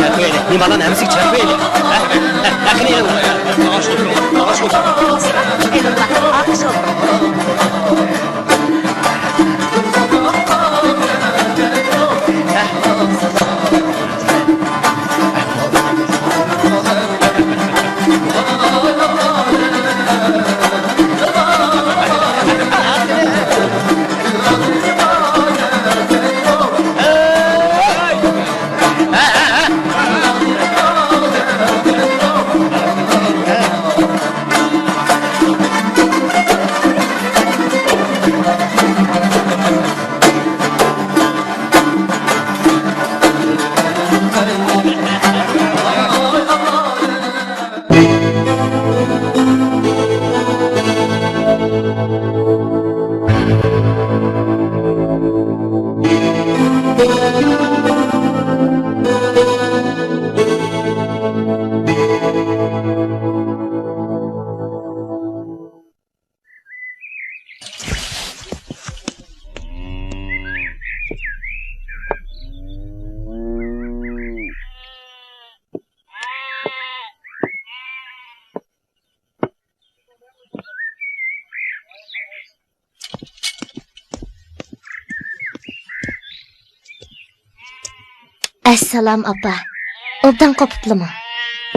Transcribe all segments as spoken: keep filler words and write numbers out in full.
چەرپەيلى، نېمانلارنى ھەممىسىگە چەرپەيلى. ھە؟ ھە، ھەققىنى ئېلىڭلار. ئەسسالام، ئاپا. ئوبدان قوپۇپلىمۇ؟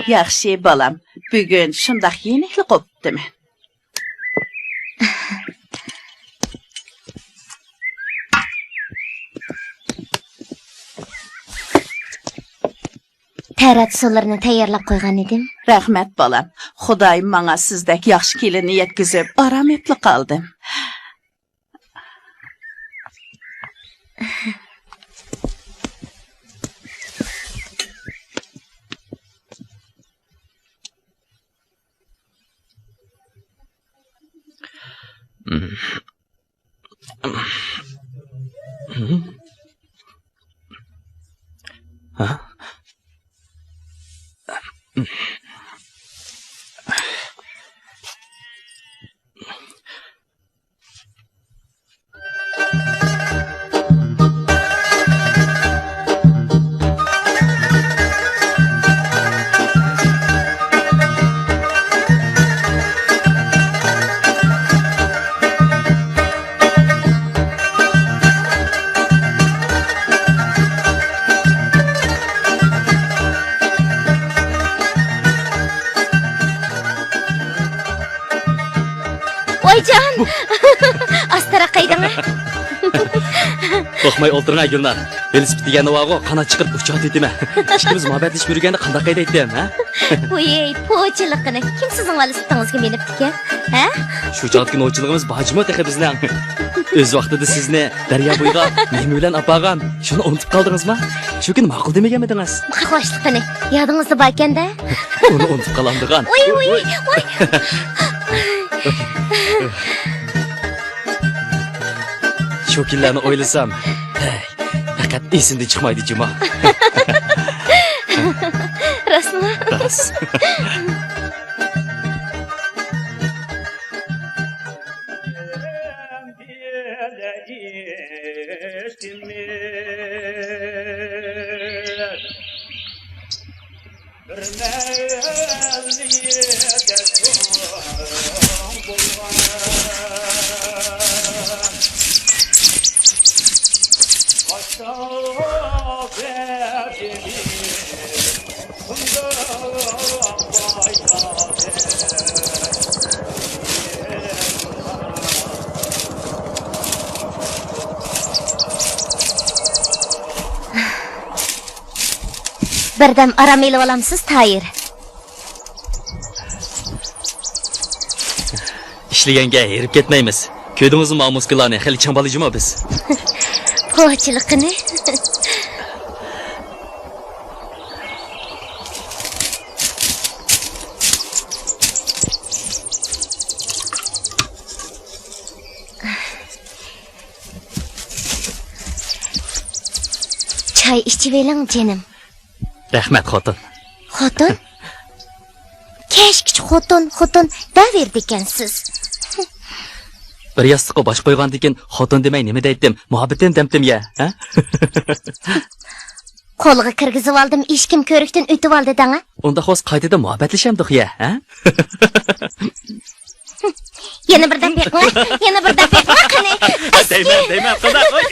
ياخشى، بالام. بۈگۈن شۇنداق يېنىكلا قوپۇپتىمەن. تەرەت سۇلىرىنى تەييارلاپ قويغان ئىدىم. رەھمەت، بالام. خۇدايىم ماڭا سىزدەك ياخشى كېلىننى يەتكۈزۈپ، ئارام ئېپلا قالدىم. ۋايجان! ئاستىراق قايدىڭ ھە؟ قورقماي ئولتۇرۇڭ ھە، گۈلنار. ۋېلىسىپىت دېگەن ناۋاغۇ، قانات چىقىرىپ ئۇچاتىۋېتىمەن. ئىككىمىز مۇھەببەتلىشىپ يۈرگەندە قانداق قايدايتتىم ھە؟ ۋۇي، پوچىلىق قېنى، كىم سىزنىڭ ۋېلىسىپىتىڭىزگە مىنىپتىكەن ھە؟ شۇ چاغدىكى نوچىلىقىمىز بار جۇمۇ تېخى بىزنىڭ. ئۆز ۋاقتىدا سىزنى دەريا بويىغا نېمە بىلەن ئاپارغان، شۇنى ئۇنتۇپ قالدىڭىزما؟ شۇ كۈنى ماقۇل دېمىگەنمىدىڭىز؟ قاقلاشلىق قېنى، يادىڭىزدا باركەن-دە. ئۇنى ئۇنتۇپ قالامدىغان. ۋۇي، ۋۇي، ۋۇي. شۇ كۈنلەرنى ئويلىسام، ھەي، پەقەت ئېسىمدىن چىقمايدۇ جۇما. راستمۇ؟ راست. بىردەم ئارام ئېلىۋالامسىز، تايىر؟ ئىشلىگەنگە ھېرىپ كەتمەيمىز. كۆردىڭىزمۇ مۇسكۇللارنى؟ خېلى چىڭ بالا جۇمۇ بىز. پوچىلىقىنى. چاي ئىچىۋېلىڭ، جېنىم. رەھمەت، خوتۇن. خوتۇن؟ كەچكىچە خوتۇن، خوتۇن دەۋېرىدىكەنسىز. بىر ياستۇققا باش قويغاندىكىن خوتۇن دېمەي نېمە دەيتتىم؟ مۇھەببىتىم دەمتىم يە، ھە؟ قولغا كىرگۈزۈۋالدىم، ئىشىكىم كۆرۈكتىن ئۆتۈۋالدى دەڭە. ئۇنداق بولسا قايتىدىن مۇھەببەتلىشەمدۇق يە، ھە؟ يەنە بىر دەپ بېقىڭ، يەنە بىر دەپ بېقىڭ، قېنى. دەيمەن، دەيمەن، قانداق؟ ۋاي.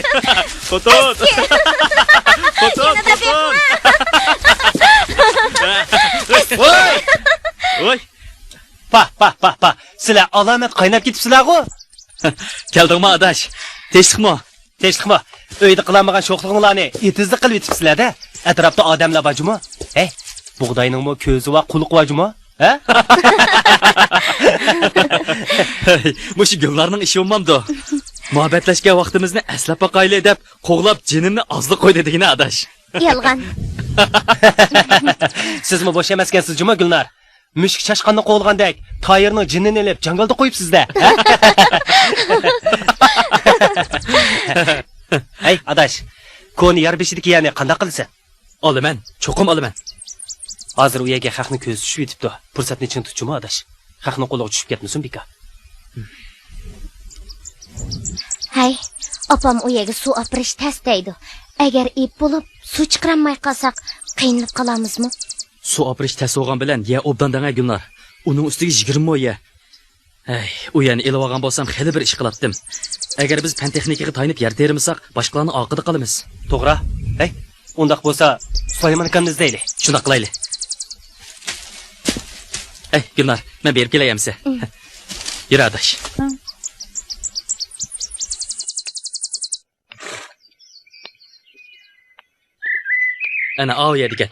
خوتۇن. خوتۇن، يەنە دەپ خوتۇن. بېقىڭ. ۋاي. ۋاي. پا، پا، پا، پا. سىلەر ئالامەت قايناپ كېتىپسىلەرغۇ؟ كەلدىڭمۇ، ئاداش؟ تىنچلىقمۇ؟ تىنچلىقمۇ؟ ئۆيدە قىلالمىغان شوخلۇقۇڭلارنى ئېتىزدا قىلىۋېتىپسىلەر-دە. ئەتراپتا ئادەملەر بار جۇمۇ؟ ھەي، بۇغداينىڭمۇ كۆزى بار، قۇلىقى بار جۇمۇ؟ ھە؟ مۇشۇ گۈلنارنىڭ ئىشى بولمامدۇ؟ مۇھەببەتلەشكەن ۋاقتىمىزنى ئەسلەپ باقايلى دەپ قوغلاپ جېنىمنى ئازلىق قويدى دېگىنە، ئاداش. يالغان. سىزمۇ بوش ئەمەسكەنسىز جۇمۇ، گۈلنار. مۈشۈك چاشقاننى قوغلىغاندەك، تايىرنىڭ جېنىنى ئېلىپ جاڭگالدا قويۇپسىز-دە. ھەي، ئاداش، كونا يار بېشىدىكى يەرنى قانداق قىلىسەن؟ ئالىمەن، چوقۇم ئالىمەن. ھازىر ئۇ يەرگە خەقنىڭ كۆزى چۈشۈۋېتىپتۇ. پۇرسەتنى چىڭ تۇتچۇمۇ، ئاداش. خەقنىڭ قولىغا چۈشۈپ كەتمىسۇن بىكار. ھەي، ئاپام ئۇ يەرگە سۇ ئاپىرىش تەس دەيدۇ. ئەگەر ئېيىپ بولۇپ، سۇ چىقىرالماي قالساق، قىينىلىپ قالامىزمۇ؟ سۇ ئاپىرىش تەس بولغان بىلەن يەر ئوبدان دەڭە، گۈلنار. ئۇنىڭ ئۈستىگە يىگىرمە مو يەر. ھەي، ئۇ يەرنى ئېلىۋالغان بولسام خېلى بىر ئىش قىلاتتىم. ئەگەر بىز پەن تېخنىكىغا تايىنىپ يەر تېرىمىساق، باشقىلارنىڭ ئارقىدا قالىمىز. توغرا. ھەي، ئۇنداق بولسا سۇلايمان ئاكامنى ئىزدەيلى. شۇنداق قىلايلى. ھەي، گۈلنار، مەن بېرىپ كېلەي ئەمىسە. ئۇم. يۈر، ئاداش. ئۇم. ئەنە، ئاۋۇ يەردىكەن.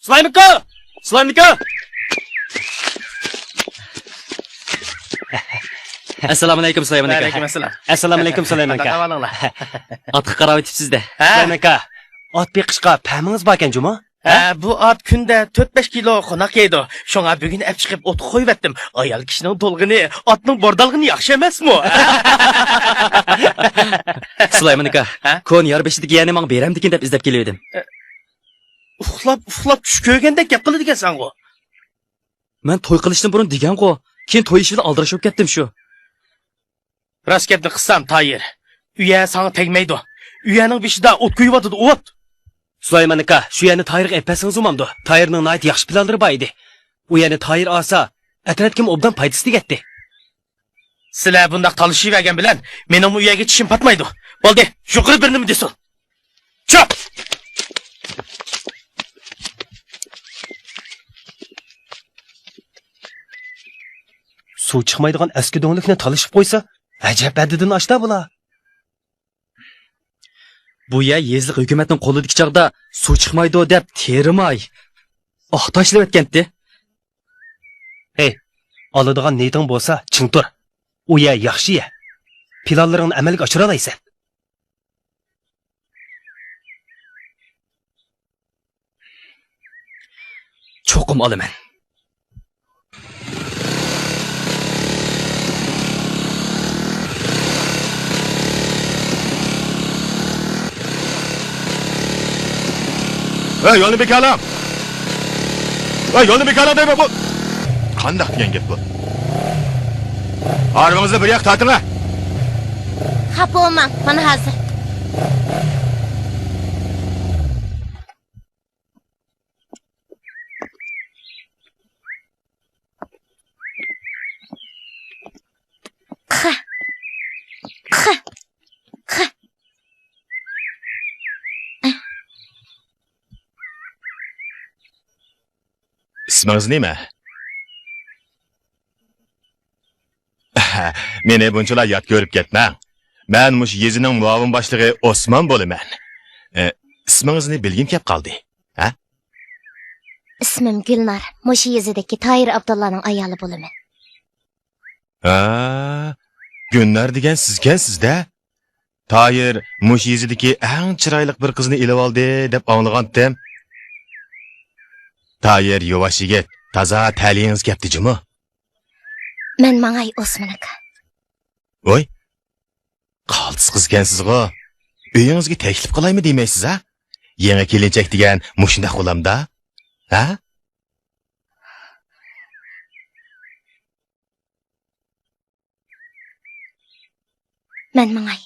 سۇلايمىكا! سۇلايمىكا! ئەسسالامۇئەلەيكۇم، سۇلايمانكا. ۋەئەلەيكۇم ئەسسالام. ئەسسالامۇئەلەيكۇم، سۇلايمانكا. قانداق ئەھۋالىڭلار؟ ئاتقا قاراۋېتىپسىز-دە. ھە؟ سۇلايمانكا، ئات بېقىشقا پەمىڭىز باركەن جۇمۇ؟ ھە، بۇ ئات كۈندە تۆت-بەش كىلو قوناق يەيدۇ. شۇڭا بۈگۈن ئەپ چىقىپ ئوتقا قويۇۋەتتىم. ئايال كىشىنىڭ تولغىنى ئاتنىڭ بوردالغىنى ياخشى ئەمەسمۇ؟ سۇلايمان ئاكا، ھە؟ كونا يار بېشىدىكى يەرنى ماڭا بېرەمدىكىن دەپ ئىزدەپ كېلىۋىدىم. ئە، ئۇخلاپ، ئۇخلاپ چۈش كۆرگەندەك گەپ قىلىدىكەنسەنغۇ. مەن توي قىلىشتىن بۇرۇن دېگەنغۇ، كېيىن توي ئىشى بىلەن ئالدىراش بولۇپ كەتتىم شۇ. راست گەپنى قىلسام، تايىر، ئۇ يەر ساڭا تەگمەيدۇ. ئۇ يەرنىڭ بېشىدا ئوت كۆيۈۋاتىدۇ، ئوت! سۇلايمان ئاكا، شۇ يەرنى تايىرغا ئېلىپ بەرسىڭىز بولمامدۇ؟ تايىرنىڭ ناھايىتى ياخشى پىلانلىرى بار ئىدى. ئۇ يەرنى تايىر ئالسا، ئەترەتكىمۇ ئوبدان پايدىسى تېگەتتى. سىلەر بۇنداق تالىشىۋەرگەن بىلەن مېنىڭمۇ ئۇ يەرگە چىشىم پاتمايدۇ. بولدى، يۇقىرى بىر نېمە دېسۇن. چۈش! سۇ چىقمايدىغان ئەسكى دۆڭلۈكنى تالىشىپ قويسا، ئەجەب ھەددىدىن ئاشتى بۇلار. بۇ يەر يېزىلىق ھۆكۈمەتنىڭ قولىدىكى چاغدا سۇ چىقمايدۇ دەپ تېرىماي، ئاق تاشلىۋەتكەنتى. ھەي، ئالىدىغان نىيىتىڭ بولسا، چىڭ تۇر. ئۇ يەر ياخشى يەر. پىلانلىرىڭنى ئەمەلگە ئاشۇرالايسەن. چوقۇم ئالىمەن. ھەي، يولنى بىكارلاڭ! ھەي، يولنى بىكارلاڭ دەيمەن، بۇ قانداق دېگەن گەپ بۇ؟ ھارۋىڭىزنى بىر ياققا تارتىڭە! خاپا بولماڭ، مانا ھازىر. خە. خە. خە. ئىسمىڭىز نېمە؟ مېنى بۇنچىلا يات كۆرۈپ كەتمەڭ. مەن مۇشۇ يېزىنىڭ مۇئاۋىن باشلىقى ئوسمان بولىمەن. ئە، ئىسمىڭىزنى بىلگۈم كەپ قالدى. ھە؟ ئىسمىم گۈلنار، مۇشۇ يېزىدىكى تاھىر ئابدۇللانىڭ ئايالى بولىمەن. ھە، گۈلنار دېگەن سىزكەنسىز-دە. تاھىر مۇشۇ يېزىدىكى ئەڭ چىرايلىق بىر قىزنى ئېلىۋالدى دەپ ئاڭلىغانتىم. تاھىر يۇۋاش يىگىت، تازا تەلىيىڭىز كەپتۇ جۇمۇ. مەن ماڭاي، ئوسمان ئاكا. ۋوي، قالتىس قىزكەنسىزغۇ. ئۆيىڭىزگە تەكلىپ قىلايمۇ دېمەيسىز ھە؟ يېڭى كېلىنچەك دېگەن مۇشۇنداق بولامدا؟ ھە؟ مەن ماڭاي.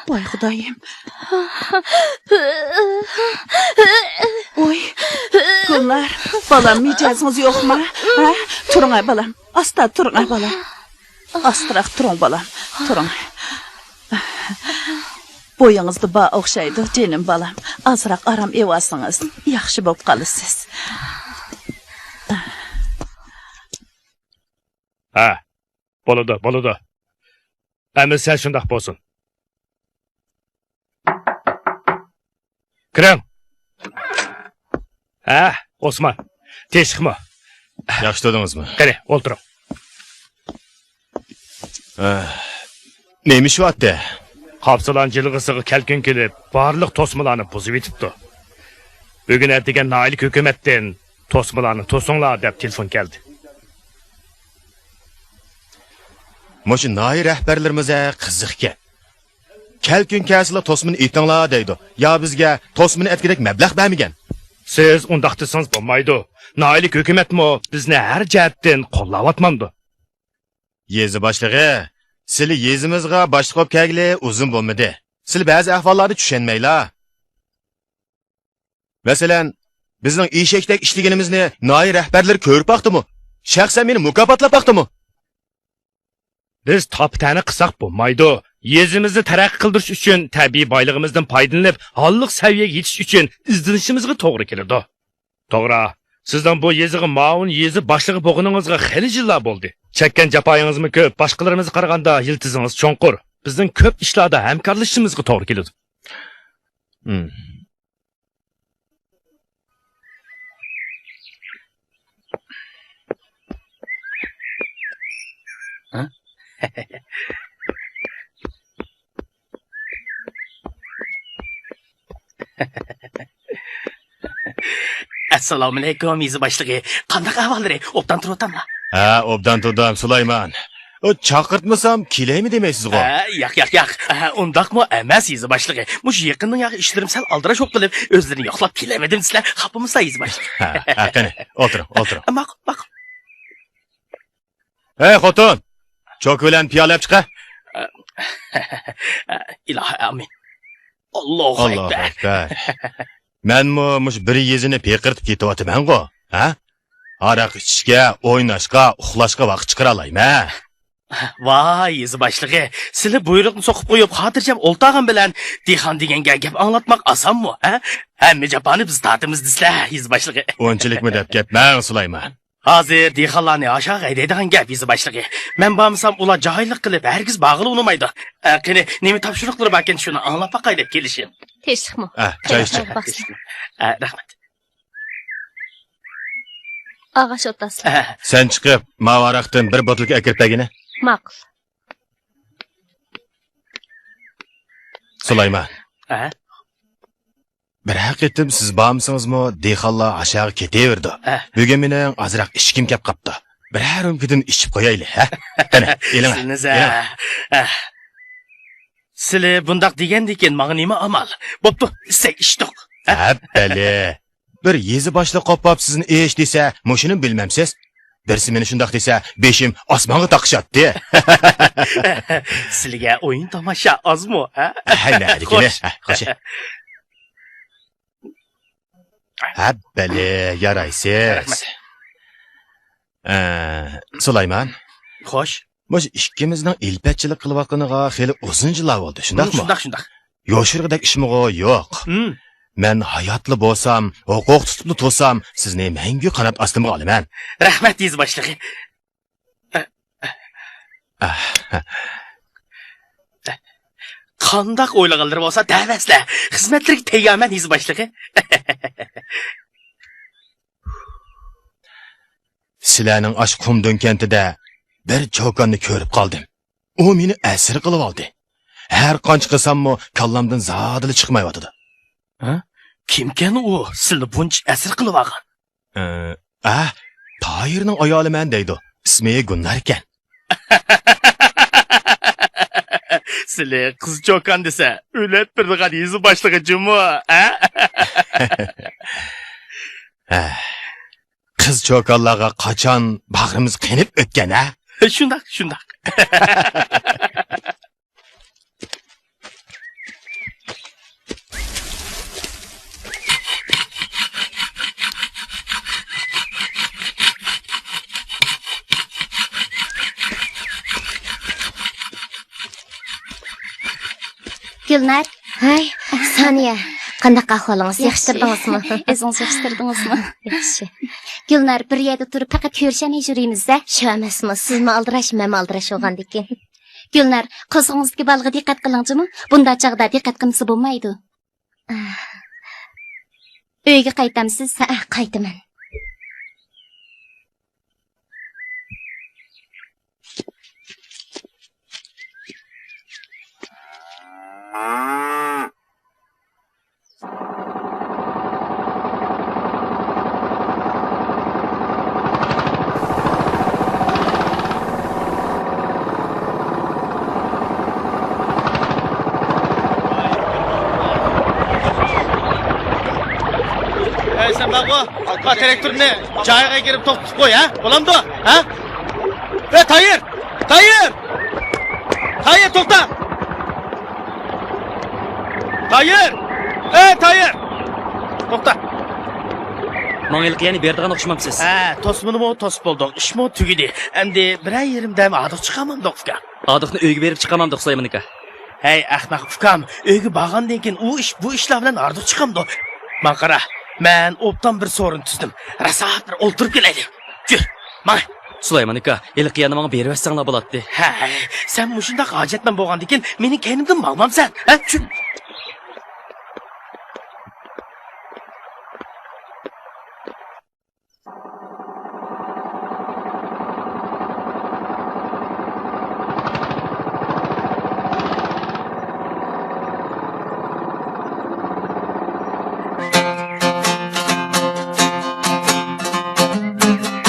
ۋاي خۇدايىم. ۋاي، گۈلنار، بالام، مىجەزىڭىز يوقما؟ ھە؟ تۇرۇڭە، بالام. ئاستا تۇرۇڭە، بالام. ئاستىراق تۇرۇڭ، بالام. تۇرۇڭ. بويىڭىزدا بار ئوخشايدۇ، جېنىم بالام. ئازراق ئارام ئېۋالسىڭىز، ياخشى بولۇپ قالىسىز. ھە، بولىدۇ، بولىدۇ. ئەمىسە شۇنداق بولسۇن. كىرىڭ. ھە، ئوسمان. تىنچلىقمۇ؟ ياخشى تۇردىڭىزمۇ؟ قېنى، ئولتۇرۇڭ. ئە، نېمە ئىش بارتى؟ قاپسىلان جىلغىسىغا كەلكۈن كېلىپ، بارلىق توسمىلارنى بۇزۇۋېتىپتۇ. بۈگۈن ئەتىگەن ناھىيەلىك ھۆكۈمەتتىن توسمىلارنى توسۇڭلار دەپ تېلېفون كەلدى. مۇشۇ ناھىيە رەھبەرلىرىمىز ھە قىزىقكەن. كەلكۈن كەلسىلا توسمىنى ئېتىڭلار دەيدۇ. يا بىزگە توسمىنى ئەتكۈدەك مەبلەغ بەرمىگەن. سىز ئۇنداق دېسىڭىز بولمايدۇ. ناھىيەلىك ھۆكۈمەتمۇ بىزنى ھەر جەھەتتىن قوللاۋاتمامدۇ؟ يېزا باشلىقى، سىلى يېزىمىزغا باشلىق بولۇپ كەلگىلى ئۇزۇن بولمىدى. سىلى بەزى ئەھۋاللارنى چۈشەنمەيلا. مەسىلەن، بىزنىڭ ئېشەكتەك ئىشلىگىنىمىزنى ناھىيە رەھبەرلىرى كۆرۈپ باقتىمۇ؟ شەخسەن مېنى مۇكاپاتلاپ باقتىمۇ؟ بىز تاپا-تەنە قىلساق بولمايدۇ. يېزىمىزنى تەرەققىي قىلدۇرۇش ئۈچۈن، تەبىئىي بايلىقىمىزدىن پايدىلىنىپ، ھاللىق سەۋىيەگە يېتىش ئۈچۈن ئىزدىنىشىمىزگە توغرا كېلىدۇ. توغرا، سىزنىڭ بۇ يېزىغا مۇئاۋىن يېزا باشلىقى بولغىنىڭىزغا خېلى يىللار بولدى. چەككەن جاپايىڭىزمۇ كۆپ، باشقىلىرىمىزغا قارىغاندا يىلتىزىڭىز چوڭقۇر. بىزنىڭ كۆپ ئىشلاردا ھەمكارلىشىشىمىزغا توغرا كېلىدۇ. ئەسسالامۇئەلەيكۇم، يېزا باشلىقى. قانداق ئەھۋاللىرى؟ ئوبدان تۇرۇۋاتاملا؟ ھە، ئوبدان تۇردۇم، سۇلايمان. ئۇ، چاقىرتمىسام كېلەيمۇ دېمەيسىزغۇ؟ ھە، ياق، ياق، ياق. ھە، ئۇنداقمۇ ئەمەس، يېزا باشلىقى. مۇشۇ يېقىندىن ياقى ئىشلىرىم سەل ئالدىراش بولۇپ قېلىپ، ئۆزلىرىنى يوقلاپ كېلەلمىدىم دېسىلە، خاپا بولمىسىلا، يېزا باشلىقى. ھە، ھە، قېنى، ئولتۇرۇڭ، ئولتۇرۇڭ. ماقۇل، ماقۇل. ھەي، خوتۇن! چوكا بىلەن پىيالە ئەپ چىقە. ئىلاھى ئامىن. ئاللاھۇ ئەكبەر. مەنمۇ مۇشۇ بىر يېزىنى پىقىرتىپ كېتىۋاتىمەنغۇ، ھە؟ ھاراق ئىچىشكە، ئويناشقا، ئۇخلاشقا ۋاقىت چىقىرالايمەن. ۋاي، يېزا باشلىقى، سىلى بۇيرۇقنى سوقۇپ قويۇپ، خاتىرجەم ئولتۇرغان بىلەن دېھقان دېگەنگە گەپ ئاڭلاتماق ئاسانمۇ، ھە؟ ھەممە جاپانى بىز تارتىمىز دېسىلە، يېزا باشلىقى. ئۇنچىلىكمۇ دەپ كەتمەڭ، سۇلايمان. ھازىر دېھقانلارنى ئاشۇغا ھەيدەيدىغان گەپ، يېزا باشلىقى. مەن بارمىسام، ئۇلار جاھىللىق قىلىپ، ھەرگىز بارغىلى ئۇنىمايدۇ. ئە، قېنى، نېمە تاپشۇرۇقلىرى باركەن، شۇنى ئاڭلاپ باقاي دەپ كېلىشىم. تىنچلىقمۇ؟ ئە، چاي ئىچىڭ. ئە، رەھمەت. ئاغاچ ئولتۇرسىلا. ئەھ. سەن چىقىپ، ماۋۇ ھاراقتىن بىر بوتۇلكا ئەكىرىپ بەرگىنە. ماقۇل. سۇلايمان. ئەھ. بىرەر قېتىم سىز بارمىسىڭىزمۇ، دېھقانلار ئاشاغا كېتىۋېرىدۇ. ئەھ. بۈگۈن مېنىڭ ئازراق ئىچكۈم كەپ قاپتۇ. بىرەر رۆمكىدىن ئىچىپ قويايلى، ھە؟ قېنى، ئېلىڭە. سىلنى زە-، ئېلىڭە. ئەھ. سىلى بۇنداق دېگەندىكىن ماڭا نېمە ئامال؟ بوپتۇ، ئىچسەك ئىچتۇق. ھە؟ ھەپپەلى. بىر يېزا باشلىقى قوپاپ سىزنى ئىچ دېسە، مۇشۇنى بىلمەمسىز؟ بىرسى مېنى شۇنداق دېسە، بېشىم ئاسمانغا تاقىشاتتى. سىلىگە ئويۇن تاماشا ئازمۇ، ھە؟ ھەي، نەدىكىنى؟ خوش. ھە، خوش. ھەببەلى، يارايسىز. رەھمەت. ئە، سۇلايمان. خوش. مۇشۇ ئىككىمىزنىڭ ئىلپەتچىلىك قىلىۋاتقىنىغا خېلى ئۇزۇن يىللار بولدى، شۇنداقمۇ؟ شۇنداق، شۇنداق. يوشۇرغۇدەك ئىشمىغۇ يوق. ھىم. مەن ھاياتلا بولسام، ھوقۇق تۇتۇپلا تۇرسام، سىزنى مەڭگۈ قانات ئاستىمغا ئالىمەن. رەھمەت، يېزا باشلىقى. قانداق ئويلىغانلىرى بولسا دەۋەرسىلە، خىزمەتلىرىگە تەييارمەن، يېزا باشلىقى. سىلەرنىڭ ئاشۇ قۇمدۆڭ كەنتىدە بىر چوكاننى كۆرۈپ قالدىم. ئۇ مېنى ئەسىر قىلىۋالدى. ھەر قانچە قىلساممۇ كاللامدىن زادىلا چىقمايۋاتىدۇ. ھە؟ كىمكەن ئۇ سىلنى بۇنچە ئەسىر قىلىۋالغان؟ ئە، ئە، تاھىرنىڭ ئايالىمەن دەيدۇ. ئىسمى گۈلنار ئىكەن. سىلى قىز چوكان دېسە، ئۆلەپ بېرىدىغان يېزا باشلىقى جۇمۇ، ھە؟ ھە. قىز چوكانلارغا قاچان باغرىمىز قېنىپ ئۆتكەن، ھە؟ شۇنداق، شۇنداق. گۈلنار. ھەي، سانىيە، قانداق ئەھۋالىڭىز؟ ياخشى. ياخشى تۇردىڭىزمۇ؟ ئۆزىڭىز ياخشى تۇردىڭىزمۇ؟ ياخشى. گۈلنار، بىر يەردە تۇرۇپ پەقەت كۆرۈشەلمەي يۈرىمىز-دە. شۇ ئەمەسمۇ، سىزمۇ ئالدىراش، مەنمۇ ئالدىراش بولغاندىكىن. گۈلنار، قورسىقىڭىزدىكى بالىغا دىققەت قىلىڭ جۇمۇ. بۇنداق چاغدا دىققەت قىلمىسا بولمايدۇ. ئۆيگە قايتامسىز؟ ھەئە، قايتىمەن. ئەي، سەن بارغۇ، ما تىراكتورنى جايىغا كىرىپ توختىتىپ قوي، ھە؟ بولامدۇ؟ ھە؟ ئەي، تايىر! تايىر! تايىر، توختا! تايىر! ئەي، تايىر! توختا! ماڭا ھېلىقى يەرنى بېرىدىغان ئوخشىمامسىز؟ ھە، توسمىنىمۇ توسۇپ بولدۇق، ئىشمۇ تۈگىدى. ئەمدى بىرەر يېرىمدە ھاردۇق چىقارمامدۇق، ئۇكا؟ ھاردۇقنى ئۆيگە بېرىپ چىقارمامدۇق، سۇلايمان ئاكا؟ ھەي، ئەخمەق ئۇكام، ئۆيگە بارغاندىن كېيىن ئۇ ئىش، بۇ ئىشلار بىلەن ھاردۇق چىقامدۇ؟ ماڭا قارا، مەن ئوبدان بىر سورۇن تۈزدۈم. راسا بىر ئولتۇرۇپ كېلەيلى. يۈر، ماڭ. سۇلايمان ئاكا، ھېلىقى يەرنى ماڭا بېرىۋەتسەڭلار بولاتتى. ھەي، سەن مۇشۇنداق ھاجەتمەن بولغاندىكىن مېنىڭ كەينىمدىن ماڭمامسەن، ھە؟ چۈ-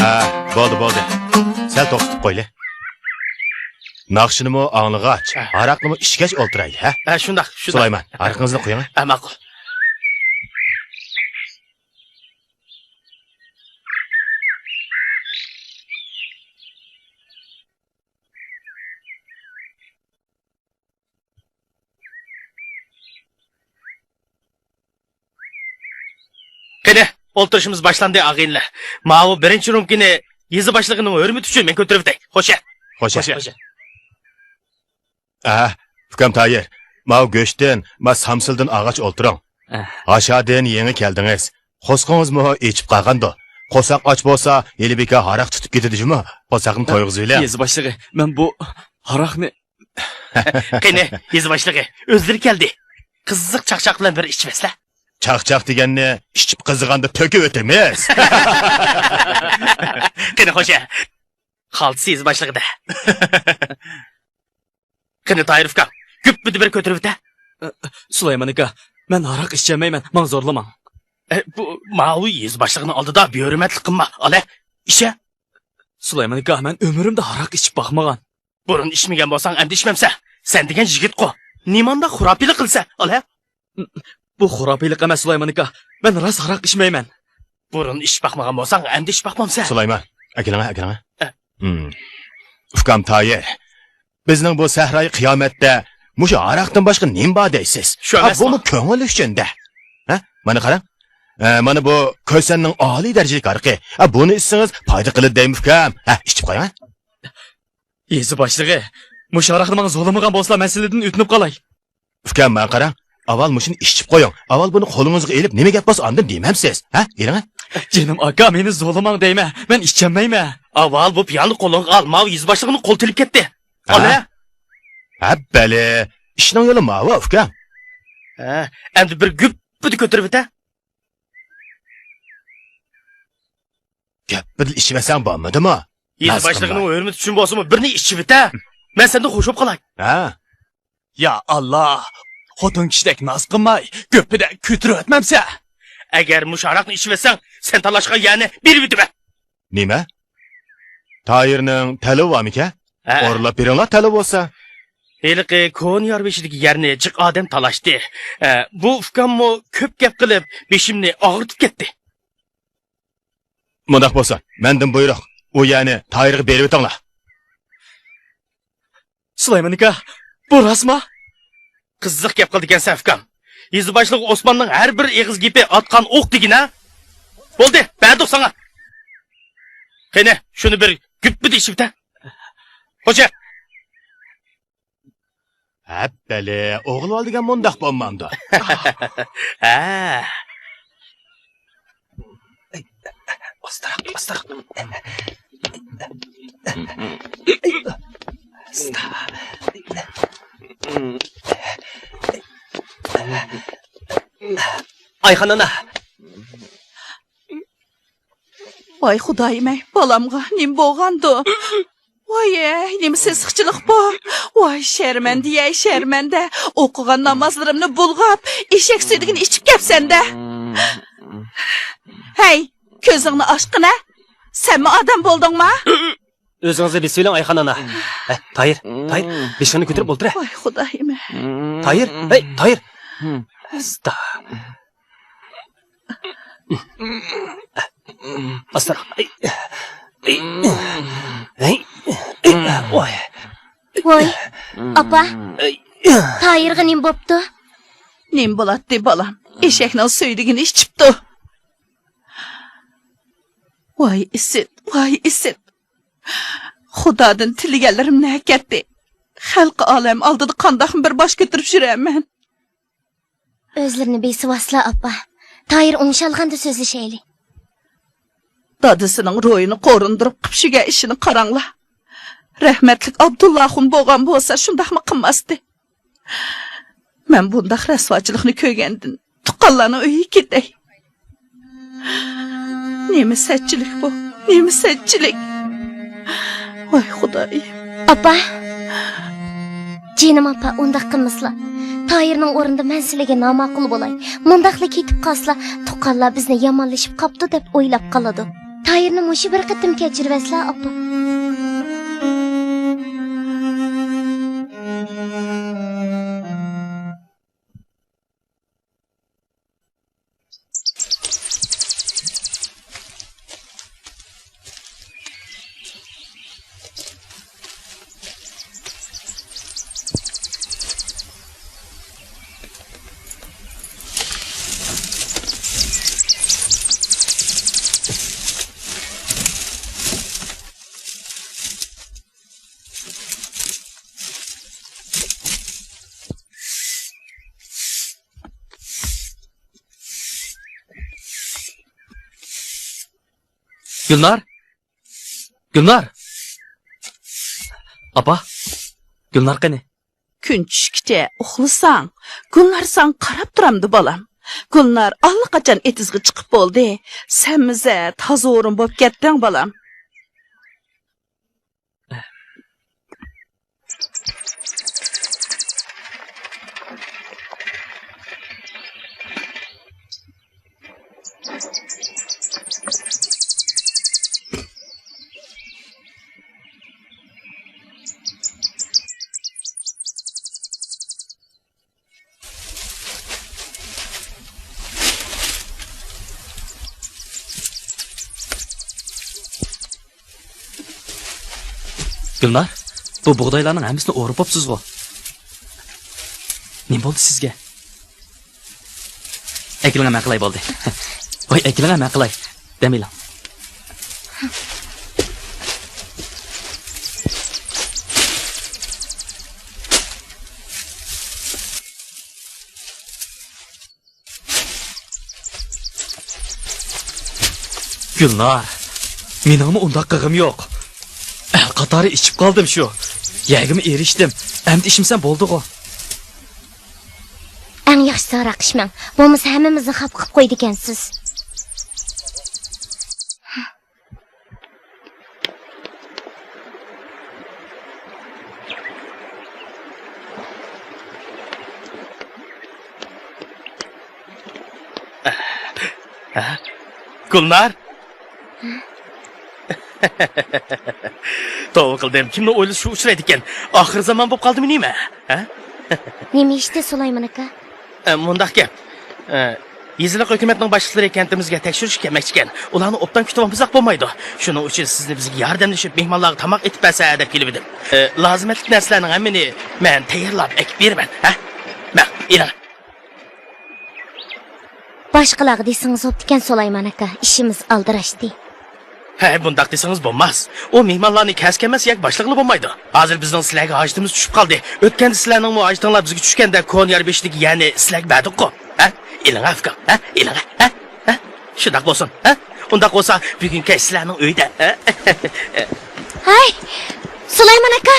ھە، بولدى، بولدى. سەل توختىتىپ قويلى. ناخشىنىمۇ ئاڭلىغاچ، ھە. ھاراقنىمۇ ئىچكەچ ئولتۇرايلى، ھە؟ ھە، شۇنداق، شۇنداق. سۇلايمان، ھاراقىڭىزنى قۇيۇڭ. ھە، ماقۇل. قېنى، ئولتۇرۇشىمىز باشلاندى، ئاغىنىلەر. ماۋۇ بىرىنچى رومكىنى يېزا باشلىقىنىڭ ھۆرمىتى ئۈچۈن مەن كۆتۈرۈۋېتەي. خوش يا. خوش يا. خوش يا. ئە، ئۇكام تايىر، ماۋۇ گۆشتىن، ما سامسىلدىن ئالغاچ ئولتۇرۇڭ. ئە. ئاشادىن يېڭى كەلدىڭىز. قورسىقىڭىزمۇ ئېچىپ قالغاندۇ؟ قورساق ئاچ بولسا، ھېلى بىكار ھاراق تۇتۇپ كېتىدۇ جۇمۇ. قورساقنى تويغۇزۇۋېلىڭ. يېزا باشلىقى، مەن بۇ ھاراقنى. قېنى، يېزا باشلىقى، ئۆزلىرى كەلدى. قىزىق چاقچاق بىلەن بىر ئىچىۋەتسىلە. چاقچاق دېگەننى ئىچىپ قىزىغاندا تۆكۈۋېتىمىز. قېنى خوشە. خالتىسى يېزا باشلىقىدا. قېنى تايىر ئۇكام، گۈپپىدە بىر كۆتۈرۈۋېتە. سۇلايمان ئاكا، مەن ھاراق ئىچەلمەيمەن، ماڭا زورلىماڭ. ئە، بۇ ماۋۇ يېزا باشلىقىنىڭ ئالدىدا بىر ھۆرمەتلىك قىلما، ئالە، ئىچە. سۇلايمان ئاكا، مەن ئۆمرۈمدە ھاراق ئىچىپ باقمىغان. بۇرۇن ئىچمىگەن بولساڭ، ئەمدى ئىچمەمسە؟ سەن دېگەن يىگىتقۇ. نېمانداق خۇراپىيلىق قىلسا، ئالە؟ بۇ خۇراپىيلىق ئەمەس، سۇلايمان ئاكا. مەن راست ھاراق ئىچمەيمەن. بۇرۇن ئىچىپ باقمىغان بولساڭ، ئەمدى ئىچىپ باقمامسەن؟ سۇلايمان، ئەكېلىڭە، ئەكېلىڭە. ئە. ھىم. ئۇكام تايىر، بىزنىڭ بۇ سەھرايى قىيامەتتە مۇشۇ ھاراقتىن باشقا نېمە بار دەيسىز؟ شۇ ئەمەسمۇ؟ بۇمۇ كۆڭۈل ئۈچۈن-دە. ھە؟ مانا قاراڭ. ئە، مانا بۇ كۆسەننىڭ ئالىي دەرىجىلىك ھارىقى. ھە، بۇنى ئىچسىڭىز پايدا قىلىدۇ دەيمەن ئۇكام. ھە، ئىچىپ قويۇڭ، ھە. يېزا باشلىقى، مۇشۇ ھاراقنى ماڭا زورلىمىغان بولسىلا، مەسىلىدىن ئۆتۈنۈپ قالاي. ئۇكام، مانا قاراڭ. ئاۋۋال مۇشۇنى ئىچىپ قويۇڭ. ئاۋۋال بۇنى قولىڭىزغا ئېلىپ، نېمە گەپ بولسا ئاندىن دېمەمسىز. ھە؟ ئېلىڭە. جېنىم ئاكا، مېنى زورلىماڭ دەيمەن. مەن ئىچەلمەيمەن. ئاۋۋال بۇ پىيالىنى قولۇڭغا ئال. ماۋۇ يېزا باشلىقىنىڭ قولى تېلىپ كەتتى. ھە؟ ئالە. ھەببەلى. ئىشنىڭ يولى ماۋۇ، ئۇكام. ھە، ئەمدى بىر گۈپپىدە كۆتۈرۈۋېتە. گەپپىدە ئىچىۋەرسەڭ بولمىدىمۇ؟ يېزا باشلىقىنىڭ ھۆرمىتى ئۈچۈن بولسىمۇ بىرنى ئىچىۋېتە. مەن سەندىن خوش بولۇپ قالاي. ھە. يا ئاللا، خوتۇن كىشىدەك ناز قىلماي، گۈپپىدە كۆتۈرۈۋەتمەمسە؟ ئەگەر مۇشۇ ھاراقنى ئىچىۋەتسەڭ، سەن تالاشقان يەرنى بېرىۋېتىمەن. نېمە؟ تايىرنىڭ تەلىۋى بارمىكەن؟ ھە. ئورۇنلاپ بېرىڭلار، تەلىۋى بولسا. ھېلىقى كونا يار بېشىدىكى يەرنى جىق ئادەم تالاشتى. ئە، بۇ ئۇكاممۇ كۆپ گەپ قىلىپ، بېشىمنى ئاغرىتىپ كەتتى. مۇنداق بولسا، مەندىن بۇيرۇق، ئۇ يەرنى تايىرغا بېرىۋېتىڭلار. سۇلايمان ئاكا، بۇ راستمۇ؟ قىزىق گەپ قىلىدىكەنسەن ئۇكام. يېزا باشلىقى ئوسماننىڭ ھەر بىر ئېغىز گېپى ئاتقان ئوق دېگىنە. بولدى، بەردۇق ساڭا. قېنى، شۇنى بىر گۈپپىدە ئىچىۋېتە. خوجا. ھەپپەلى، ئوغۇل بالا دېگەن مۇنداق بولمامدۇ؟ ھە. ئاستىراق، ئاستىراق. ئايخان ئانا. ۋاي خۇدايىم-ئەي، بالامغا نېمە بولغاندۇ؟ ۋاي-ئەي، نېمە سېسىقچىلىق بۇ؟ ۋاي شەرمەندە-يەي، شەرمەندە! ئوقۇغان نامازلىرىمنى بۇلغاپ، ئېشەك سۈيدۈكىنى ئىچىپ كەپسەن-دە! ھەي، كۆزۈڭنى ئاچقىنە! سەنمۇ ئادەم بولدۇڭما؟ ئۆزىڭىزنى بېسىۋېلىڭ، ئايخان ئانا. ھە، تايىر، تايىر، بېشىڭنى كۆتۈرۈپ ئولتۇر. ۋاي خۇدايىم. تايىر، ھەي، تايىر. ئاستا. ئاستىراق. ۋاي. ۋاي، ئاپا، تايىرغا نېمە بوپتۇ؟ نېمە بولاتتى، بالام؟ ئېشەكنىڭ سۈيدۈكىنى ئىچىپتۇ. ۋاي ئىسىت، ۋاي ئىسىت. خۇدادىن تىلىگەنلىرىم نەگە كەتتى؟ خەلقى ئالەم ئالدىدا قانداقمۇ بىر باش كۆتۈرۈپ يۈرەمەن؟ ئۆزلىرىنى بېسىۋالسىلا، ئاپا. تايىر ئوڭشالغاندا سۆزلىشەيلى. دادىسىنىڭ روھىنى قورۇندۇرۇپ قىپشىگەن ئىشىنى قاراڭلار. رەھمەتلىك ئابدۇللا ئاخۇن بولغان بولسا شۇنداقمۇ قىلماستى. مەن بۇنداق رەسۋاچىلىقنى كۆرگەندىن تۇغقانلارنىڭ ئۆيىگە كېتەي. نېمە سەتچىلىك بۇ؟ نېمە سەتچىلىك؟ ۋاي خۇدايىم. ئاپا! جېنىم ئاپا، ئۇنداق قىلمىسىلا. تايىرنىڭ ئورنىدا مەن سىلىگە ناماقۇل بولاي. مۇنداقلا كېتىپ قالسىلا، تۇغقانلار بىزنى يامانلىشىپ قاپتۇ دەپ ئويلاپ قالىدۇ. تايىرنى مۇشۇ بىر قېتىم كەچۈرۈۋەتسىلا، ئاپا. گۈلنار! گۈلنار! ئاپا، گۈلنار قېنى؟ كۈن چۈشكىچە ئۇخلىساڭ، گۈلنار ساڭا قاراپ تۇرامدۇ، بالام؟ گۈلنار ئاللىقاچان ئېتىزغا چىقىپ بولدى. سەنمۇ زەھەر تازا ھۇرۇن بولۇپ كەتتىڭ، بالام. گۈلنار، بۇ بۇغدايلارنىڭ ھەممىسىنى ئورۇپ بوپسىزغۇ؟ نېمە بولدى سىزگە؟ ئەكېلىڭە، مەن قىلاي، بولدى. ۋاي، ئەكېلىڭە، مەن قىلاي. دەم ئېلىڭ. گۈلنار، مېنىڭمۇ ئۇنداق قىلغۇم يوق. ئەل قاتارى ئىچىپ قالدىم شۇ. يەرگىمۇ ئېرىشتىم. ئەمدى ئىچمىسەم بولدىغۇ. ئەڭ ياخشىسى ھاراق ئىچمەڭ. بولمىسا ھەممىمىزنى خاپا قىلىپ قويىدىكەنسىز. ھە؟ گۈلنار؟ توۋا قىلدىم، كىمنى ئويلىسا شۇ ئۇچرايدىكەن. ئاخىر زامان بولۇپ قالدىمۇ نېمە؟ ھە؟ نېمە ئىشتا، سۇلايمان ئاكا؟ ئە، مۇنداق گەپ. ئە، يېزىلىق ھۆكۈمەتنىڭ باشلىقلىرى كەنتىمىزگە تەكشۈرۈشكە كەلمەكچىكەن. ئۇلارنى ئوبدان كۈتۈۋالمىساق بولمايدۇ. شۇنىڭ ئۈچۈن سىزنى بىزگە ياردەملىشىپ، مېھمانلارغا تاماق ئېتىپ بەرسە دەپ كېلىۋىدىم. ئە، لازىمەتلىك نەرسىلەرنىڭ ھەممىنى مەن تەييارلاپ ئەكىپ بېرىمەن. ھە؟ مەن، ئېلىڭ. باشقىلارغا دېسىڭىز بوپتىكەن، سۇلايمان ئاكا، ئىشىمىز ئالدىراشتى. ھە، بۇنداق دېسىڭىز بولماس. ئۇ مېھمانلارنى كەلسە كەلمەس ياكى باشلىغىلى بولمايدۇ. ھازىر بىزنىڭ سىلەرگە ھاجىتىمىز چۈشۈپ قالدى. ئۆتكەندە سىلەرنىڭمۇ ھاجىتىڭلار بىزگە چۈشكەندە كونا يار بېشىدىكى يەرنى سىلەرگە بەردۇققۇ. ھە؟ ئېلىڭە، ئۇكام. ھە؟ ئېلىڭە. ھە؟ ھە؟ شۇنداق بولسۇن. ھە؟ ئۇنداق بولسا بۈگۈن كەچ سىلەرنىڭ ئۆيدە. ھە؟ ھاي، سۇلايمان ئاكا!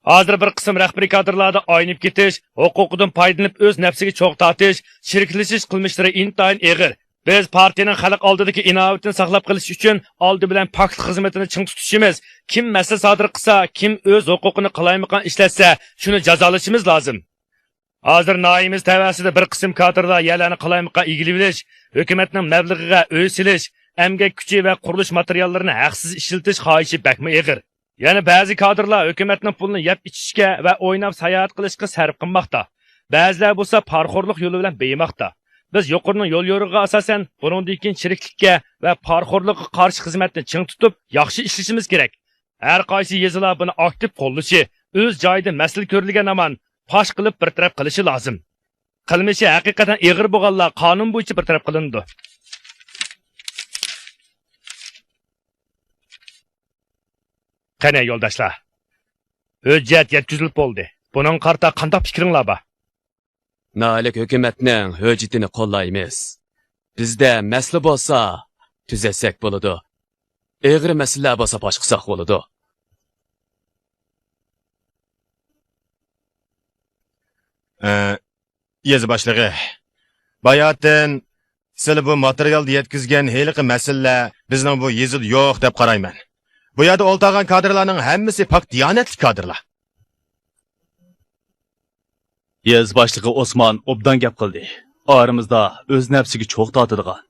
ھازىر بىر قىسىم رەھبىرىي كادىرلاردا ئاينىپ كېتىش، ھوقۇقىدىن پايدىلىنىپ ئۆز نەپسىگە چوغ تارتىش، چىرىكلىشىش قىلمىشلىرى ئىنتايىن ئېغىر. بىز پارتىيەنىڭ خەلق ئالدىدىكى ئىناۋىتىنى ساقلاپ قېلىش ئۈچۈن ئالدى بىلەن پاكلىق خىزمىتىنى چىڭ تۇتۇشىمىز، كىم مەسىلە سادىر قىلسا، كىم ئۆز ھوقۇقىنى قالايمىقان ئىشلەتسە، شۇنى جازالىشىمىز لازىم. ھازىر ناھىيىمىز تەۋەسىدە بىر قىسىم كادىرلار يەرلەرنى قالايمىقان ئىگىلىۋېلىش، ھۆكۈمەتنىڭ مەبلىغىگە ئۆي سېلىش، ئەمگەك كۈچى ۋە قۇرۇلۇش ماتېرىياللىرىنى ھەقسىز ئىشلىتىش خاھىشى بەكمۇ ئېغىر. يەنە بەزى كادىرلار ھۆكۈمەتنىڭ پۇلىنى يەپ ئىچىشكە ۋە ئويناپ ساياھەت قىلىشقا سەرپ قىلماقتا. بەزىلەر بولسا پارىخورلۇق يولى بىلەن بېيىماقتا. بىز يۇقىرىنىڭ يول يورۇقىغا ئاساسەن، بۇنىڭدىن كېيىن چىرىكلىككە ۋە پارىخورلۇققا قارشى خىزمەتنى چىڭ تۇتۇپ، ياخشى ئىشلىشىمىز كېرەك. ھەر قايسى يېزىلار بۇنى ئاكتىپ قوللىشى، ئۆز جايىدا مەسىلە كۆرۈلگەن ھامان پاش قىلىپ بىر تەرەپ قىلىشى لازىم. قىلمىشى ھەقىقەتەن ئېغىر بولغانلار قانۇن بويىچە بىر تەرەپ قىلىنىدۇ. قېنى، يولداشلار، ھۆججەت يەتكۈزۈلۈپ بولدى. بۇنىڭغا قارىتا قانداق پىكرىڭلار بار؟ ناھىيەلىك ھۆكۈمەتنىڭ ھۆججىتىنى قوللايمىز. بىزدە مەسىلە بولسا، تۈزەتسەك بولىدۇ. ئېغىر مەسىلىلەر بولسا، باشقۇرساق بولىدۇ. ئە، يېزا باشلىقى، باياتىن سىلى بۇ ماتېرىيالدا يەتكۈزگەن ھېلىقى مەسىلىلەر بىزنىڭ بۇ يېزىدا يوق دەپ قارايمەن. بۇ يەردە ئولتۇرغان كادىرلارنىڭ ھەممىسى پاك دىيانەتلىك كادىرلار. يېزا باشلىقى ئوسمان ئوبدان گەپ قىلدى. ئارىمىزدا ئۆز نەپسىگە چوغ تارتىدىغان،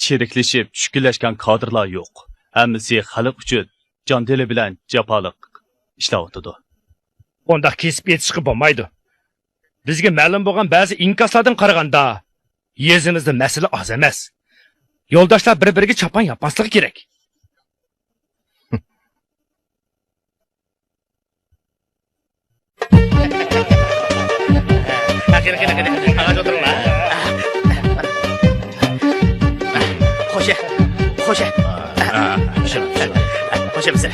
چىرىكلىشىپ چۈشكۈنلەشكەن كادىرلار يوق. ھەممىسى خەلق ئۈچۈن جان-تېنى بىلەن جاپالىق ئىشلەۋاتىدۇ. ئۇنداق كېسىپ ئېيتىشقا بولمايدۇ. بىزگە مەلۇم بولغان بەزى ئىنكاسلاردىن قارىغاندا، يېزىمىزدا مەسىلە ئاز ئەمەس. يولداشلار بىر-بىرىگە چاپان ياپماسلىقى كېرەك. قېنى، قېنى، قېنى، ئاغاچ ئولتۇرۇڭلار. خوش، خوش. خوش ئەمىسە.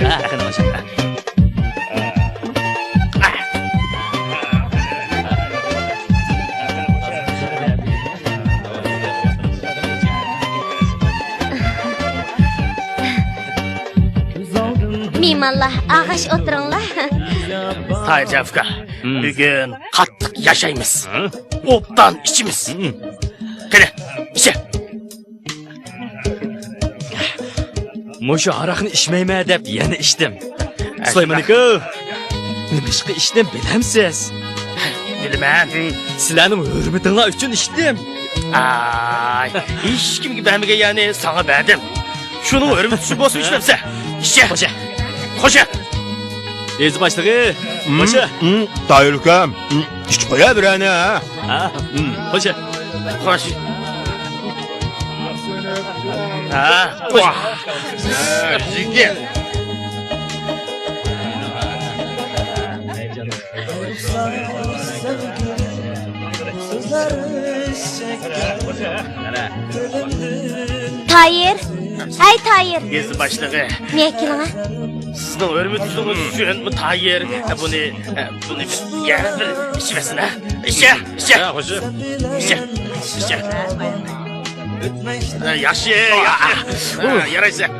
مېھمانلار، ئاغاش ئولتۇرۇڭلار. تاھىرجان ئۇكا، بۈگۈن قاتتىق ياشايمىز. ھە؟ ئوبدان ئىچىمىز. قېنى، ئىچە. مۇشۇ ھاراقنى ئىچمەيمەن دەپ يەنە ئىچتىم. سۇلايمان ئاكا، نېمىشقا ئىچتىم بىلەمسىز؟ بىلىمەن. سىلەرنىڭ ھۆرمىتىڭلار ئۈچۈن ئىچتىم. ئاي، ھېچكىمگە بەرمىگەن يەرنى ساڭا بەردىم. شۇنىڭ ھۆرمىتى ئۈچۈن بولسا ئىچمەمسەن. ئىچە. خوشە. خوشە. يېزا باشلىقى. خوشە. تايىر ئۇكام. ئىچىپ قويە بىرەرنى، ھە؟ ھە. خوشە. خوش. ھە. تايىر، ھەي تايىر. يېزا باشلىقى. نېكىلىڭە؟ سىزنىڭ ھۆرمىتىڭىز ئۈچۈن بۇ تايىر، بۇنى، بۇنى يەنە بىر ئىچىۋەرسىن، ھە؟ ئىچە، ئىچە. ھە، خوشە. ئىچە، ئىچە. ھە، ياخشى، ياخشى. ھە، يارايسەن.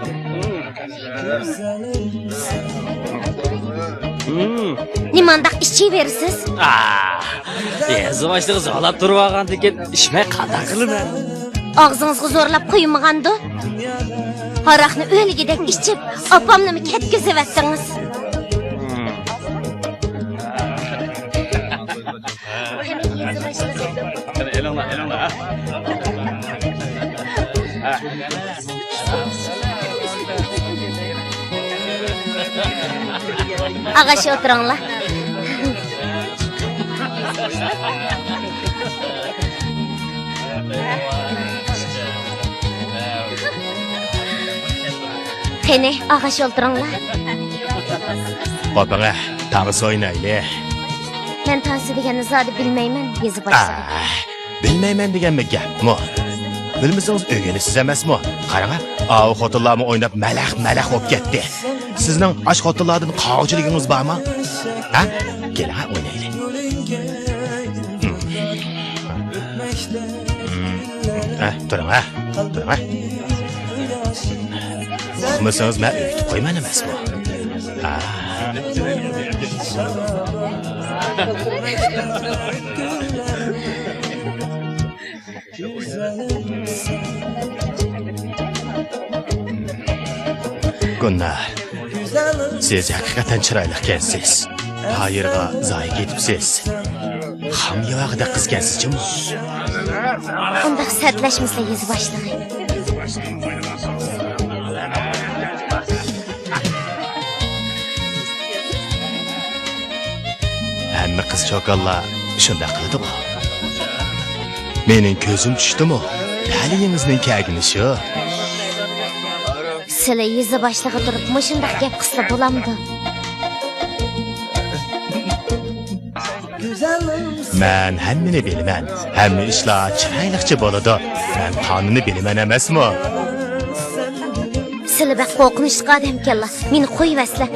نېمانداق ئىچىۋېرىسىز؟ ئا، يېزا باشلىقى زورلاپ تۇرۇۋالغاندىكىن ئىچمەي قانداق قىلىمەن؟ ئاغزىڭىزغا زورلاپ قۇيمىغاندۇ؟ ھاراقنى ئۆلگۈدەك ئىچىپ، ئاپامنىمۇ كەتكۈزۈۋەتتىڭىز. قېنى، ئېلىڭلار، ئېلىڭلار، ھە. ئاغاش ئولتۇرۇڭلار. قېنى، ئاغاش ئولتۇرۇڭلار. قوپۇڭە، تانسا ئوينايلى. مەن تانسا دېگەننى زادى بىلمەيمەن، يېزا باشلىقى. ئاھ، بىلمەيمەن دېگەنمۇ گەپمۇ؟ بىلمىسىڭىز ئۆگىنىسىز ئەمەسمۇ؟ قاراڭە، ئاۋۇ خوتۇنلارمۇ ئويناپ مەلەخ-مەلەخ بولۇپ كەتتى. سىزنىڭ ئاش خوتۇنلاردىن قاغۇچىلىكىڭىز بارمۇ؟ ھە؟ كېلىڭە ئوينايلى. ھە، تۇرۇڭ، ھە. تۇرۇڭ، ھە. ئۇقمىسىڭىز مەن ئۆگىتىپ قويىمەن ئەمەسمۇ؟ ھە. گۈلنار، سىز ھەقىقەتەن چىرايلىقكەنسىز. تايىرغا زايى كېتىپسىز. خام ياۋاغىدەك قىزكەنسىز جۇمۇ. ئۇنداق سەتلەشمىسىلە، يېزا باشلىقى. ھەممە قىز چوكانلار شۇنداق قىلىدىغۇ. مېنىڭ كۆزۈم چۈشتىمۇ؟ تەلىيىڭىزنىڭ كەلگىنى شۇ. سىلە يېزا باشلىقى تۇرۇپ مۇشۇنداق گەپ قىلسا بولامدۇ؟ مەن ھەممىنى بىلىمەن. ھەممە ئىشلار چىرايلىقچە بولىدۇ. مەن قانۇننى بىلىمەن ئەمەسمۇ؟ سىلە بەك قورقۇنچلۇق ئادەمكەنلا. مېنى قويۇۋەتسىلە.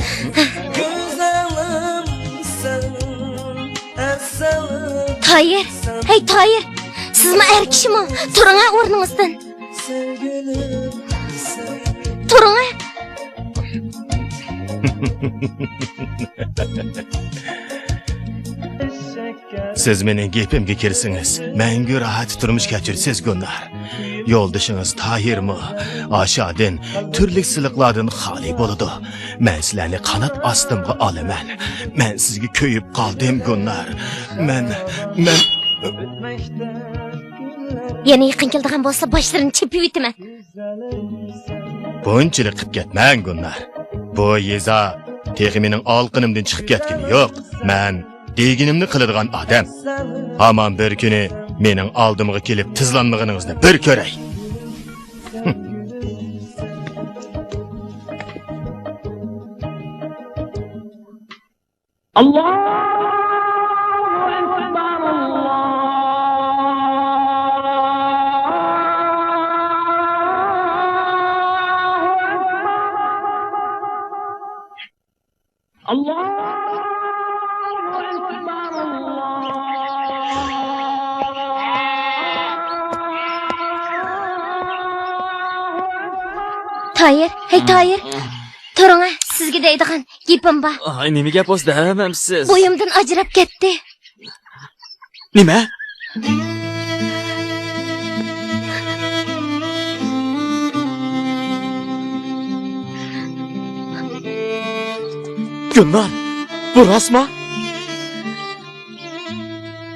تايىر! ھەي، تايىر! سىزمۇ ئەر كىشىمۇ؟ تۇرۇڭە ئورنىڭىزدىن! تۇرۇڭە! سىز مېنىڭ گېپىمگە كىرسىڭىز، مەڭگۈ راھەت تۇرمۇش كەچۈرىسىز، گۈلنار. يولدىشىڭىز تاھىرمۇ ئاشادىن، تۈرلۈك سىلىقلاردىن خالىي بولىدۇ. مەن سىلەرنى قانات ئاستىمغا ئالىمەن. مەن سىزگە كۆيۈپ قالدىم، گۈلنار. مەن، مەن يەنە يېقىن كېلىدىغان بولسا، باشلىرىنى چېپىۋېتىمەن. بۇنچىلىك قىپ كەتمەڭ، گۈلنار. بۇ يېزا تېخى مېنىڭ ئالىقىنىمدىن چىقىپ كەتكىنى يوق. مەن دېگىنىمنى قىلىدىغان ئادەم. ھامان بىر كۈنى مېنىڭ ئالدىمغا كېلىپ تىزلانمىغىنىڭىزنى بىر كۆرەي. الله أكبر، الله أكبر، الله أكبر، الله أكبر. تايىر، ھەي تايىر، تۇرۇڭە، سىزگە دەيدىغان گېپىم بار. ئاي، نېمە گەپ بولسا دەۋەرمەمسىز؟ بويۇمدىن ئاجراپ كەتتى. نېمە؟ گۈلنار، بۇ راستما؟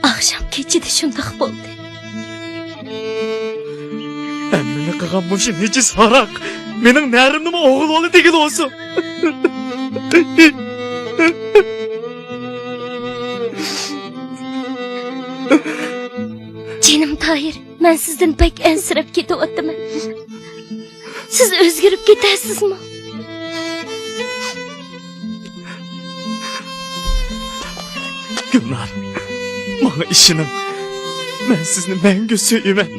ئاخشام كېچىدە شۇنداق بولدى. ھەممىنى قىلغان مۇشۇ نىجىس ھاراق مېنىڭ نەرىمنىمۇ ئوغۇل ئوغلى دېگىلى بولسۇن. جېنىم تاھىر، مەن سىزدىن بەك ئەنسىرەپ كېتىۋاتىمەن. سىز ئۆزگىرىپ كېتەرسىزمۇ؟ گۈلنار، ماڭا ئىشىنىڭ. مەن سىزنى مەڭگۈ سۆيىمەن.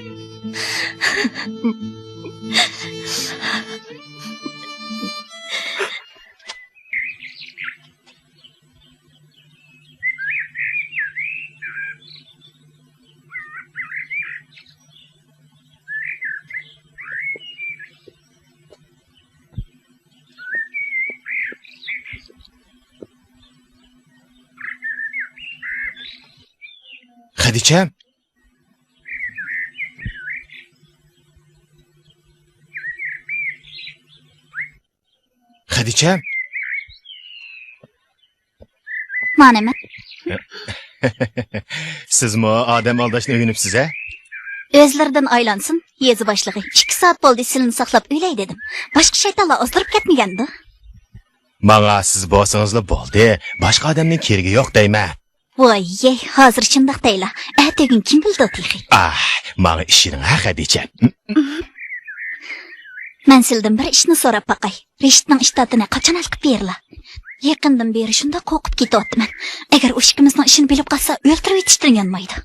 خەدىچەم. خەدىچەم. مانا مەن. سىزمۇ ئادەم ئالداشنى ئۆگىنىپسىز ھە؟ ئۆزلىرىدىن ئايلانسۇن، يېزا باشلىقى. ئىككى سائەت بولدى سىلىنى ساقلاپ ئۆلەي دېدىم. باشقا شەيتانلار ئازدۇرۇپ كەتمىگەندۇ؟ ماڭا سىز بولسىڭىزلا بولدى، باشقا ئادەمنىڭ كېرىكى يوق دەيمەن. ۋاي يەي، ھازىر شۇنداق دەيلا. ئەتىگۈن كىم بىلىدۇ تېخى؟ ئاھ، ماڭا ئىشىنىڭ ھە خەدىچە. مەن سىلىدىن بىر ئىشنى سوراپ باقاي. رىشىتنىڭ ئىشتاتىنى قاچان ھەل قىلىپ بېرىلا؟ يېقىندىن بېرى شۇنداق قورقۇپ كېتىۋاتىمەن. ئەگەر ئۇ ئىككىمىزنىڭ ئىشىنى بىلىپ قالسا، ئۆلتۈرۈۋېتىشتىن يانمايدۇ.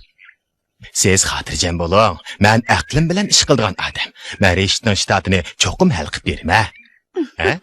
سىز خاتىرجەم بولۇڭ، مەن ئەقلىم بىلەن ئىش قىلىدىغان ئادەم. مەن رىشىتنىڭ ئىشتاتىنى چوقۇم ھەل قىلىپ بېرىمەن. ھە؟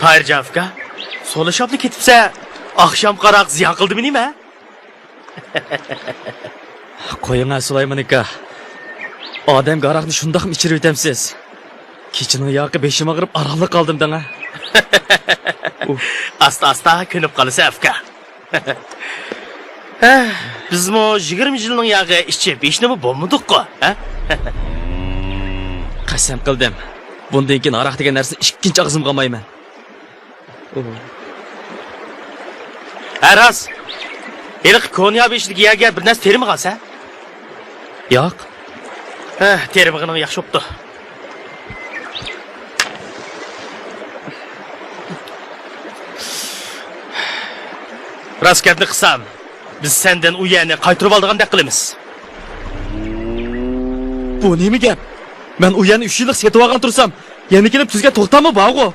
تاھىرجان ئۇكا، سولىشاپلا كېتىپسە، ئاخشام قاراق زىيان قىلدىمۇ نېمە؟ قويۇڭ ھە سۇلايمان ئاكا. ئادەمگە ھاراقنى شۇنداقمۇ ئىچۈرۈۋېتەمسىز؟ كېچىنىڭ ياقى بېشىم ئاغرىپ ئارانلا قالدىم دەڭ ھە. ئۇھ. ئاستا ئاستا كۆنۈپ قالىسەن ئۇكا. ھە، بىزمۇ يىگىرمە يىلنىڭ ياقى ئىچىپ ھېچنېمە بولمىدۇققۇ ھە؟ قەسەم قىلدىم، بۇندىن كېيىن ھاراق دېگەن نەرسىنى ئىككىنچى ئاغزىمغا ئالمايمەن. ھە راست. ھېلىقى كونيا بېشىدىكى يەرگە بىر نەرسە تېرىمىغانسەن؟ ياق. ھە، تېرىمىغىنىڭ ياخشى بوپتۇ. راست گەپنى قىلسام، بىز سەندىن ئۇ يەرنى قايتۇرۇۋالىدىغاندەك قىلىمىز. بۇ نېمە گەپ؟ مەن ئۇ يەرنى ئۈچ يىللىق سېتىۋالغان تۇرسام، يەنە كېلىپ تۈزگەن توختاممۇ بارغۇ؟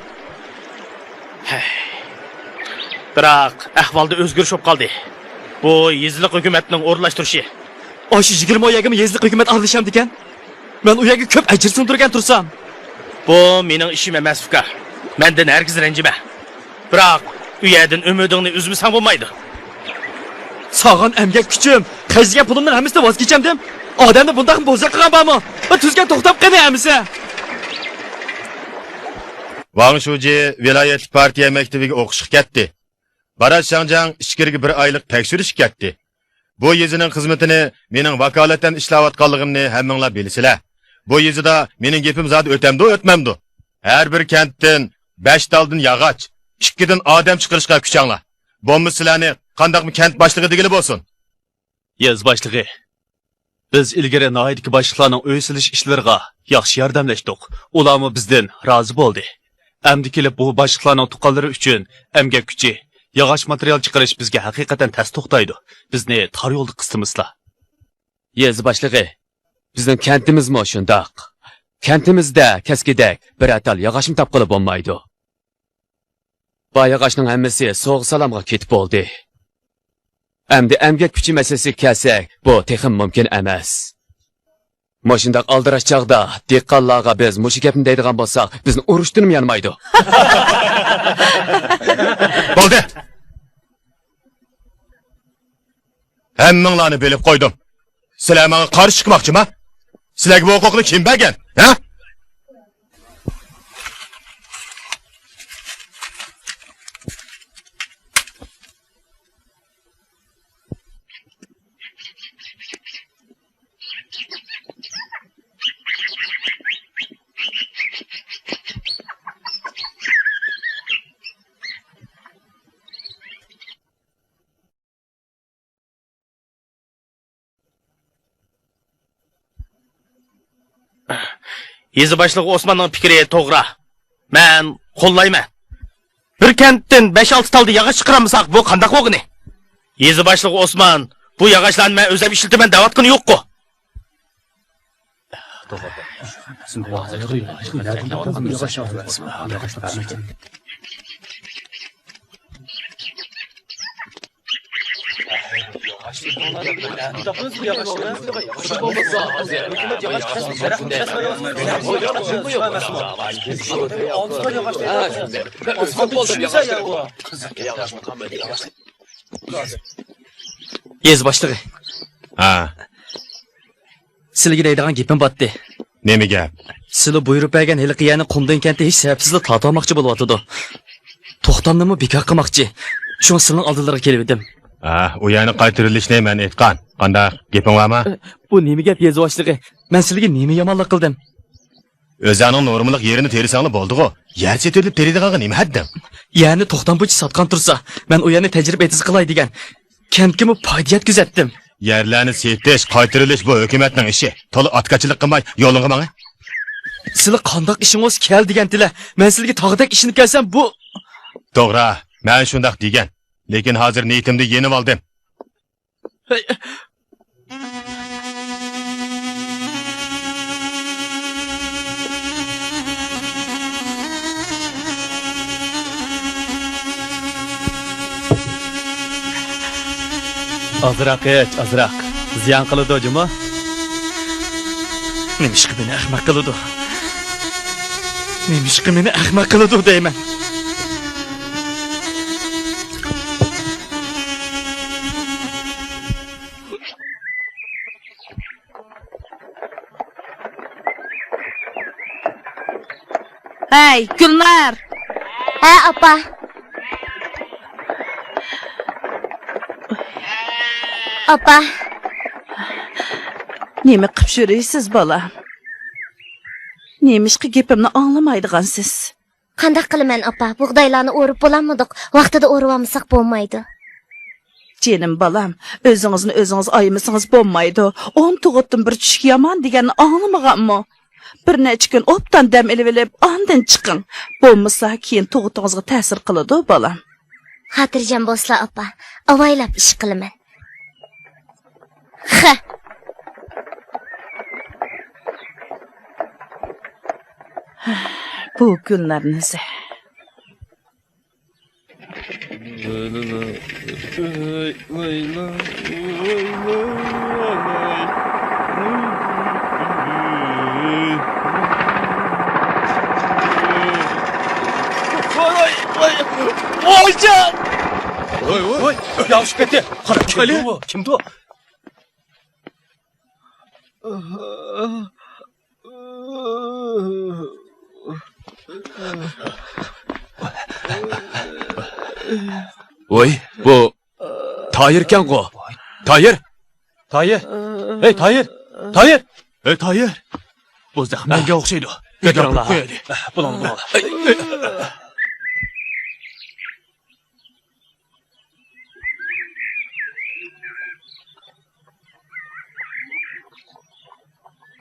ھەي. بىراق، ئەھۋالدا ئۆزگىرىش بولۇپ قالدى. بۇ يېزىلىق ھۆكۈمەتنىڭ ئورۇنلاشتۇرۇشى. ئاشۇ يىگىرمە ئون يەرگىمۇ يېزىلىق ھۆكۈمەت ئارىلىشامدىكەن؟ مەن ئۇ يەرگە كۆپ ئەجىر سىڭدۈرگەن تۇرسام. بۇ مېنىڭ ئىشىم ئەمەس، ئۇكا. مەندىن ھەرگىز رەنجىمە. بىراق، ئۇ يەردىن ئۈمىدىڭنى ئۈزمىسەڭ بولمايدۇ. سالغان ئەمگەك كۈچۈم، خەجلىگەن پۇلۇمنىڭ ھەممىسىنى ۋاز كېچەمدىم. ئادەمنى بۇنداقمۇ بوزەك قىلغان بارمۇ؟ بۇ تۈزگەن توختاپ قېنى ھەممىسى؟ ۋاڭ شۇجى ۋىلايەتلىك پارتىيە مەكتىۋىگە ئوقۇشقا كەتتى. باراش شاڭجاڭ ئىچكىرىگە بىر ئايلىق تەكشۈرۈشكە كەتتى. بۇ يېزىنىڭ خىزمىتىنى مېنىڭ ۋاكالىتەن ئىشلەۋاتقانلىقىمنى ھەممىڭلار بىلىسىلەر. بۇ يېزىدا مېنىڭ گېپىم زادى ئۆتەمدۇ، ئۆتمەمدۇ؟ ھەر بىر كەنتتىن بەش تالدىن ياغاچ، ئىككىدىن ئادەم چىقىرىشقا كۈچەڭلار. بولمىسا سىلەرنى قانداقمۇ كەنت باشلىقى دېگىلى بولسۇن. يېزا باشلىقى، بىز ئىلگىرى ناھىيەدىكى باشلىقلارنىڭ ئۆي سېلىش ئىشلىرىغا ياخشى ياردەملەشتۇق. ئۇلارمۇ بىزدىن رازى بولدى. ئەمدى كېلىپ بۇ باشلىقلارنىڭ تۇغقانلىرى ئۈچۈن ئەمگەك كۈچى، ياغاچ ماتېرىيال چىقىرىش بىزگە ھەقىقەتەن تەس توختايدۇ. بىزنى تار يولدا قىستىمىسىلا. يېزا باشلىقى، بىزنىڭ كەنتىمىزمۇ شۇنداق. كەنتىمىزدە كەسكىدەك بىرەر تال ياغاچمۇ تاپقىلى بولمايدۇ. بار ياغاچنىڭ ھەممىسى سوغا سالامغا كېتىپ بولدى. ئەمدى ئەمگەك كۈچى مەسىلىسىگە كەلسەك، بۇ تېخىمۇ مۇمكىن ئەمەس. مۇشۇنداق ئالدىراش چاغدا دېھقانلارغا بىز مۇشۇ گەپنى دەيدىغان بولساق، بىزنى ئۇرۇشتىنمۇ يانمايدۇ. بولدى! ھەممىڭلارنى بىلىپ قويدۇم. سىلەر ماڭا قارشى چىقماقچىما؟ سىلەرگە بۇ ھوقۇقنى كىم بەرگەن؟ ھە؟ يېزا باشلىقى ئوسماننىڭ پىكرى توغرا. مەن قوللايمەن. بىر كەنتتىن بەش-ئالتە تالدا ياغاچ چىقىرالمىساق، بۇ قانداق بولغىنى؟ يېزا باشلىقى ئوسمان، بۇ ياغاچلارنى مەن ئۆزۈم ئىشلىتىمەن دەۋاتقىنى يوققۇ. يېزا باشلىقى. ھە. سىلىگە دەيدىغان گېپىم باتتى. نېمە گەپ؟ سىلى بۇيرۇپ بەرگەن ھېلىقى يەرنى قۇمدىن كەنتى ھېچ سەۋەبسىزلا تارتالماقچى بولۇۋاتىدۇ. توختامنىمۇ بىكار قىلماقچى. شۇڭا سىلىنىڭ ئالدىلىرىغا كېلىۋىدىم. ھە، ئۇ يەرنى قايتۇرۇۋېلىشنى مەن ئېيتقان. قانداق، گېپىڭ بارمۇ؟ ئە، بۇ نېمە گەپ، يېزا باشلىقى؟ مەن سىلىگە نېمە يامانلىق قىلدىم؟ ئۆزۈڭنىڭ نورمىلىق يېرىنى تېرىساڭلا بولدىغۇ. يەر سېتىۋېلىپ تېرىيدىغانغا نېمە ھەددىڭ؟ يەرنى توختام بويىچە ساتقان تۇرسا، مەن ئۇ يەرنى تەجرىبە ئېتىزى قىلاي دېگەن. كەنتكىمۇ پايدا يەتكۈزەتتىم. يەرلەرنى سېتىش، قايتۇرۇۋېلىش بۇ ھۆكۈمەتنىڭ ئىشى. تولا ئاتكاچىلىق قىلماي يولۇڭغا ماڭە. سىلى قانداق ئىشىڭ بولسا كەل دېگەنتىلە. مەن سىلىگە تاغدەك ئىشىنىپ كەلسەم بۇ. توغرا، مەن شۇنداق دېگەن. لېكىن ھازىر نىيىتىمدىن يېنىۋالدىم. ئازراق ئىچ، ئازراق. زىيان قىلىدۇ جۇمۇ. نېمىشقا مېنى ئەخمەق قىلىدۇ؟ نېمىشقا مېنى ئەخمەق قىلىدۇ دەيمەن. ھەي، گۈلنار! ھە، ئاپا. ئاپا. نېمە قىپ يۈرىسىز، بالام؟ نېمىشقا گېپىمنى ئاڭلىمايدىغانسىز؟ قانداق قىلىمەن، ئاپا؟ بۇغدايلارنى ئورۇپ بولالمىدۇق. ۋاقتىدا ئورۇۋالمىساق بولمايدۇ. جېنىم بالام، ئۆزىڭىزنى ئۆزىڭىز ئايىمىسىڭىز بولمايدۇ. ئون تۇغۇتتىن بىر چۈشۈك يامان دېگەننى ئاڭلىمىغانمۇ؟ بىر نەچچە كۈن ئوبدان دەم ئېلىۋېلىپ، ئاندىن چىقىڭ. بولمىسا، كېيىن تۇغۇتىڭىزغا تەسىر قىلىدۇ، بالام. خاتىرجەم بولسىلا، ئاپا. ئاۋايلاپ ئىش قىلىمەن. خە. بۇ گۈلنار نېمىسى؟ ۋايجان! ۋاي، ۋاي. ياۋشىپ كەتتى. قارا، كىمدۇ ئۇ؟ كىمدۇ؟ ۋاي، بۇ تايىركەنغۇ. تايىر! تايىر! ھەي، تايىر! تايىر! ھەي، تايىر! بۇ زەخىملەنگەن ئوخشايدۇ. بىر دەم قويايلى. بۇلۇڭ، بۇلۇڭ.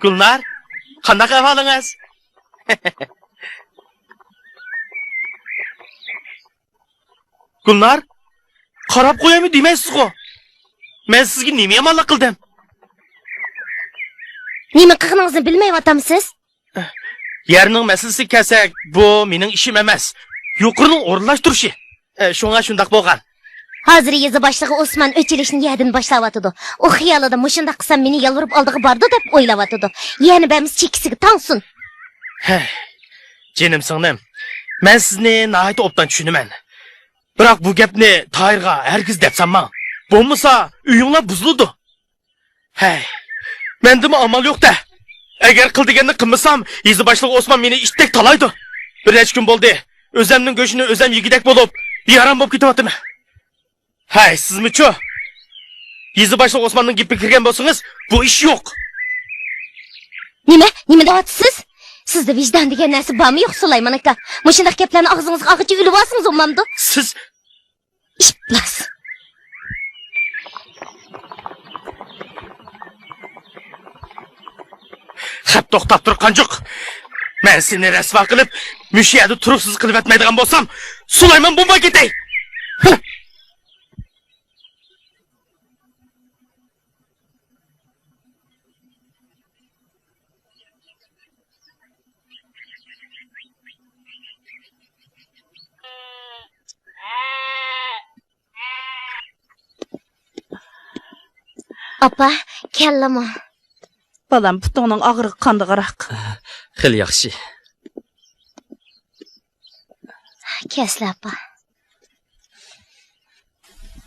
گۈلنار، قانداق ئەھۋالىڭىز؟ گۈلنار، قاراپ قويايمۇ دېمەيسىزغۇ؟ مەن سىزگە نېمە يامانلىق قىلدىم؟ نېمە قىلغىنىڭىزنى بىلمەيۋاتامسىز؟ يەرنىڭ مەسىلىسىگە كەلسەك، بۇ مېنىڭ ئىشىم ئەمەس. يۇقىرىنىڭ ئورۇنلاشتۇرۇشى. ئە، شۇڭا شۇنداق بولغان. ھازىر يېزا باشلىقى ئوسمان ئۆچ ئېلىشنى يەردىن باشلاۋاتىدۇ. ئۇ خىيالىدا مۇشۇنداق قىلسام مېنى يالۋۇرۇپ ئالدىغا بارىدۇ دەپ ئويلاۋاتىدۇ. يەنە بەرمىسە چېكىسىگە تاڭسۇن. ھەي، جېنىم سىڭلىم، مەن سىزنى ناھايىتى ئوبدان چۈشىنىمەن. بىراق بۇ گەپنى تاھىرغا ھەرگىز دەپ سالماڭ. بولمىسا ئۆيۈڭلار بۇزۇلىدۇ. ھەي، مەندىمۇ ئامال يوق-دە. ئەگەر قىل دېگەننى قىلمىسام، يېزا باشلىقى ئوسمان مېنى ئىتتەك تالايدۇ. بىر نەچچە كۈن بولدى، ئۆزەمنىڭ گۆشىنى ئۆزەم يېگۈدەك بولۇپ، بىئارام بولۇپ كېتىۋاتىمەن. ھەي، سىزمۇچۇ؟ يېزا باشلىقى ئوسماننىڭ گېپىگە كىرگەن بولسىڭىز، بۇ ئىش يوق. نېمە؟ نېمە دەۋاتىسىز؟ سىزدە ۋىجدان دېگەن نەرسە بارمۇ يوق، سۇلايمان ئاكا؟ مۇشۇنداق گەپلەرنى ئاغزىڭىزغا ئالغىچە ئۆلۈۋالسىڭىز بولمامدۇ؟ سىز ئىپلاس! خەپ توختاپ تۇر، قانجۇق! مەن سېنى رەسۋا قىلىپ، مۇشۇ يەردە تۇرۇقسىز قىلىۋەتمەيدىغان بولسام، سۇلايمان بولماي كېتەي! ئاپا، كەلدىمۇ؟ بالام، پۇتۇڭنىڭ ئاغرىقى قاندىغىراق؟ خېلى ياخشى. كەلسىلە، ئاپا.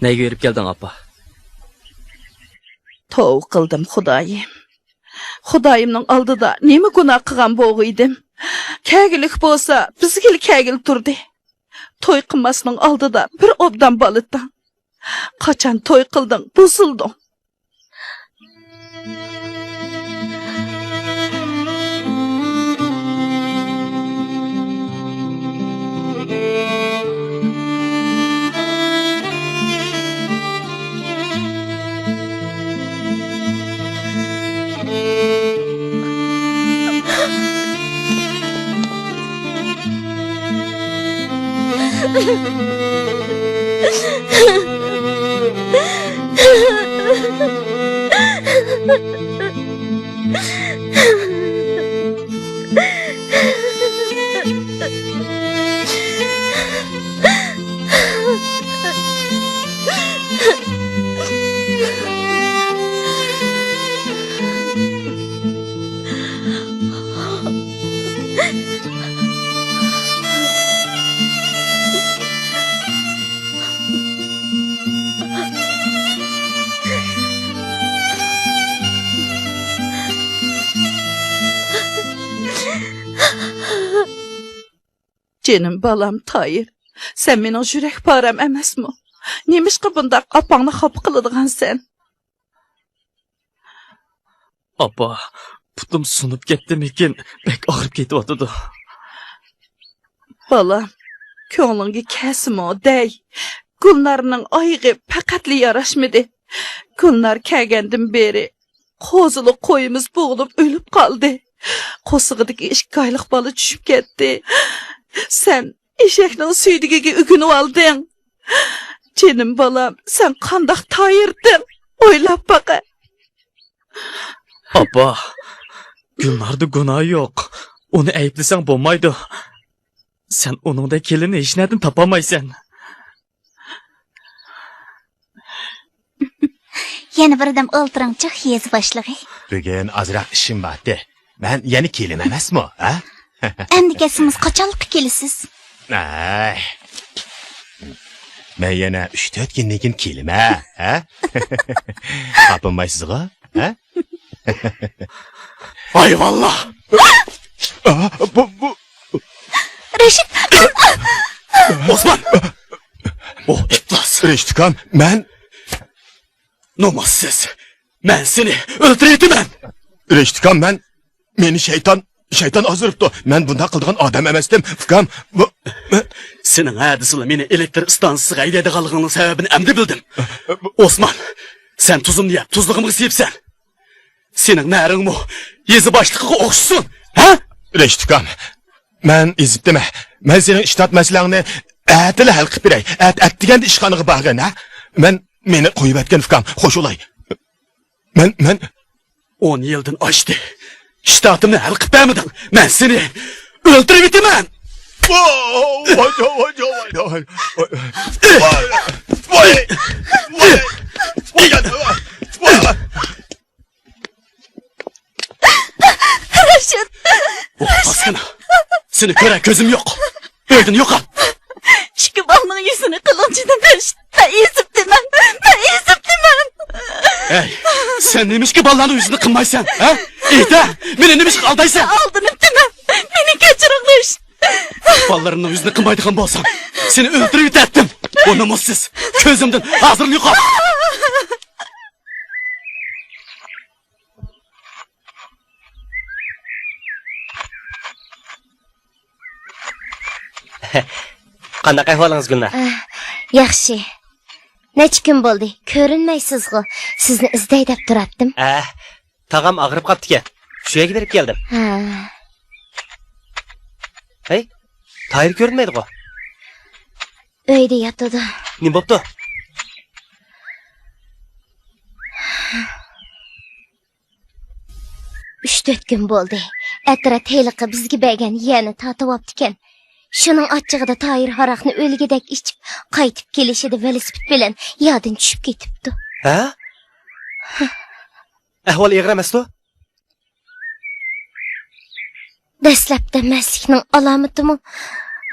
نەگە بېرىپ كەلدىڭ، ئاپا؟ توۋا قىلدىم، خۇدايىم. خۇدايىمنىڭ ئالدىدا نېمە گۇناھ قىلغان بولغىيدىم؟ كەلگۈلۈك بولسا، بىزگىلا كەلگىلى تۇردى. توي قىلماسنىڭ ئالدىدا بىر ئوبدان بالىتىڭ. قاچان توي قىلدىڭ، بۇزۇلدۇڭ. جېنىم بالام تايىر، سەن مېنىڭ يۈرەك پارەم ئەمەسمۇ؟ نېمىشقا بۇنداق ئاپاڭنى خاپا قىلىدىغانسەن؟ ئاپا، پۇتۇم سۇنۇپ كەتتىمىكىن، بەك ئاغرىپ كېتىۋاتىدۇ. بالام، كۆڭلۈڭگە كەلسىمۇ دەي، گۈلنارنىڭ ئايىغى پەقەتلا ياراشمىدى. گۈلنار كەلگەندىن بېرى قوزىلىق قويىمىز بوغۇلۇپ ئۆلۈپ قالدى. قورسىقىدىكى ئىككى ئايلىق بالا چۈشۈپ كەتتى. سەن ئېشەكنىڭ سۈيدۈكىگە ئۆگىنىۋالدىڭ. جېنىم بالام، سەن قانداق تايىردىڭ؟ ئويلاپ باقە. ئاپا، گۈلناردا گۇناھى يوق. ئۇنى ئەيىبلىسەڭ بولمايدۇ. سەن ئۇنىڭدەك كېلىننى ھېچنەدىن تاپالمايسەن. يەنە بىردەم ئولتۇرۇڭچۇ، يېزا باشلىقى. بۈگۈن ئازراق ئىشىم بارتى. مەن يەنە كېلىن ئەمەسمۇ، ھە؟ ئەمدى كەلسىڭىز قاچانلىققا كېلىسىز؟ ئەي. مەن يەنە ئۈچ تۆت كۈندىن كېيىن كېلىمەن، ھە؟ خاپىمايسىزغۇ، ھە؟ ھايۋانلار! ئا، بۇ، بۇ. رەشىت! ئوسمان! ئۇ ئىپلاس! رەشىت ئۇكام، مەن. نومۇسسىز! مەن سېنى ئۆلتۈرۈۋېتىمەن! رەشىت ئۇكام، مەن، مېنى شەيتان، شەيتان ئازدۇرۇپتۇ. مەن بۇنداق قىلىدىغان ئادەم ئەمەستىم، ئۇكام. بۇ، سېنىڭ ھە دېسىلا مېنى ئېلېكتر ئىستانسىسىغا ھەيدەيدىغانلىقىڭنىڭ سەۋەبىنى ئەمدى بىلدىم. ئوسمان، سەن تۇزۇمنى يەپ، تۇزلۇقۇمغا سىيىپسەن. سېنىڭ نەرىڭمۇ يېزا باشلىقىغا ئوخشىسۇن، ھە؟ رەشىت ئۇكام، مەن ئېزىپتىمەن. مەن سېنىڭ ئىشتات مەسىلەڭنى ئەتىلا ھەل قىلىپ بېرەي. ئەت-، ئەتىگەندە ئىشخانىغا بارغىن، ھە؟ مەن، مېنى قويۇۋەتكىن، ئۇكام. خوش بولاي. مەن، مەن. ئون يىلدىن ئاشتى. ئىشتاتىمنى ھەل قىلىپ بەرمىدىڭ. مەن سېنى ئۆلتۈرۈۋېتىمەن. ۋاي، ۋاي، ۋاي، ۋاي، ۋاي. رەشىت! ئوھ، پاسكىنا! سېنى كۆرەر كۆزۈم يوق! ئۆيدىن يوقال! ئىككى بالىنىڭ يۈزىنى قىلىڭچىدىن رەشىت! مەن ئېزىپتىمەن! مەن ئېزىپ سەن نېمىشقا بالىلارنىڭ يۈزىنى قىلمايسەن، ھە؟ ئېيت-ە، مېنى نېمىشقا ئالدايسەن؟ ئالدىنىپتىمەن. مېنى كەچۈرۈڭلار. بالىلىرىمنىڭ يۈزىنى قىلمايدىغان بولسام، سېنى ئۆلتۈرۈۋېتەتتىم. بۇ نومۇسسىز. كۆزۈمدىن ھازىرلا يوقال. قانداق ئەھۋالىڭىز، گۈلنار؟ ئە، ياخشى. نەچچە كۈن بولدى، كۆرۈنمەيسىزغۇ. سىزنى ئىزدەي دەپ تۇراتتىم. ئە، تاغام ئاغرىپ قاپتىكەن. شۇ يەرگە بېرىپ كەلدىم. ھە. ھەي، تاھىر كۆرۈنمەيدىغۇ. ئۆيدە ياتىدۇ. نېمە بوپتۇ؟ ئۈچ تۆت كۈن بولدى. ئەترەت ھېلىقى بىزگە بەرگەن يەرنى تارتىۋاپتىكەن. شۇنىڭ ئاچچىقىدا تاھىر ھاراقنى ئۆلگۈدەك ئىچىپ، قايتىپ كېلىشىدە ۋېلىسىپىت بىلەن يادىن چۈشۈپ كېتىپتۇ. ھە؟ ئەھۋال ئېغىر ئەمەستۇ؟ دەسلەپتە مەستلىكنىڭ ئالامىتىمۇ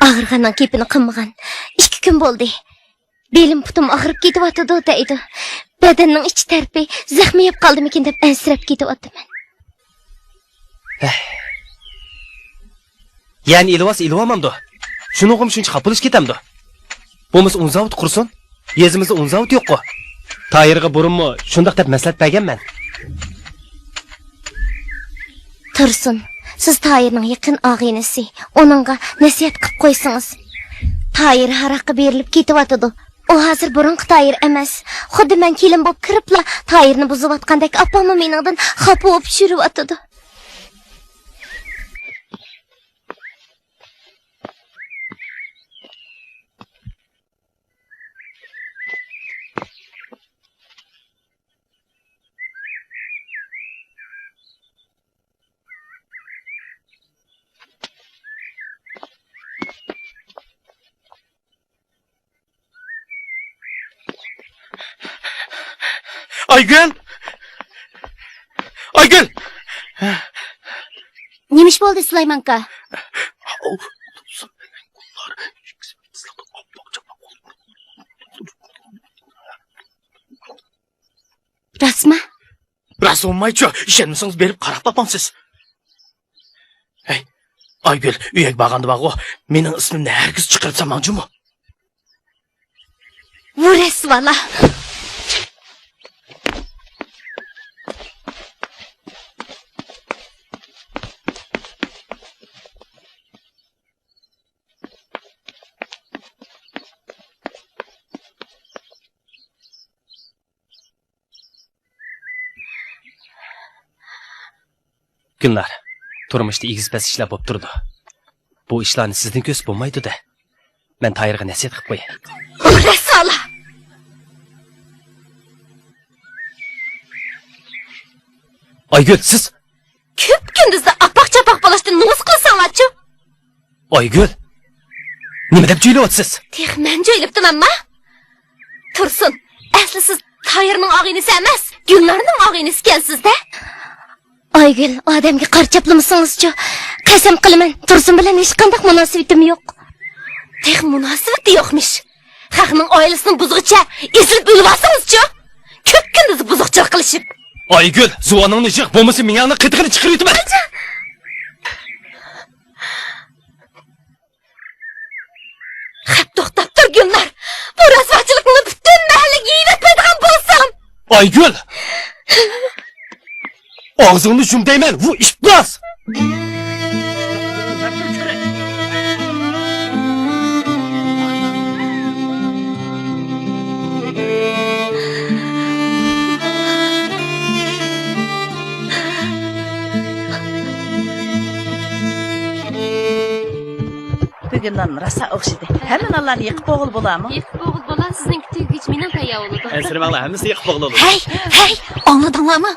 ئاغرىغاننىڭ گېپىنى قىلمىغان. ئىككى كۈن بولدى. بېلىم پۇتۇم ئاغرىپ كېتىۋاتىدۇ دەيدۇ. بەدەننىڭ ئىچ تەرىپى زەخمىي يەپ قالدىمىكىن دەپ ئەنسىرەپ كېتىۋاتىمەن. ھەي. يەنى ئېلىۋالسا ئېلىۋالمامدۇ؟ شۇنىڭغىمۇ شۇنچە خاپا بولۇش كېتەمدۇ؟ بولمىسا ئۇن زاۋۇتى قۇرسۇن. يېزىمىزدا ئۇن زاۋۇتى يوققۇ. تايىرغا بۇرۇنمۇ شۇنداق دەپ مەسلىھەت بەرگەنمەن. تۇرسۇن، سىز تايىرنىڭ يېقىن ئاغىنىسى. ئۇنىڭغا نەسىھەت قىپ قويسىڭىز. تايىر ھاراققا بېرىلىپ كېتىۋاتىدۇ. ئۇ ھازىر بۇرۇنقى تايىر ئەمەس. خۇددى مەن كېلىن بولۇپ كىرىپلا تايىرنى بۇزۇۋاتقاندەك ئاپاممۇ مېنىڭدىن خاپا بولۇپ يۈرۈۋاتىدۇ. ئايگۈل! ئايگۈل! نېمە ئىش بولدى، سۇلايمانكا؟ راستمۇ؟ راست بولمايچۇ، ئىشەنمىسىڭىز بېرىپ قاراپ باقامسىز. ھەي، ئايگۈل، ئۆيگە بارغاندا بارغۇ، مېنىڭ ئىسمىمنى ھەرگىز چىقىرىپ سالماڭ جۇمۇ. ۋۇ رەسۋالار! گۈلنار، تۇرمۇشتا ئېگىز-پەس ئىشلار بولۇپ تۇرىدۇ. بۇ ئىشلارنى سىزدىن كۆرسە بولمايدۇ-دە. مەن تايىرغا نەسىھەت قىلىپ قوياي. رەسۋالار! ئايگۈل، سىز كۈپ-كۈندۈزدە ئاپاق-چاپاق بولۇشتىن نومۇس قىلساڭلارچۇ؟ ئايگۈل، نېمە دەپ جۆيلۈۋاتىسىز؟ تېخى مەن جۆيلۈپتىمەنما؟ تۇرسۇن، ئەسلى سىز تايىرنىڭ ئاغىنىسى ئەمەس، گۈلنارنىڭ ئاغىنىسىكەنسىز-دە. ئايگۈل، ئادەمگە قارا چاپلىمىسىڭىزچۇ؟ قەسەم قىلىمەن، تۇرسۇن بىلەن ھېچقانداق مۇناسىۋىتىم يوق. تېخى مۇناسىۋىتى يوقمىش. خەقنىڭ ئائىلىسىنى بۇزغۇچە ئېزىلىپ ئۆلۈۋالسىڭىزچۇ؟ كۈپ-كۈندۈز بۇزۇقچىلىق قىلىشىپ. ئايگۈل، زۇۋانىڭنى يىغ، بولمىسا مېڭەڭنىڭ قېتىقىنى چىقىرىۋېتىمەن. خەپ توختاپ تۇر، گۈلنار. بۇ رەسۋاچىلىقنى پۈتۈن مەھەللىگە يېيىۋەتمەيدىغان بولسام. ئايگۈل! ئاغزىڭنى يۇم دەيمەن، ۋۇ ئىپلاس! بۈگۈن نان راسا ئوخشىدى. ھەممە نانلارنى يېقىپ بولغىلى بولامۇ؟ يېقىپ بولغىلى بولا، سىزنىڭكى تۈگىگىچە مېنىڭ تەييار بولىدۇ. ئەنسىرىمەڭلار، ھەممىسىنى يېقىپ بولغىلى بولىدۇ. ھەي، ھەي، ئاڭلىدىڭلارمۇ؟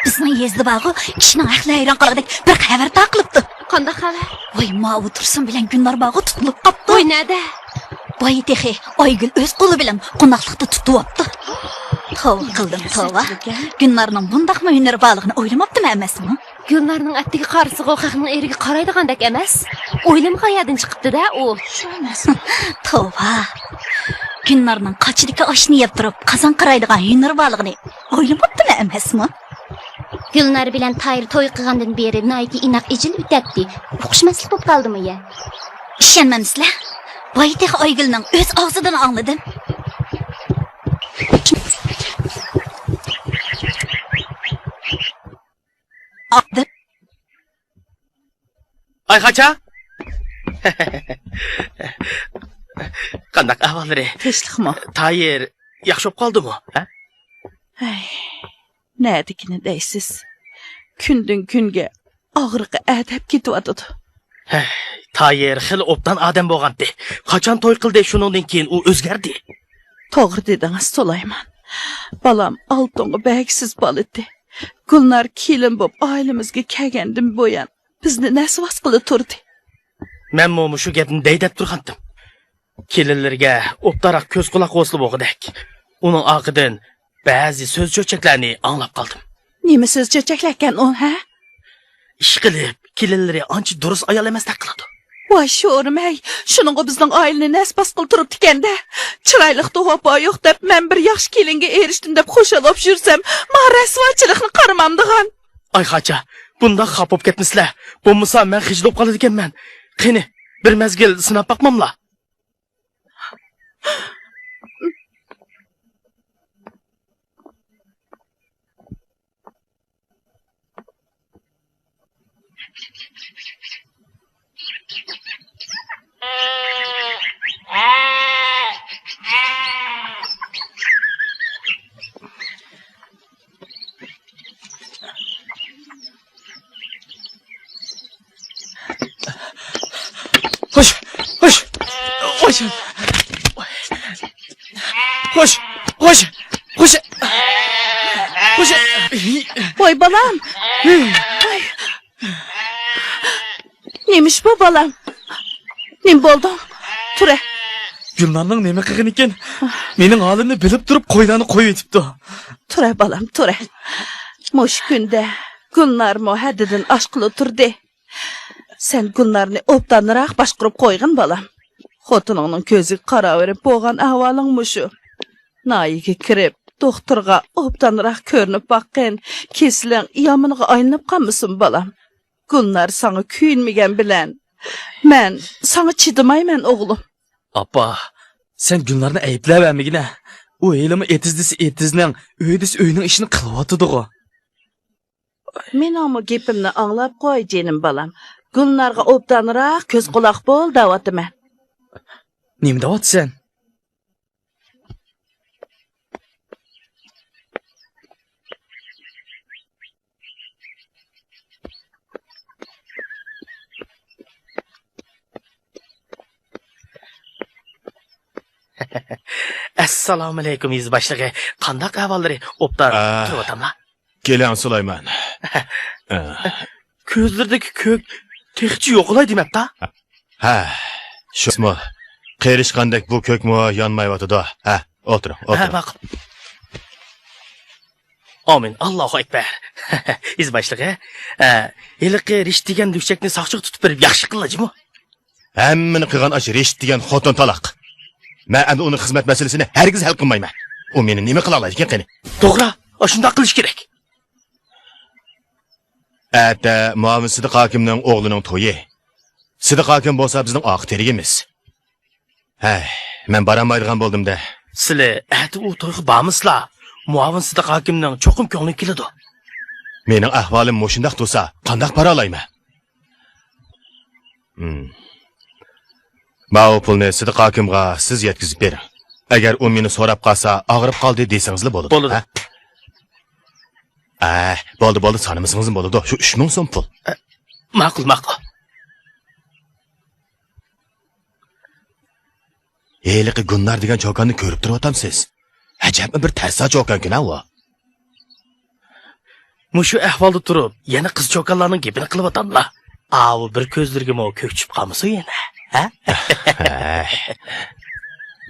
بىزنىڭ يېزىدا بارغۇ، كىشىنىڭ ئەقلى ھەيران قالغۇدەك بىر خەۋەر تارقىلىپتۇ. قانداق خەۋەر؟ ۋاي، ماۋۇ تۇرسۇن بىلەن گۈلنار بارغۇ، تۇتۇلۇپ قاپتۇ. ۋاي، نەدە؟ بايا تېخى ئايگۈل ئۆز قولى بىلەن قوناقلىقتا تۇتۇۋاپتۇ. توۋا قىلدىم، توۋا. گۈلنارنىڭ بۇنداقمۇ ھۈنىرى بارلىقىنى ئويلىماپتىمەن ئەمەسمۇ؟ گۈلنارنىڭ ئەتىگە قارىسىغۇ خەقنىڭ ئېرىگە قارايدىغاندەك ئەمەس. ئويلىمىغان يەردىن چىقىپتۇ-دە ئۇ. توۋا. گۈلنارنىڭ قاچىدىكى ئاشنى يەپ تۇرۇپ، قازان قارايدىغان ھۈنىرى بارلىقىنى ئويلىماپتىمەن ئەمەسمۇ؟ گۈلنار بىلەن تاھىر توي قىلغاندىن بېرى ناھايىتى ئىناق ئىجىل ئۆتەتتى. ئۇقۇشماسلىق بولۇپ قالدىمۇ يا؟ ئىشەنمەمسىلەر؟ بايا تېخى ئايگۈلنىڭ ئۆز ئاغزىدىن ئاڭلىدىم. ئاغزىدىن. ئايخاچا! قانداق ئەھۋاللىرى؟ تىنچلىقمۇ؟ تايىر ياخشى بولۇپ قالدىمۇ؟ ھە؟ ھەي، نەدىكىنى دەيسىز. كۈندىن كۈنگە ئاغرىقى ئەدەپ كېتىۋاتىدۇ. ھەي، تايىر خېلى ئوبدان ئادەم بولغانتى. قاچان توي قىلدى، شۇنىڭدىن كېيىن ئۇ ئۆزگەردى. توغرا دېدىڭىز، سۇلايمان. بالام ئالتۇنغا بەرگۈسىز بالا ئىدى. گۈلنار كېلىن بولۇپ ئائىلىمىزگە كەلگەندىن بۇيان، بىزنى نەسۋاس قىلا تۇردى. مەنمۇ مۇشۇ گەپنى دەي دەپ تۇرغانتىم. كېلىنلىرىگە ئوبدانراق كۆز قۇلاق بولسىلا بولغۇدەك. ئۇنىڭ ئارقىدىن بەزى سۆز چۆچەكلەرنى ئاڭلاپ قالدىم. نېمە سۆز چۆچەكلەركەن ئۇ، ھە؟ ئىشقىلىپ، كېلىنلىرى ئانچە دۇرۇس ئايال ئەمەستەك قىلىدۇ. ۋاي شورۇم ھەي، شۇنىڭغا بىزنىڭ ئائىلىنى نەسۋاس قىلا تۇرۇپتىكەن-دە. چىرايلىقتا ۋاپا يوق دەپ، مەن بىر ياخشى كېلىنگە ئېرىشتىم دەپ خۇشال بولۇپ يۈرسەم، ما رەسۋاچىلىقنى قارىمامدىغان. ئايخاچا، بۇنداق خاپا بولۇپ كەتمىسىلە. بولمىسا مەن خىجىل بولۇپ قالىدىكەنمەن. قېنى، بىر مەزگىل سىناپ باقماملا؟ خوش، خوش، خوش، خوش، خوش، خوش، خوش. ۋاي بالام. ۋاي. نېمىش بۇ بالام؟ نېمە بولدۇڭ؟ تۇرە. گۈلنارنىڭ نېمە قىلغىنىكىن؟ مېنىڭ ھالىمنى بىلىپ تۇرۇپ قويلارنى قويۇۋېتىپتۇ. تۇرە بالام، تۇرە. مۇشۇ كۈندە گۈلنارمۇ ھەددىدىن ئاشقىلى تۇردى. سەن گۈلنارنى ئوبدانراق باشقۇرۇپ قويغىن، بالام. خوتۇنۇڭنىڭ كۆزىگە قاراۋېرىپ بولغان ئەھۋالىڭ مۇشۇ. ناھىيىگە كىرىپ، دوختۇرغا ئوبدانراق كۆرۈنۈپ باققىن، كېسىلىڭ يامىنىغا ئايلىنىپ قالمىسۇن، بالام. گۈلنار ساڭا كۆيۈنمىگەن بىلەن، مەن ساڭا چىدىمايمەن، ئوغلۇم. ئاپا، سەن گۈلنارنى ئەيىبلەۋەرمىگىنە. ئۇ ھېلىمۇ ئېتىز دېسە ئېتىزنىڭ، ئۆي دېسە ئۆينىڭ ئىشىنى قىلىۋاتىدىغۇ. مېنىڭمۇ گېپىمنى ئاڭلاپ قوي، جېنىم بالام. گۈلنارغا ئوبدانراق كۆز قۇلاق بول دەۋاتىمەن. نېمە دەۋاتىسەن؟ ئەسسالامۇئەلەيكۇم، يېزا باشلىقى. قانداق ئەھۋاللىرى؟ ئوبدان ئا، تۇرۇۋاتاملا؟ كېلىڭ، سۇلايمان. ئا. كۆزلىرىدىكى كۆك تېخىچە يوقىلاي دېمەپتا؟ ھە، شۇمۇ. قېرىشقاندەك بۇ كۆكمۇ يانمايۋاتىدۇ. ھە، ئولتۇرۇڭ، ھە، ئولتۇرۇڭ. ماقۇل. ئامىن، ئاللاھۇ ئەكبەر. يېزا باشلىقى، ھە، ھېلىقى رىشىت دېگەن لۈكچەكنى ساقچىغا تۇتۇپ بېرىپ ياخشى قىللا جۇمۇ. ھەممىنى قىلغان ئاشۇ رىشىت دېگەن خوتۇن تالاق. مەن ئەمدى ئۇنىڭ خىزمەت مەسىلىسىنى ھەرگىز ھەل قىلمايمەن. ئۇ مېنى نېمە قىلالايدىكىن قېنى؟ توغرا، ئاشۇنداق قىلىش كېرەك. ئەتە مۇئاۋىن سىدىق ھاكىمنىڭ ئوغلىنىڭ تويى. سىدىق ھاكىم بولسا بىزنىڭ ئارقا تىرىكىمىز. ھەي، مەن بارالمايدىغان بولدۇم-دە. سىلى ئەتە ئۇ تويغا بارمىسىلا، مۇئاۋىن سىدىق ھاكىمنىڭ چوقۇم كۆڭلى كېلىدۇ. مېنىڭ ئەھۋالىم مۇشۇنداق تۇرسا، قانداق بارالايمەن؟ ھىم. ماۋۇ پۇلنى سىدىق ھاكىمغا سىز يەتكۈزۈپ بېرىڭ. ئەگەر ئۇ مېنى سوراپ قالسا، ئاغرىپ قالدى دېسىڭىزلا بولىدۇ. بولىدۇ. ھە؟ ئە، بولدى، بولدى، سانىمىسىڭىزمۇ بولىدۇ. شۇ ئۈچ مىڭ سوم پۇل. ئە، ماقۇل، ماقۇل. ھېلىقى گۈلنار دېگەن چوكاننى كۆرۈپ تۇرۇۋاتامسىز؟ ئەجەبمۇ بىر تەرسا چوكانكىن-ھە ئۇ. مۇشۇ ئەھۋالدا تۇرۇپ، يەنە قىز چوكانلارنىڭ گېپىنى قىلىۋاتاملا. ئاۋۇ بىر كۆزلىرىگىمۇ كۆك چۈشۈپ قالمىسۇن يەنە، ھە؟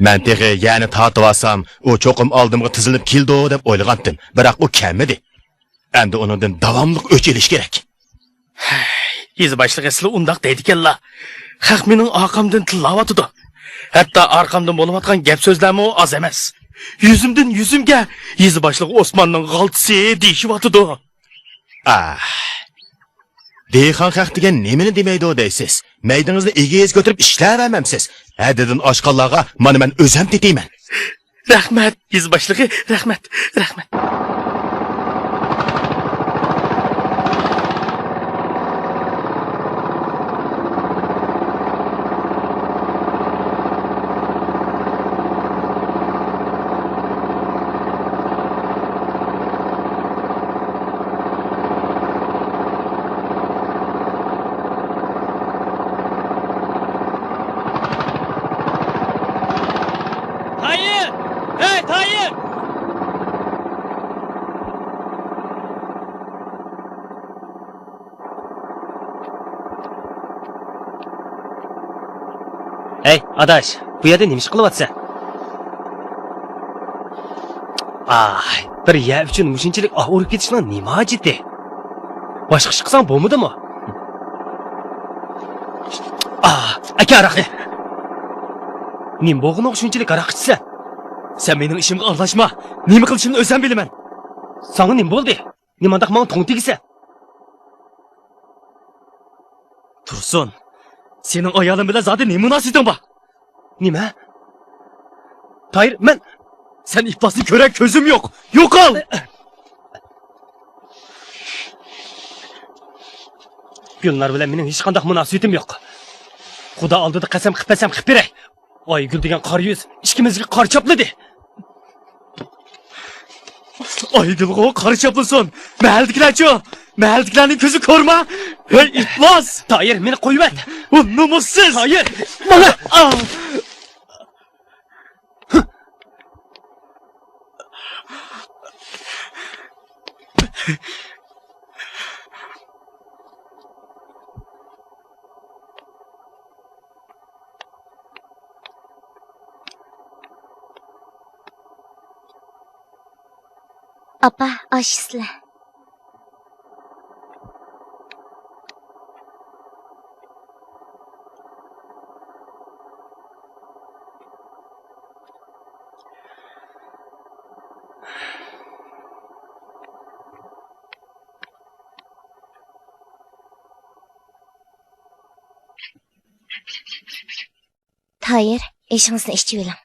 مەن تېخى يەنە تارتىۋالسام، ئۇ چوقۇم ئالدىمغا تىزلىنىپ كېلىدۇ دەپ ئويلىغانتىم، بىراق ئۇ كەلمىدى. ئەمدى ئۇنىڭدىن داۋاملىق ئۆچ ئېلىش كېرەك. يېزا باشلىقى، سىلى ئۇنداق دەيدىكەنلا. خەق مېنىڭ ئارقامدىن تىللاۋاتىدۇ. ھەتتا ئارقامدىن بولۇۋاتقان گەپ سۆزلەرمۇ ئاز ئەمەس. يۈزۈمدىن يۈزۈمگە يېزا باشلىقى ئوسماننىڭ غالتىسى دېيىشىۋاتىدۇ. ئاھ. دېھقان خەق دېگەن نېمىنى دېمەيدۇ دەيسىز؟ مەيدىڭىزنى ئېگىز كۆتۈرۈپ ئىشلەۋەرمەمسىز؟ ھەددىدىن ئاشقانلارغا مانا مەن ئۆزۈم تېتىيمەن. رەھمەت، يېزا باشلىقى، رەھمەت، رەھمەت. تايىر! ھەي، تايىر! ھەي، ئاداش، بۇ يەردە نېمە ئىش قىلىۋاتىسەن؟ ئاھ، بىر يەر ئۈچۈن مۇشۇنچىلىك ئاھ ئۇرۇپ كېتىشنىڭ نېمە ھاجىتى؟ باشقا ئىش قىلساڭ بولمىدىمۇ؟ ئاھ، ئەكە ھاراقنى! نېمە بولغىنىغا شۇنچىلىك ھاراق ئىچىسەن؟ سەن مېنىڭ ئىشىمغا ئارىلاشما! نېمە قىلىشىمنى ئۆزۈم بىلىمەن! ساڭا نېمە بولدى؟ نېمانداق ماڭا توڭ تېگىسەن؟ تۇرسۇن، سېنىڭ ئايالىڭ بىلەن زادى نېمە مۇناسىۋىتىڭ بار؟ نېمە؟ تايىر، مەن، سەن ئىپلاسنى كۆرەر كۆزۈم يوق. يوقال! گۈلنار بىلەن مېنىڭ ھېچقانداق مۇناسىۋىتىم يوق. خۇدا ئالدىدا قەسەم قىلىپ بەرسەم قىلىپ بېرەي. ئايگۈل دېگەن قارا يۈز ئىككىمىزگە قارا چاپلىدى. ئايگۈلغۇ قارا چاپلىسۇن. مەھەللىدىكىلەرچۇ؟ مەھەللىدىكىلەرنىڭ كۆزى كورما؟ ھەي، ئىپلاس! تايىر، مېنى قويۇۋەت! ئۇ نومۇسسىز! تايىر! مانا! ئاپا، ئاشۇ سىلە. تايىر، ئېشىڭىزنى ئىچىۋېلىڭ.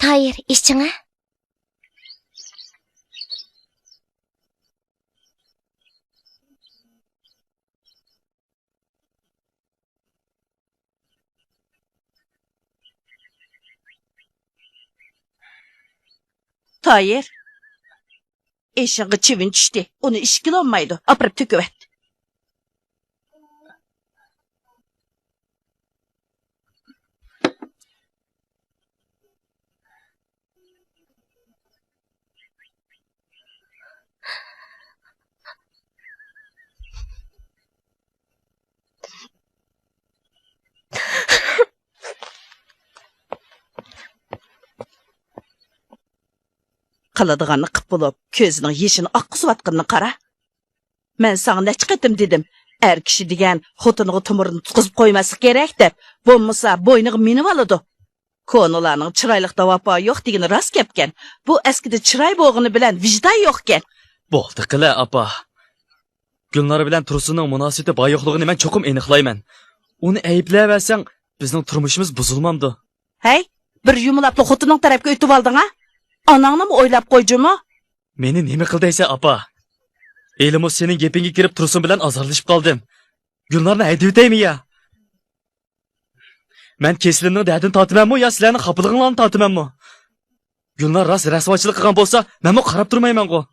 تايىر، ئىچىڭە. تايىر، ئېشىڭغا چىۋىن چۈشتى، ئۇنى ئىچكىلى بولمايدۇ، ئاپىرىپ تۆكۈۋەت. قىلىدىغاننى قىپ بولۇپ، كۆزىنىڭ يېشىنى ئاققۇزۇۋاتقىنىنى قارا. مەن ساڭا نەچچە قېتىم دېدىم، ئەر كىشى دېگەن خوتۇنىغا تومۇرىنى تۇتقۇزۇپ قويماسلىق كېرەك دەپ، بولمىسا بوينىغا مىنىۋالىدۇ. كونىلارنىڭ چىرايلىقتا ۋاپا يوق دېگىنى راست گەپكەن. بۇ ئەسكىدە چىراي بولغىنى بىلەن ۋىجدان يوقكەن. بولدى قىلە، ئاپا. گۈلنار بىلەن تۇرسۇننىڭ مۇناسىۋىتى بار يوقلۇقىنى مەن چوقۇم ئېنىقلايمەن. ئۇنى ئەيىبلەۋەرسەڭ، بىزنىڭ تۇرمۇشىمىز بۇزۇلمامدۇ؟ ھەي، بىر يۇمىلاپلا خوتۇنۇڭ تەرەپكە ئۆتۈۋالدىڭ ھە؟ ئاناڭنىمۇ ئويلاپ قوي جۇمۇ. مېنى نېمە قىل دەيسەن، ئاپا؟ ھېلىمۇ سېنىڭ گېپىڭگە كىرىپ تۇرسۇن بىلەن ئازارلىشىپ قالدىم. گۈلنارنى ھەيدىۋېتەيمۇ يا؟ مەن كېسىلىمنىڭ دەردىنى تارتىمەنمۇ يا سىلەرنىڭ خاپىلىقىڭلارنى تارتىمەنمۇ؟ گۈلنار راست رەسۋاچىلىق قىلغان بولسا، مەنمۇ قاراپ تۇرمايمەنغۇ.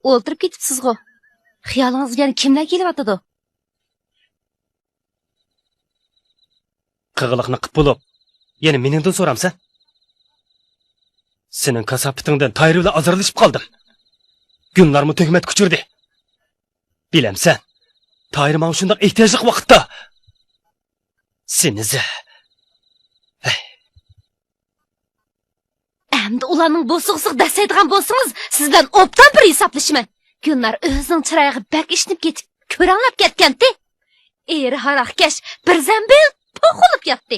ئولتۇرۇپ كېتىپسىزغۇ. خىيالىڭىزغا يەنە كىملەر كېلىۋاتىدۇ؟ قىغلىقنى قىپ بولۇپ، يەنە مېنىڭدىن سورامسەن؟ سېنىڭ كاساپىتىڭدىن تايىر بىلەن ئازارلىشىپ قالدىم. گۈلنارمۇ تۆھمەتكە ئۇچرىدى. بىلەمسەن، تايىر ماڭا شۇنداق ئېھتىياجلىق ۋاقىتتا سېنى زە-، ھەي. ئەمدى ئۇلارنىڭ بوسۇغىسىغا دەسسەيدىغان بولسىڭىز، سىز بىلەن ئوبدان بىر ھېسابلىشىمەن. گۈلنار ئۆزىنىڭ چىرايىغا بەك ئىشىنىپ كېتىپ، كۆرەڭلەپ كەتكەنتى. ئېرى ھاراقكەش بىر زەمبىل پوق بولۇپ ياتتى.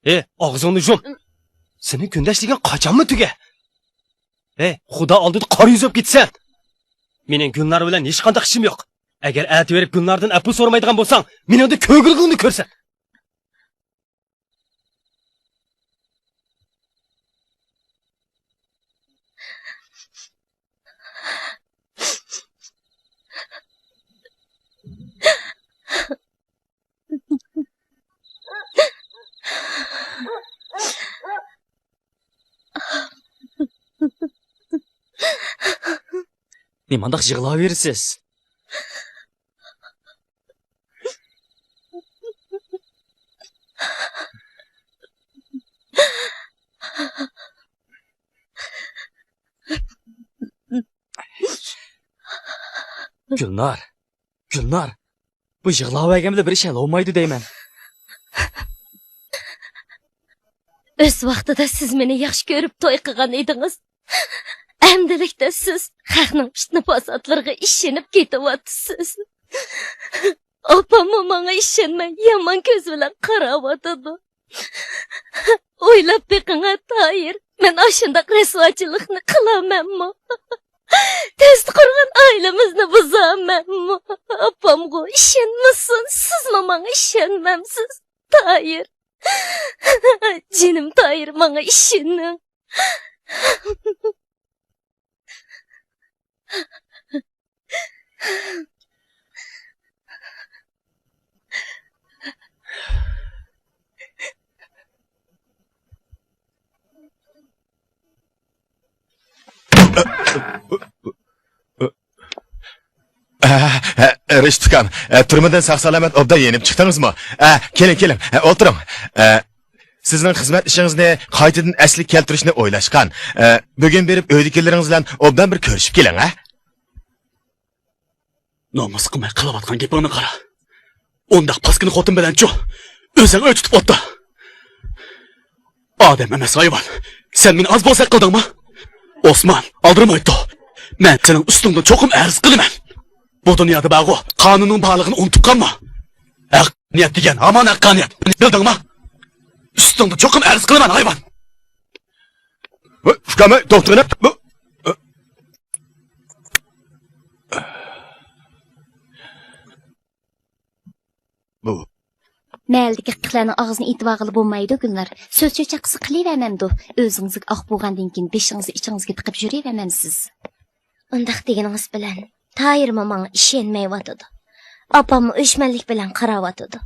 ھې، ئاغزىڭنى يۇم! سېنى كۈندەش دېگەن قاچانمۇ تۈگە؟ ھەي، خۇدا ئالدىدا قارا يۈز بولۇپ كېتىسەن! مېنىڭ گۈلنار بىلەن ھېچقانداق ئىشىم يوق. ئەگەر ئەتىۋېرىپ گۈلناردىن ئەپۇ سورىمايدىغان بولساڭ، مېنىڭدە كۆرگۈلۈكۈڭنى كۆرسەت! نېمانداق يىغلاۋېرىسىز؟ گۈلنار، گۈلنار، بۇ يىغلاۋەرگەن بىلەن بىر ئىش ھەل بولمايدۇ دەيمەن. ئۆز ۋاقتىدا سىز مېنى ياخشى كۆرۈپ توي قىلغان ئىدىڭىز. ئەمدىلىكتە سىز خەقنىڭ پىتنە-پاساتلىرىغا ئىشىنىپ كېتىۋاتىسىز. ئاپاممۇ ماڭا ئىشەنمەي، يامان كۆز بىلەن قاراۋاتىدۇ. ئويلاپ بېقىڭا، تاھىر، مەن ئاشۇنداق رەسۋاچىلىقنى قىلامەنمۇ؟ تەستە قۇرغان ئائىلىمىزنى بۇزامەنمۇ؟ ئاپامغۇ ئىشەنمىسۇن، سىزمۇ ماڭا ئىشەنمەمسىز، تاھىر. جېنىم تاھىر، ماڭا ئىشىنىڭ. ئە، ئە، رىشىت ئۇكام، ئە، تۈرمىدىن ساق-سالامەت ئوبدان يېنىپ چىقتىڭىزمۇ؟ ئە، كېلىڭ، كېلىڭ، ئە، ئولتۇرۇڭ. ئە، سىزنىڭ خىزمەت ئىشىڭىزنى قايتىدىن ئەسلىگە كەلتۈرۈشنى ئويلاشقان. ئە، بۈگۈن بېرىپ ئۆيدىكىلىرىڭىز بىلەن ئوبدان بىر كۆرۈشۈپ كېلىڭ، ھە؟ نومۇس قىلماي قىلىۋاتقان گېپىڭنى قارا. ئۇنداق پاسكىنا خوتۇن بىلەنچۇ؟ ئۆزۈڭ ئۆي تۇتۇپ ئولتۇر. ئادەم ئەمەس، ھايۋان. سەن مېنى ئاز بولسا قىلدىڭمۇ؟ ئوسمان ئالدىرىمايتتۇ. مەن سېنىڭ ئۈستۈڭدىن چوقۇم ئەرز قىلىمەن. بۇ دۇنيادا بارغۇ، قانۇننىڭ بارلىقىنى ئۇنتۇپ قالما. ھەققانىيەت دېگەن ھامان ھەققانىيەت. بىلدىڭمۇ؟ ئۈستۈڭدىن چوقۇم ئەرز قىلىمەن، ھايۋان. ۋاي، ئۇكام، ۋاي، توختىغىنە. بۇ، بۇ. مەھەللىدىكى خەقلەرنىڭ ئاغزىنى ئېتىۋالغىلى بولمايدۇ، گۈلنار. سۆز چۆچەك قىلسا قىلىۋەرمەمدۇ؟ ئۆزىڭىزگە ئاق بولغاندىن كېيىن بېشىڭىزنى ئىچىڭىزگە تىقىپ يۈرۈۋەرمەمسىز؟ ئۇنداق دېگىنىڭىز بىلەن تاھىرمۇ ماڭا ئىشەنمەيۋاتىدۇ. ئاپاممۇ ئۆچمەنلىك بىلەن قاراۋاتىدۇ.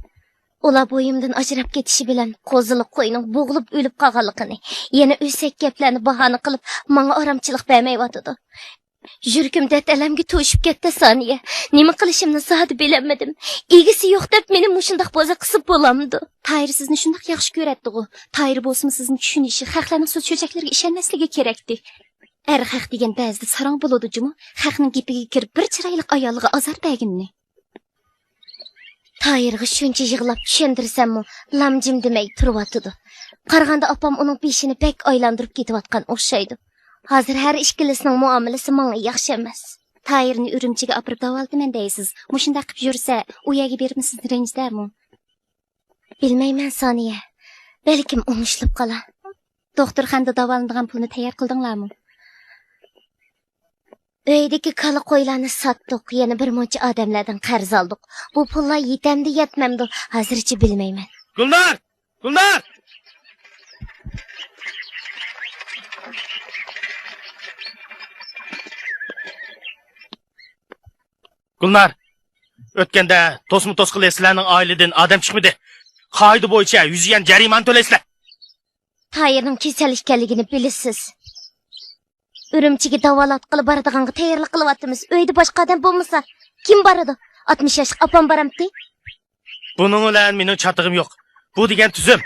ئۇلار بويۇمدىن ئاجراپ كېتىشى بىلەن قوزىلىق قوينىڭ بوغۇلۇپ ئۆلۈپ قالغانلىقىنى، يەنە ئۆسەك گەپلەرنى باھانە قىلىپ، ماڭا ئارامچىلىق بەرمەيۋاتىدۇ. يۈرىكىم دەرد-ئەلەمگە توشۇپ كەتتى، سانىيە. نېمە قىلىشىمنى زادى بىلەلمىدىم. ئىگىسى يوق دەپ مېنى مۇشۇنداق بوزەك قىسىپ بولامدۇ؟ تاھىر سىزنى شۇنداق ياخشى كۆرەتتىغۇ. تاھىر بولسىمۇ سىزنى چۈشىنىشى، خەقلەرنىڭ سۆز چۆچەكلىرىگە ئىشەنمەسلىكى كېرەكتى. ئەر خەق دېگەن بەزىدە ساراڭ بولىدۇ جۇمۇ. خەقنىڭ گېپىگە كىرىپ، بىر چىرايلىق ئايالىغا ئازار بەرگىنىنى. تاھىرغا شۇنچە يىغلاپ چۈشەندۈرسەممۇ، لام-جىم دېمەي تۇرۇۋاتىدۇ. قارىغاندا ئاپام ئۇنىڭ بېشىنى بەك ئايلاندۇرۇپ كېتىۋاتقان ئوخشايدۇ. ھازىر ھەر ئىككىلىسىنىڭ مۇئامىلىسى ماڭا ياخشى ئەمەس. تاھىرنى ئۈرۈمچىگە ئاپىرىپ داۋالىتىمەن دەيسىز. مۇشۇنداق قىلىپ يۈرسە، ئۇ يەرگە بېرىپمۇ سىزنى رەنجىتەرمۇ؟ بىلمەيمەن، سانىيە. بەلكىم ئوڭشىلىپ قالار. دوختۇرخانىدا داۋالىنىدىغان پۇلنى تەييار قىلدىڭلارمۇ؟ ئۆيدىكى كالا-قويلارنى ساتتۇق، يەنە بىر مۇنچە ئادەملەردىن قەرز ئالدۇق. بۇ پۇللار يېتەمدۇ، يەتمەمدۇ، ھازىرچە بىلمەيمەن. گۈلنار! گۈلنار! گۈلنار! ئۆتكەندە توسما توس قىلىپ سىلەرنىڭ ئائىلىدىن ئادەم چىقمىدى. قائىدە بويىچە يۈز يۈەن جەرىمانە تۆلەيسىلەر. تايىرنىڭ كېسەل ئىكەنلىكىنى بىلىسىز. ئۈرۈمچىگە داۋالاتقىلى بارىدىغانغا تەييارلىق قىلىۋاتىمىز. ئۆيدە باشقا ئادەم بولمىسا، كىم بارىدۇ؟ ئاتمىش ياشلىق ئاپام بارامتى؟ بۇنىڭ بىلەن مېنىڭ چاتىقىم يوق. بۇ دېگەن تۈزۈم.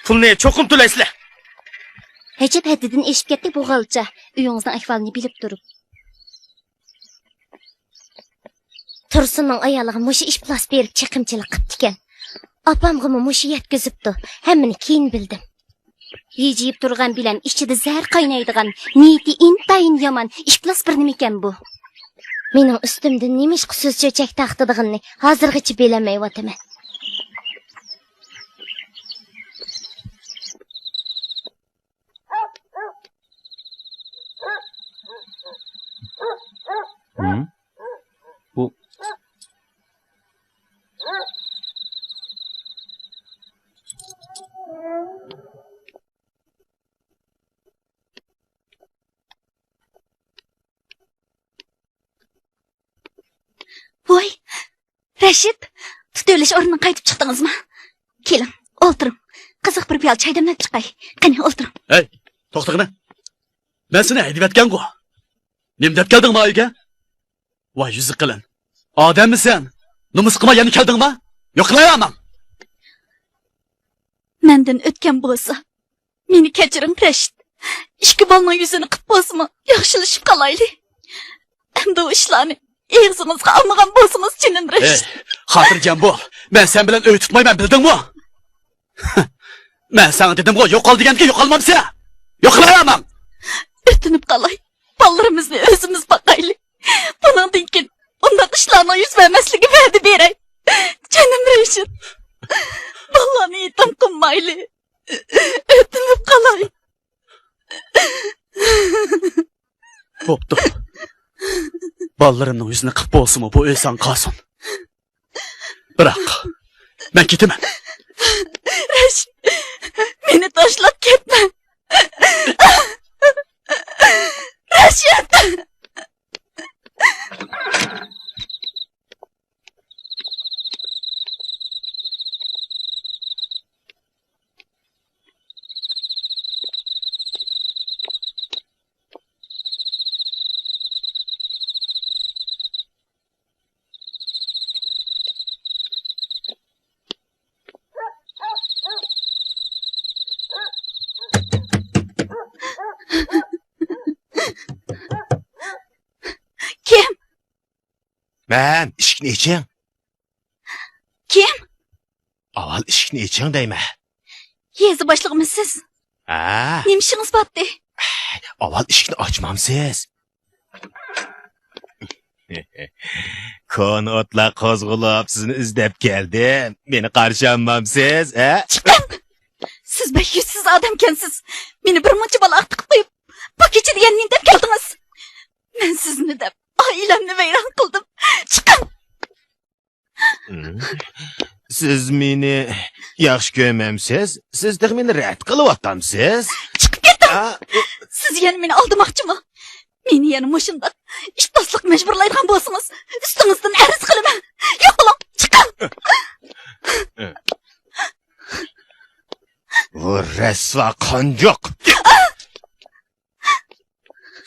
پۇلنى چوقۇم تۆلەيسىلەر. ھەجەپ ھەددىدىن ئېشىپ كەتتى بۇ غالچا. ئۆيىڭىزنىڭ ئەھۋالىنى بىلىپ تۇرۇپ. تۇرسۇننىڭ ئايالىغا مۇشۇ ئىپلاس بېرىپ چېقىمچىلىق قىپتىكەن. ئاپامغىمۇ مۇشۇ يەتكۈزۈپتۇ. ھەممىنى كېيىن بىلدىم. ھىجىيىپ تۇرغان بىلەن ئىچىدە زەھەر قاينايدىغان، نىيىتى ئىنتايىن يامان ئىپلاس بىر نېمىكەن بۇ. مېنىڭ ئۈستۈمدىن نېمىشقا سۆز چۆچەك تارقىتىدىغىنىنى ھازىرغىچە بىلەلمەيۋاتىمەن. ھىم؟ بۇ. ۋاي، رەشىت، تۇتۇۋېلىش ئورنىدىن قايتىپ چىقتىڭىزمۇ؟ كېلىڭ، ئولتۇرۇڭ. قىزىق بىر پىيالە چاي دەملەپ چىقاي. قېنى، ئولتۇرۇڭ. ھەي، توختىغىنە. مەن سېنى ھەيدىۋەتكەنغۇ. نېمە دەپ كەلدىڭ ما ئۆيگە؟ ۋاي، يۈزى قېلىن. ئادەممىسەن؟ نومۇس قىلماي يەنە كەلدىڭما؟ يوقلايامەن. مەندىن ئۆتكەن بولسا، مېنى كەچۈرۈڭ، رەشىت. ئىككى بالىنىڭ يۈزىنى قىپ بولسىمۇ ياخشىلىشىپ قالايلى. ئەمدى ئۇ ئىشلارنى ئېغىزىڭىزغا ئالمىغان بولسىڭىز، جېنىم رەشىت. ئېي، خاتىرجەم بول. مەن سەن بىلەن ئۆي تۇتمايمەن، بىلدىڭمۇ؟ مەن ساڭا دېدىمغۇ، يوقال دېگەندىكىن يوقالمامسەن. يوقلايامەن. ئۆتۈنۈپ قالاي. بالىلىرىمىزنى ئۆزىمىز باقايلى. بۇنىڭدىن كېيىن ئۇنداق ئىشلارنىڭ يۈز بەرمەسلىكىگە ۋەدە بېرەي. جېنىم رەشىت. بالىلارنى يېتىم قىلمايلى. ئۆتۈنۈپ قالاي. بوپتۇ. بالىلىرىمنىڭ يۈزىنى قىپ بولسىمۇ، بۇ ئۆي ساڭا قالسۇن. بىراق، مەن كېتىمەن. رەشىت، مېنى تاشلاپ كەتمە. رەشىت! كىم؟ مەن، ئىشىكنى ئېچىڭ. كىم؟ ئاۋۋال ئىشىكنى ئېچىڭ دەيمەن. يېزا باشلىقىمۇ سىز؟ ھە. نېمە ئىشىڭىز بارتى؟ ئاۋۋال ئىشىكنى ئاچمامسىز؟ كونا ئوتلار قوزغىلىپ، سىزنى ئىزدەپ كەلدىم. مېنى قارشى ئالمامسىز، ھە؟ چىقىڭ! سىز بەك يۈزسىز ئادەمكەنسىز. مېنى بىر مۇنچە بالا ئارتىق قىلىپ قويۇپ، بۇ كېچىدە يەنە نېمە دەپ كەلدىڭىز؟ مەن سىزنى دەپ ئائىلەمنى ۋەيران قىلدىم. چىقىڭ! سىز مېنى ياخشى كۆرمەمسىز؟ سىز تېخى مېنى رەت قىلىۋاتامسىز؟ چىقىپ كېتىڭ! ئا، ئۇ سىز يەنە مېنى ئالدىماقچىمۇ؟ مېنى يەنە مۇشۇنداق ئىپلاسلىققا مەجبۇرلايدىغان بولسىڭىز، ئۈستىڭىزدىن ئەرز قىلىمەن. يوقىلىڭ، چىقىڭ! بۇ رەسۋا قانجۇق!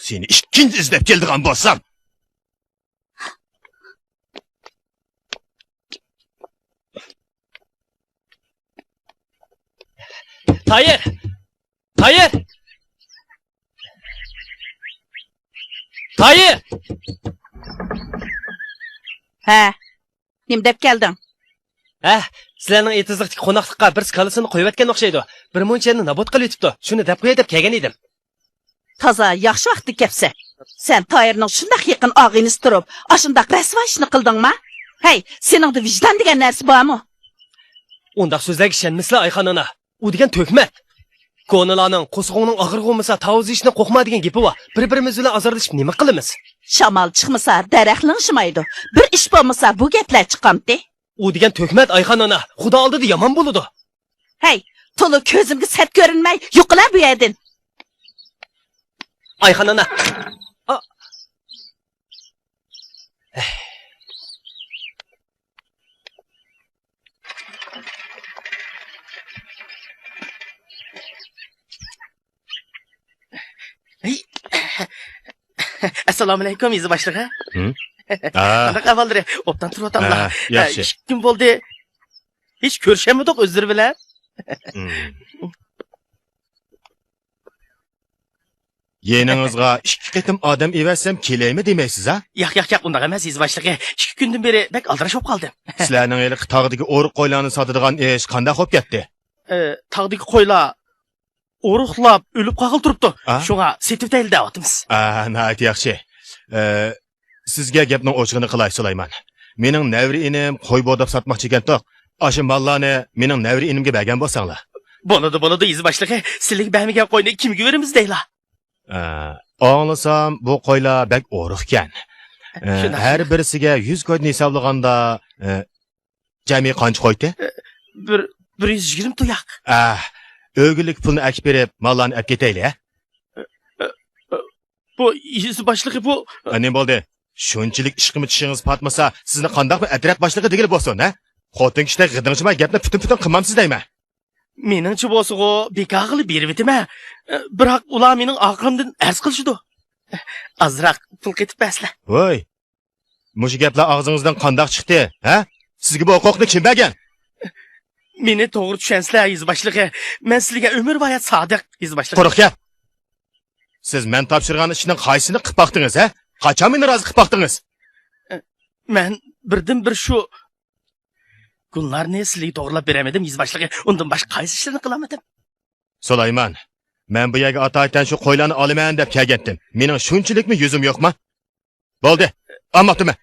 سېنى ئىككىنچى ئىزدەپ كېلىدىغان بولسام! تايىر! تايىر! تايىر! ھە، نېمە دەپ كەلدىڭ؟ ھە، سىلەرنىڭ ئېتىزلىقتىكى قوناقلىققا بىرسى كالىسىنى قويۇۋەتكەن ئوخشايدۇ. بىر مۇنچە يەرنى نابۇت قىلىۋېتىپتۇ. شۇنى دەپ قوياي دەپ كەلگەن ئىدىم. تازا ياخشى ۋاقىتتا كەپسەن. سەن تايىرنىڭ شۇنداق يېقىن ئاغىنىسى تۇرۇپ، ئاشۇنداق رەسۋا ئىشنى قىلدىڭما؟ ھەي، سېنىڭدە ۋىجدان دېگەن نەرسە بارمۇ؟ ئۇنداق سۆزلەرگە ئىشەنمىسىلە، ئايخان ئانا. ئۇ دېگەن تۆھمەت. كونىلارنىڭ «قورسىقىڭنىڭ ئاغرىقى بولمىسا، تاۋۇز يېيىشتىن قورقما» دېگەن گېپى بار. بىر-بىرىمىز بىلەن ئازارلىشىپ نېمە قىلىمىز؟ شامال چىقمىسا، دەرەخ لىڭشىمايدۇ. بىر ئىش بولمىسا، بۇ گەپلەر چىقامتى؟ ئۇ دېگەن تۆھمەت، ئايخان ئانا، خۇدا ئالدىدا يامان بولىدۇ. ھەي، تولا كۆزۈمگە سەت كۆرۈنمەي، يوقىلا بۇ يەردىن. ئايخان ئانا. ئا. ھەي، ئەسسالامۇئەلەيكۇم، يېزا باشلىقى. ھە؟ قانداق ئەھۋاللىرى؟ ئوبدان تۇرۇۋاتاملا؟ ھە، ياخشى. ئىككى كۈن بولدى. ھېچ كۆرۈشەلمىدۇق ئۆزلىرى بىلەن. يېنىڭىزغا ئىككى قېتىم ئادەم ئېۋەتسەم كېلەيمۇ دېمەيسىز ھە؟ ياق، ياق، ياق، ئۇنداق ئەمەس، يېزا باشلىقى. ئىككى كۈندىن بېرى بەك ئالدىراش بولۇپ قالدىم. سىلەرنىڭ ھېلىقى تاغدىكى ئورۇق قويلارنى ساتىدىغان ئىش قانداق بولۇپ كەتتى؟ ئە، تاغدىكى قويلار ئورۇقلاپ، ئۆلۈپ قالغىلى تۇرۇپتۇ. ئا؟ شۇڭا سېتىۋېتەيلى دەۋاتىمىز. ئا، ناھايىتى ياخشى. ئە، سىزگە گەپنىڭ ئوچۇقىنى قىلاي، سۇلايمان. مېنىڭ نەۋرە ئىنىم قوي بورداپ ساتماقچى ئىكەنتۇق. ئاشۇ ماللارنى مېنىڭ نەۋرە ئىنىمگە بەرگەن بولساڭلار. بولىدۇ، بولىدۇ، يېزا باشلىقى. سىلىگە بەرمىگەن قوينى كىمگە بېرىمىز دەيلا؟ ئە، ئاڭلىسام، بۇ قويلار بەك ئورۇق ئىكەن. ئە، شۇنداق، ھەر شۇنداق. بىرسىگە يۈز كويدىن ھېسابلىغاندا، ئە، جەمئىي قانچە قويتى؟ بىر، بىر يۈز يىگىرمە تۇياق. ئەھ، ئۆگۈنلۈك پۇلنى ئەكىپ بېرىپ، ماللارنى ئەپ كېتەيلى، ھە؟ بۇ يېزا باشلىقى بۇ. ئە، نېمە بولدى؟ شۇنچىلىك ئىشقىمۇ چىشىڭىز پاتمىسا، سىزنى قانداقمۇ ئەترەت باشلىقى دېگىلى بولسۇن، ھە؟ خوتۇن كىشىدەك غىدىڭشىماي گەپنى پۈتۈن-پۈتۈن قىلمامسىز دەيمەن. مېنىڭچە بولسىغۇ، بىكارغىلا بېرىۋېتىمەن. بىراق ئۇلار مېنىڭ ئارقامدىن ئەرز قىلىشىدۇ. ئازراق پۇل قېتىپ بەرسىلە. ۋوي! مۇشۇ گەپلەر ئاغزىڭىزدىن قانداق چىقتى، ھە؟ سىزگە بۇ ھوقۇقنى كىم بەرگەن؟ مېنى توغرا چۈشەنسىلە، يېزا باشلىقى. مەن سىلىگە ئۆمۈر بايا سادىق، يېزا باشلىقى. قۇرۇق گەپ! سىز مەن تاپشۇرغان ئىشنىڭ قايسىسىنى قىلىپ باقتىڭىز، ھە؟ قاچان مېنى رازى قىلىپ باقتىڭىز؟ مەن بىردىنبىر شۇ گۈلنارنى سىلىگە توغرىلاپ بېرەلمىدىم، يېزا باشلىقى. ئۇندىن باشقا قايسى ئىشلارنى قىلالمىدىم؟ سۇلايمان، مەن بۇ يەرگە ئاتايىتەن شۇ قويلارنى ئالىمەن دەپ كەلگەنتىم. مېنىڭ شۇنچىلىكمۇ يۈزۈم يوقما؟ بولدى، ئالماپتىمەن.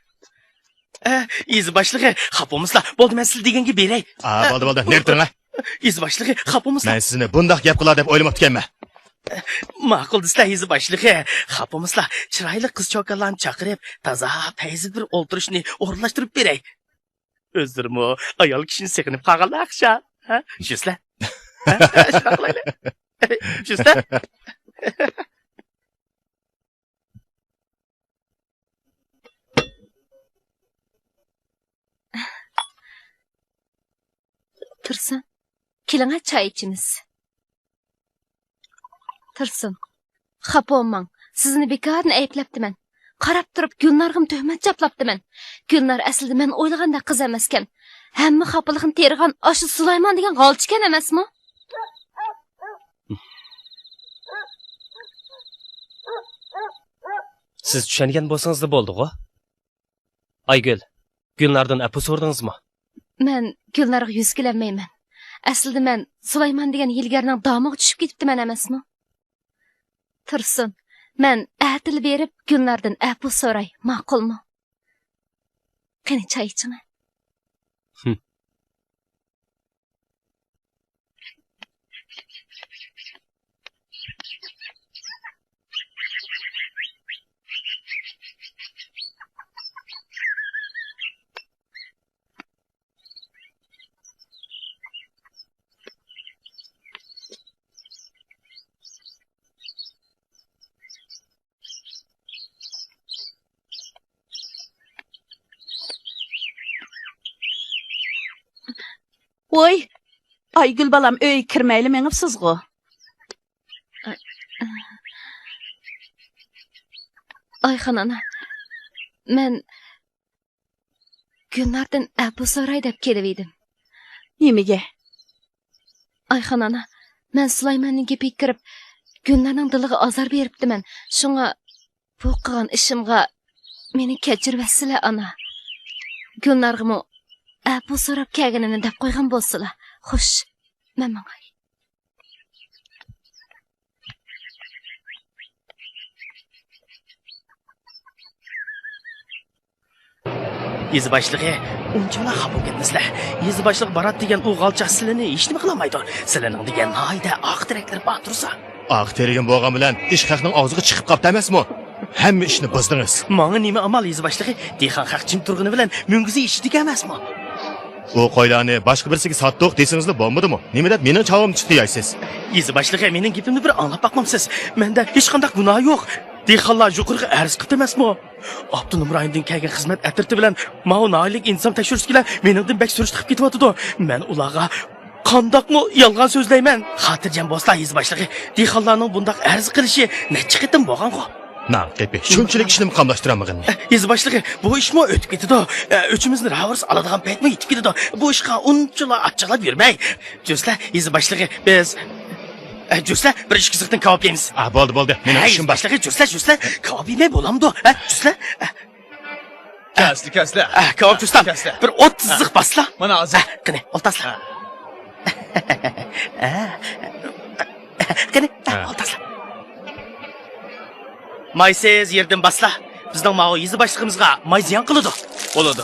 ئە، يېزا باشلىقى، خاپا بولمىسىلا. بولدى، مەن سىلە دېگەنگە بېرەي. ئا، بولدى، بولدى، نېرى تۇرۇڭ، ھە؟ يېزا باشلىقى، خاپا بولمىسىلا. مەن سىزنى بۇنداق گەپ قىلار دەپ ئويلىماپتىكەنمەن. ماقۇل دېسىلە، يېزا باشلىقى. خاپا بولمىسىلا، چىرايلىق قىز-چوكانلارنى چاقىرىپ، تازا پەيزى بىر ئولتۇرۇشنى ئورۇنلاشتۇرۇپ بېرەي. ئۆزلىرىمۇ ئايال كىشىنى سېغىنىپ قالغانلار ئوخشاش. ھە؟ چۈشىسىلە. ھە؟ شۇنداق قىلايلى. چۈشىسىلە. تۇرسۇن، كېلىڭە، چاي ئىچىمىز. تۇرسۇن، خاپا بولماڭ. سىزنى بىكاردىن ئەيىبلەپتىمەن. قاراپ تۇرۇپ گۈلنارغىمۇ تۆھمەت چاپلاپتىمەن. گۈلنار ئەسلىدە مەن ئويلىغاندەك قىز ئەمەسكەن. ھەممە خاپىلىقنى تېرىغان ئاشۇ سۇلايمان دېگەن غالچىكەن ئەمەسمۇ؟ سىز چۈشەنگەن بولسىڭىزلا بولدىغۇ. ئايگۈل، گۈلناردىن ئەپۇ سورىدىڭىزمۇ؟ مەن گۈلنارغا يۈز كېلەلمەيمەن. ئەسلىدە مەن سۇلايمان دېگەن ھىيلىگەرنىڭ دامىغا چۈشۈپ كېتىپتىمەن ئەمەسمۇ؟ تۇرسۇن، مەن ئەتىلا بېرىپ گۈلناردىن ئەپۇ سوراي، ماقۇلمۇ؟ قېنى، چاي ئىچىڭە. ۋوي، ئايگۈل بالام ئۆيگە كىرمەيلا مېڭىپسىزغۇ؟ ئايخان ئانا، مەن گۈلناردىن ئەپۇ سوراي دەپ كېلىۋىدىم. نېمىگە؟ ئايخان ئانا، مەن سۇلايماننىڭ گېپىگە كىرىپ، گۈلنارنىڭ دىلىغا ئازار بېرىپتىمەن. شۇڭا بۇ قىلغان ئىشىمغا مېنى كەچۈرۈۋەتسىلە، ئانا. گۈلنارغىمۇ ئەپۇ سوراپ كەلگىنىمنى دەپ قويغان بولسىلا. خوش، مەن ماڭاي. يېزا باشلىقى، ئۇنچىۋالا خاپا بولۇپ كەتمەسلە. يېزا باشلىقى بارات دېگەن ئۇ غالچاق سىلىنى ھېچنېمە قىلالمايدۇ. سىلىنىڭ دېگەن ناھايىتى ئاق تىرەكلىرى بار تۇرسا. ئاق تېرىگىن بولغان بىلەن ئىش خەقنىڭ ئاغزىغا چىقىپ قاپتۇ ئەمەسمۇ؟ ھەممە ئىشنى بۇزدىڭىز. ماڭا نېمە ئامال، يېزا باشلىقى؟ دېھقان خەق جىم تۇرغىنى بىلەن مۈڭگۈزى ئېشىدىكەن ئەمەسمۇ؟ ئۇ قويلارنى باشقا بىرسىگە ساتتۇق دېسىڭىزلا بولمىدىمۇ؟ نېمە دەپ مېنىڭ چاۋامنى تۇتۇۋالايسىز؟ يېزا باشلىقى، مېنىڭ گېپىمنى بىر ئاڭلاپ باقمامسىز؟ مەندە ھېچقانداق گۇناھ يوق. دېھقانلار يۇقىرىغا ئەرز قىپتۇ ئەمەسمۇ؟ ئاپتونوم رايوندىن كەلگەن خىزمەت ئەترىتى بىلەن ماۋۇ ناھىيىلىك ئىنتىزام تەكشۈرۈشتىكىلەر مېنىڭدىن بەك سۈرۈشتە قىپ كېتىۋاتىدۇ. مەن ئۇلارغا قانداقمۇ يالغان سۆزلەيمەن؟ خاتىرجەم بولسىلا، يېزا باشلىقى، دېھقانلارنىڭ بۇنداق ئەرز قىلىشى نەچچە قېتىم بولغانغۇ؟ نان قېپى شۇنچىلىك ئىشنىمۇ قاملاشتۇرالمىغىنى. يېزا باشلىقى، بۇ ئىشمۇ ئۆتۈپ كېتىدۇ. ئە، ئۆچىمىزنى راۋۇرۇس ئالىدىغان پەيتمۇ يېتىپ كېتىدۇ. بۇ ئىشقا ئۇنچىلا ئاچچىقلاپ يۈرمەي. جۈسلە، يېزا باشلىقى، بىز، ئە، جۈسلە، بىر ئىككى زىقتىن كاۋاپ يەيمىز. ئا، بولدى، بولدى. مېنىڭ ھە، ئىشىم يېزا بار. باشلىقى، جۈسلە، جۈسلە، كاۋاپ يېمەي بولامدۇ؟ ھە، جۈسلە؟ ئە، كەسلى، كەسلى. ئە، كاۋاپ جۈسلەم. كەسلى. بىر ئوتتۇز زىق باسلا. مانا ھازىر. ئە، قېنى، ئولتۇرسىلا. ھە. ئە، قېنى، ئە، ھە. ئولتۇرسىلا. مايسىز يېرىدىن باسلا. بىزنىڭ ماۋۇ يېزا باشلىقىمىزغا ماي زىيان قىلىدۇ. بولىدۇ.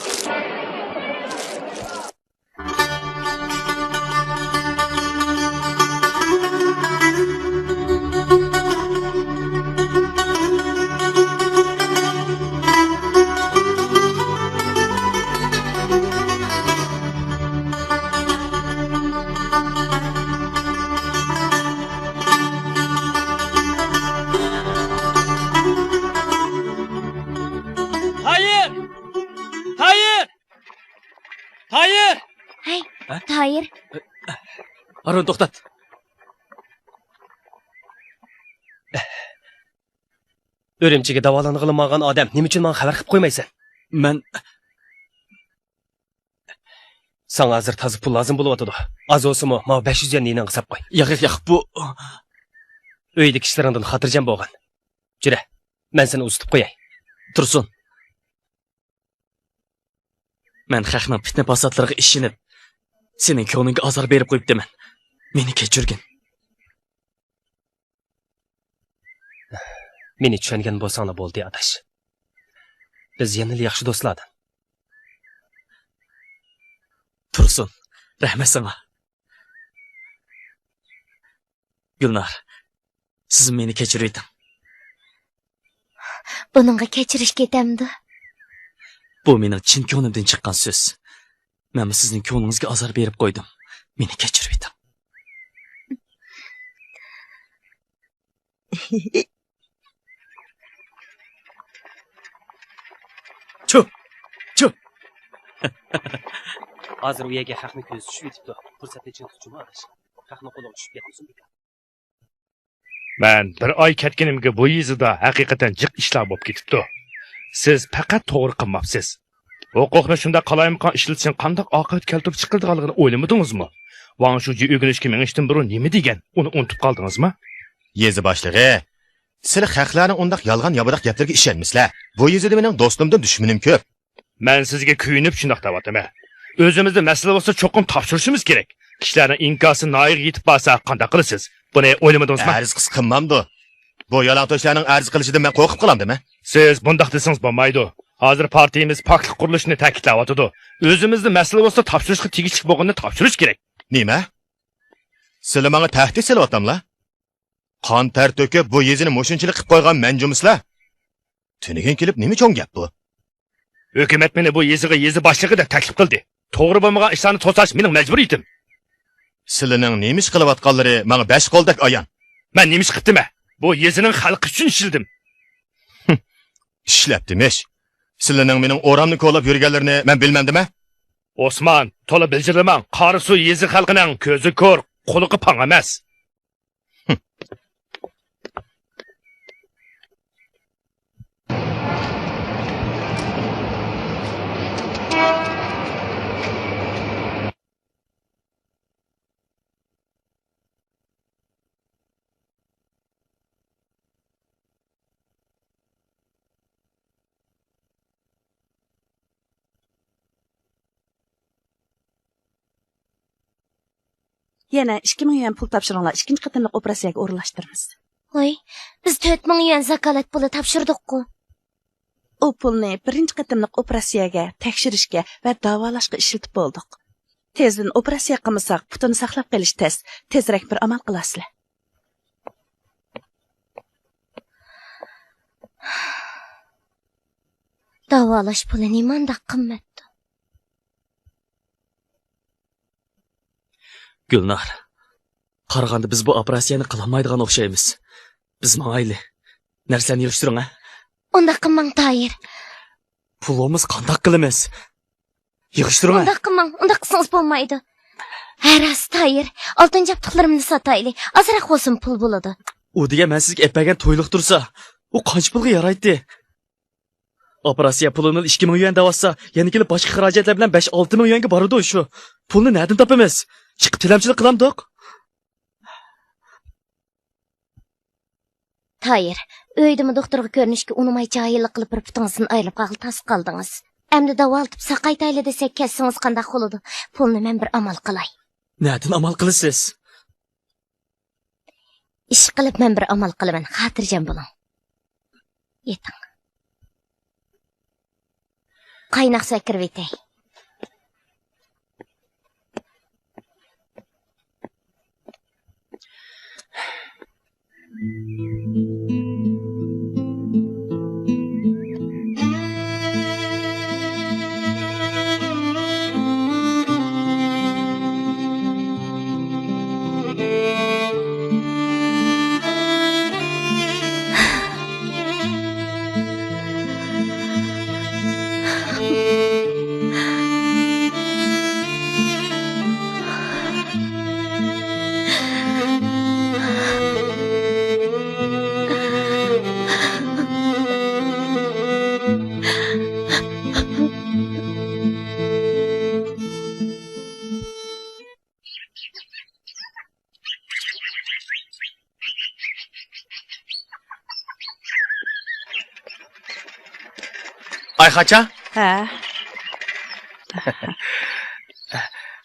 تايىر! تايىر! تايىر! ھەي، ھە؟ تايىر. ھارۇن، توختات. ئۈرۈمچىگە داۋالانغىلى ماڭغان ئادەم نېمە ئۈچۈن ماڭا خەۋەر قىلىپ قويمايسەن؟ مەن ساڭا ھازىر تازا پۇل لازىم بولۇۋاتىدۇ. ئاز بولسىمۇ، ماۋۇ بەش يۈز يۈەننى يېنىڭغا ساپ قوي. ياق، ياق، ياق، بۇ ئۆيدىكى ئىشلىرىڭدىن خاتىرجەم بولغىن. جۈرە، مەن سېنى ئۇزىتىپ قوياي. تۇرسۇن. مەن خەقنىڭ پىتنە-پاساتلىرىغا ئىشىنىپ، سېنىڭ كۆڭلۈڭگە ئازار بېرىپ قويۇپتىمەن. مېنى كەچۈرگىن. مېنى چۈشەنگەن بولساڭلا بولدى، ئاداش. بىز يەنىلا ياخشى دوستلاردىن. تۇرسۇن، رەھمەت ساڭا. گۈلنار، سىز مېنى كەچۈرۈۋېتىڭ. بۇنىڭغا كەچۈرۈش كېتەمدۇ؟ بۇ مېنىڭ چىن كۆڭلۈمدىن چىققان سۆز. مەنمۇ سىزنىڭ كۆڭلىڭىزگە ئازار بېرىپ قويدۇم. مېنى كەچۈرۈۋېتىڭ. چۇ! چۇ! ھازىر ئۇ يەرگە خەقنىڭ كۆزى چۈشۈۋېتىپتۇ. پۇرسەتنى چىڭ تۇت جۇمۇ ئاداش. خەقنىڭ قولىغا چۈشۈپ كەتمىسۇن بىكار. مەن بىر ئاي كەتكىنىمگە بۇ يېزىدا ھەقىقەتەن جىق ئىشلار بولۇپ كېتىپتۇ. سىز پەقەت توغرا قىلماپسىز. ھوقۇقنى شۇنداق قالايمىقان ئىشلىتىشنىڭ قانداق ئاقىۋەت كەلتۈرۈپ چىقىرىدىغانلىقىنى ئويلىمىدىڭىزمۇ؟ ۋاڭ شۇجى ئۆگىنىشكە مېڭىشتىن بۇرۇن نېمە دېگەن؟ ئۇنى ئۇنتۇپ قالدىڭىزمۇ؟ يېزا باشلىقى، سىلى خەقلەرنىڭ ئۇنداق يالغان-ياپىداق گەپلىرىگە ئىشەنمىسىلە. بۇ يېزىدا مېنىڭ دوستۇمدىن دۈشمىنىم كۆپ. مەن سىزگە كۆيۈنۈپ شۇنداق دەۋاتىمەن. ئۆزىمىزدە مەسىلە بولسا، چوقۇم تاپشۇرۇشىمىز كېرەك. كىشىلەرنىڭ ئىنكاسى ناھىيىگە يېتىپ بارسا، قانداق قىلىسىز؟ بۇنى ئويلىمىدىڭىزمۇ؟ ئەرز قىلسا قىلمامدۇ؟ بۇ يالاڭتۆشلەرنىڭ ئەرز قىلىشىدىن مەن قورقۇپ قالامدىمەن؟ سىز بۇنداق دېسىڭىز بولمايدۇ. ھازىر پارتىيىمىز پاكلىق قۇرۇلۇشىنى تەكىتلەۋاتىدۇ. ئۆزىمىزدە مەسىلە بولسا، تاپشۇرۇشقا تېگىشلىك بولغىنىنى تاپشۇرۇش كېرەك. نېمە؟ سىلەر ماڭا تەھدىت سېلىۋاتاملا؟ قان تەر تۆكۈپ، بۇ يېزىنى مۇشۇنچىلىك قىلىپ قويغان مەن جۇمۇسىلەر؟ تۈنۈگۈن كېلىپ نېمە چوڭ گەپ بۇ؟ ھۆكۈمەت مېنى بۇ يېزىغا يېزا باشلىقى دەپ تەكلىپ قىلدى. توغرا بولمىغان ئىشلارنى توساش مېنىڭ مەجبۇرىيىتىم. سىلىنىڭ نېمە ئىش قىلىۋاتقانلىرى ماڭا بەش قولدەك ئايان. مەن نېمە ئىش قىپتىمەن؟ بۇ يېزىنىڭ خەلقى ئۈچۈن ئىشلىدىم. ئىشلەپتىمىش. سىلىنىڭ مېنىڭ ئورامنى كولاپ يۈرگەنلىرىنى مەن بىلمەمدىمەن؟ ئوسمان، تولا بىلجىرلىماڭ. قاراسۇ يېزا خەلقىنىڭ كۆزى كور، قۇلىقى پاڭ ئەمەس. يەنە ئىككى مىڭ يۈەن پۇل تاپشۇرۇڭلار، ئىككىنچى قېتىملىق ئوپېراتسىيەگە ئورۇنلاشتۇرىمىز. ۋاي، بىز تۆت مىڭ يۈەن زاكالەت پۇلى تاپشۇردۇققۇ. ئۇ پۇلنى بىرىنچى قېتىملىق ئوپېراتسىيەگە، تەكشۈرۈشكە ۋە داۋالاشقا ئىشلىتىپ بولدۇق. تېزدىن ئوپېراتسىيە قىلمىساق، پۇتىنى ساقلاپ قېلىش تەس. تېزرەك بىر ئامال قىلارسىلەر. داۋالاش پۇلى نېمانداق قىممەتتۇ؟ گۈلنار، قارىغاندا بىز بۇ ئوپېراتسىيەنى قىلالمايدىغان ئوخشايمىز. بىز ماڭايلى. نەرسىلەرنى يىغىشتۇرۇڭ، ھە؟ ئۇنداق قىلماڭ، تاھىر. پۇل بولمىسا قانداق قىلىمىز؟ يىغىشتۇرۇڭ، ھە؟ ئۇنداق قىلماڭ، ئۇنداق قىلسىڭىز بولمايدۇ. ھە، راست، تاھىر. ئالتۇن جابدۇقلىرىمنى ساتايلى. ئازراق بولسىمۇ پۇل بولىدۇ. ئۇ دېگەن مەن سىزگە ئەپ بەرگەن تويلۇق تۇرسا، ئۇ قانچە پۇلغا يارايتتى؟ ئوپېراتسىيە پۇلىنى ئىككى مىڭ يۈەن دەۋاتسا، يەنە كېلىپ باشقا خىراجەتلەر بىلەن بەش-ئالتە مىڭ يۈەنگە بارىدۇ شۇ. پۇلنى نەدىن تاپىمىز؟ ئىشقىلىپ تىلەمچىلىك قىلامدۇق؟ تايىر، ئۆيدىمۇ دوختۇرغا كۆرۈنۈشكە ئۇنىماي جاھىللىق قىلىپ بىر پۇتىڭىزدىن ئايرىلىپ قالغىلى تاس قالدىڭىز. ئەمدى داۋالىتىپ ساقايتايلى دېسەك كەتسىڭىز قانداق بولىدۇ؟ پۇلنى مەن بىر ئامال قىلاي. نەدىن ئامال قىلىسىز؟ ئىشقىلىپ مەن بىر ئامال قىلىمەن، خاتىرجەم بولۇڭ. يېتىڭ. قايناق سۇ ئەكىرىۋېتەي. ئايخانچا؟ ھە.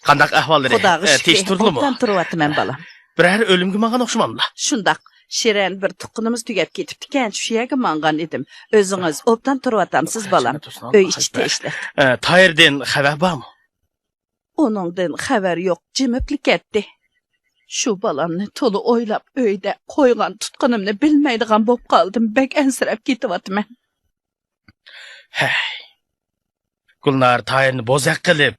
قانداق ئەھۋاللىرى؟ خۇداغا ئە، شۈكرى، تىنچ تۇردىلىمۇ؟ ئوبدان تۇرۇۋاتىمەن، بالام. بىرەر ئۆلۈمگە ماڭغان ئوخشىماملا؟ شۇنداق. شىرەن بىر تۇغقىنىمىز تۈگەپ كېتىپتىكەن، شۇ يەرگە ماڭغان ئىدىم. ئۆزىڭىز ئوبدان تۇرۇۋاتامسىز، بالام؟ ئۆي ئىچى تىنچلىق. ئە، تايىردىن خەۋەر بارمۇ؟ ئۇنىڭدىن خەۋەر يوق، جىمىپلا كەتتى. شۇ بالامنى تولا ئويلاپ، ئۆيدە قويغان تۇتقىنىمنى بىلمەيدىغان بولۇپ قالدىم، بەك ئەنسىرەپ كېتىۋاتىمەن. ھەي. گۈلنار تايىرنى بوزەك قىلىپ،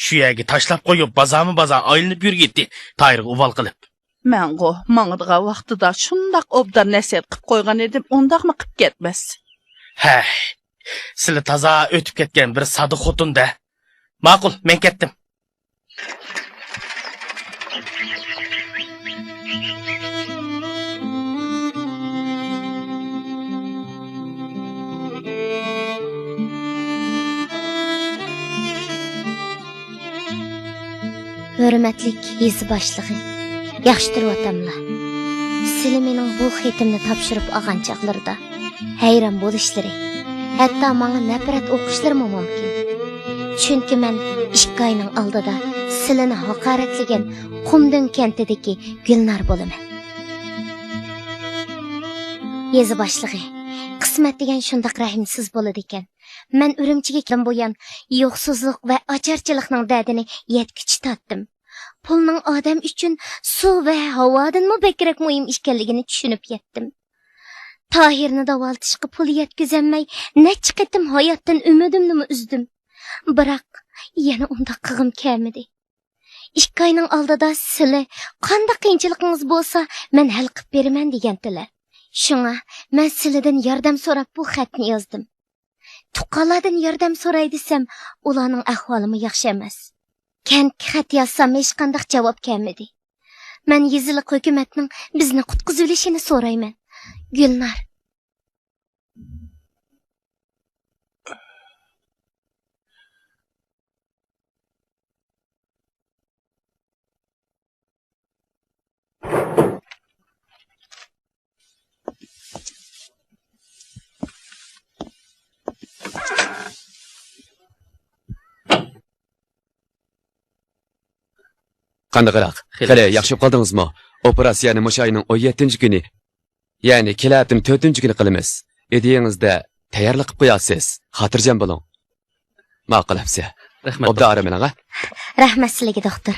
شۇ يەرگە تاشلاپ قويۇپ، بازارمۇ بازار ئايلىنىپ يۈرگىتى، تايىرغا ئۇۋال قىلىپ. مەنغۇ ماڭىدىغان ۋاقتىدا شۇنداق ئوبدان نەسىھەت قىپ قويغان ئىدىم، ئۇنداقمۇ قىپ كەتمەس. ھەي، سىلى تازا ئۆتۈپ كەتكەن بىر ساددا خوتۇن-دە. ماقۇل، مەن كەتتىم. ھۆرمەتلىك يېزا باشلىقى، ياخشى تۇرۇۋاتاملا؟ سىلى مېنىڭ بۇ خېتىمنى تاپشۇرۇپ ئالغان چاغلىرىدا ھەيران بولۇشلىرى، ھەتتا ماڭا نەپرەت ئوقۇشلىرىمۇ مۇمكىن. چۈنكى مەن ئىككى ئاينىڭ ئالدىدا سىلىنى ھاقارەتلىگەن قۇمدۆڭ كەنتىدىكى گۈلنار بولىمەن. يېزا باشلىقى، قىسمەت دېگەن شۇنداق رەھىمسىز بولىدىكەن. مەن ئۈرۈمچىگە كەلگەندىن بۇيان يوقسۇزلۇق ۋە ئاچارچىلىقنىڭ دەردىنى يەتكۈچە تارتتىم. پۇلنىڭ ئادەم ئۈچۈن سۇ ۋە ھاۋادىنمۇ بەكرەك مۇھىم ئىكەنلىكىنى چۈشىنىپ يەتتىم. تاھىرنى داۋالىتىشقا پۇل يەتكۈزەلمەي، نەچچە قېتىم ھاياتتىن ئۈمىدىمنىمۇ ئۈزدۈم. بىراق، يەنە ئۇنداق قىلغۇم كەلمىدى. ئىككى ئاينىڭ ئالدىدا سىلى، «قانداق قىيىنچىلىقىڭىز بولسا، مەن ھەل قىلىپ بېرىمەن» دېگەنتىلەر. شۇڭا مەن سىلىدىن ياردەم سوراپ بۇ خەتنى يازدىم. تۇغقانلاردىن ياردەم سوراي دېسەم، ئۇلارنىڭ ئەھۋالىمۇ ياخشى ئەمەس. كەنتكە خەت يازسام، ھېچقانداق جاۋاب كەلمىدى. مەن يېزىلىق ھۆكۈمەتنىڭ بىزنى قۇتقۇزۇۋېلىشىنى سورايمەن. گۈلنار. قانداقراق؟ خېلى خېلى ياخشى. ياخشى بولۇپ قالدىڭىزمۇ؟ ئوپېراتسىيەنى مۇشۇ ئاينىڭ ئون يەتتىنچى كۈنى، يەنى كېلەر ھەپتىنىڭ تۆتىنچى كۈنى قىلىمىز. ئىدىيىڭىزدە تەييارلىق قىلىپ قويارسىز. خاتىرجەم بولۇڭ. ماقۇل، ئەمىسە. رەھمەت، ئوبدان دوختۇر. ئارام ئېلىڭ، ھە؟ رەھمەت سىلىگە، دوختۇر.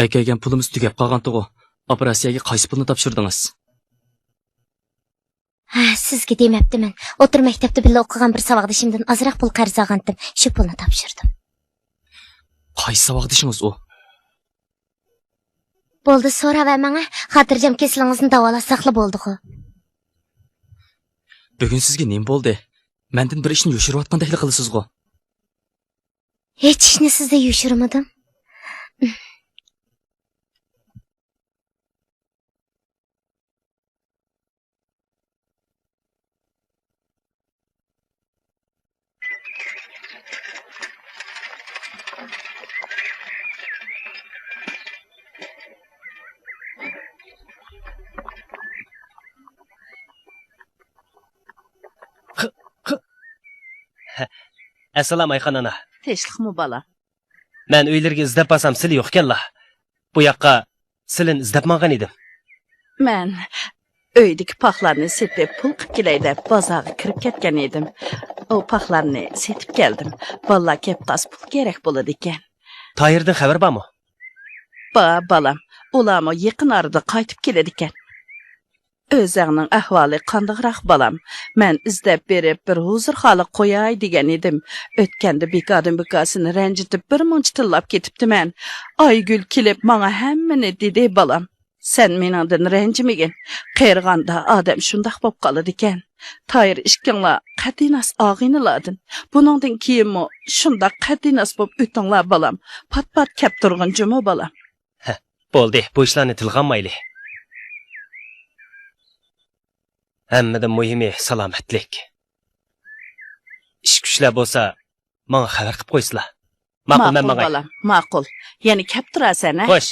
ئەكەلگەن پۇلىمىز تۈگەپ قالغانتىغۇ؟ ئوپېراتسىيەگە قايسى پۇلنى تاپشۇردىڭىز؟ ھە، سىزگە دېمەپتىمەن. ئوتتۇرا مەكتەپتە بىللە ئوقۇغان بىر ساۋاقدىشىمدىن ئازراق پۇل قەرز ئالغانتىم. شۇ پۇلنى تاپشۇردۇم. قايسى ساۋاقدىشىڭىز ئۇ؟ بولدى، سوراۋەرمەڭ، ھە. خاتىرجەم كېسىلىڭىزنى داۋالاتساقلا بولدىغۇ. بۈگۈن سىزگە نېمە بولدى؟ مەندىن بىر ئىشنى يوشۇرۇۋاتقاندەكلا قىلىسىزغۇ؟ ھېچ ئىشنى سىزدىن يوشۇرمىدىم. ئەسسالام، ئايخان ئانا. تىنچلىقمۇ، بالام؟ مەن ئۆيلىرىگە ئىزدەپ بارسام، سىلى يوقكەنلا. بۇ ياققا سىلىنى ئىزدەپ ماڭغان ئىدىم. مەن ئۆيدىكى پاخلارنى سېتىپ، پۇل قىپ كېلەي دەپ، بازارغا كىرىپ كەتكەن ئىدىم. ئۇ پاخلارنى سېتىپ كەلدىم. بالىلار كەپ قالسا، پۇل كېرەك بولىدىكەن. تاھىردىن خەۋەر بارمۇ؟ بار، بالام. ئۇلارمۇ يېقىن ئارىدا قايتىپ كېلىدىكەن. ئۆزەڭنىڭ ئەھۋالى قانداقراق، بالام؟ مەن ئىزدەپ بېرىپ، بىر ھۇزۇرخانىلىق قوياي دېگەن ئىدىم. ئۆتكەندە بىكاردىن بىكار سېنى رەنجىتىپ، بىر مۇنچە تىللاپ كېتىپتىمەن. ئايگۈل كېلىپ، ماڭا ھەممىنى دېدى، بالام. سەن مېنىڭدىن رەنجىمىگىن. قېرىغاندا ئادەم شۇنداق بوپ قالىدىكەن. تايىر ئىككىڭلار قەتئىي ناس ئاغىنىلاردىن. بۇنىڭدىن كېيىنمۇ شۇنداق قەتئىي ناس بوپ ئۆتۈڭلار، بالام. پات-پات كەپ تۇرغىن جۇمۇ، بالام. ھە، بولدى، بۇ ئىشلارنى تىلغا ئالمايلى. ھەممىدىن مۇھىمى سالامەتلىك. ئىش-كۈچلەر بولسا، ماڭا خەۋەر قىپ قويسىلا. ماقۇل، مەن ماقۇل، ماڭاي. بالام، ماقۇل. يەنە كەپ تۇرارسەن، ھە؟ خوش.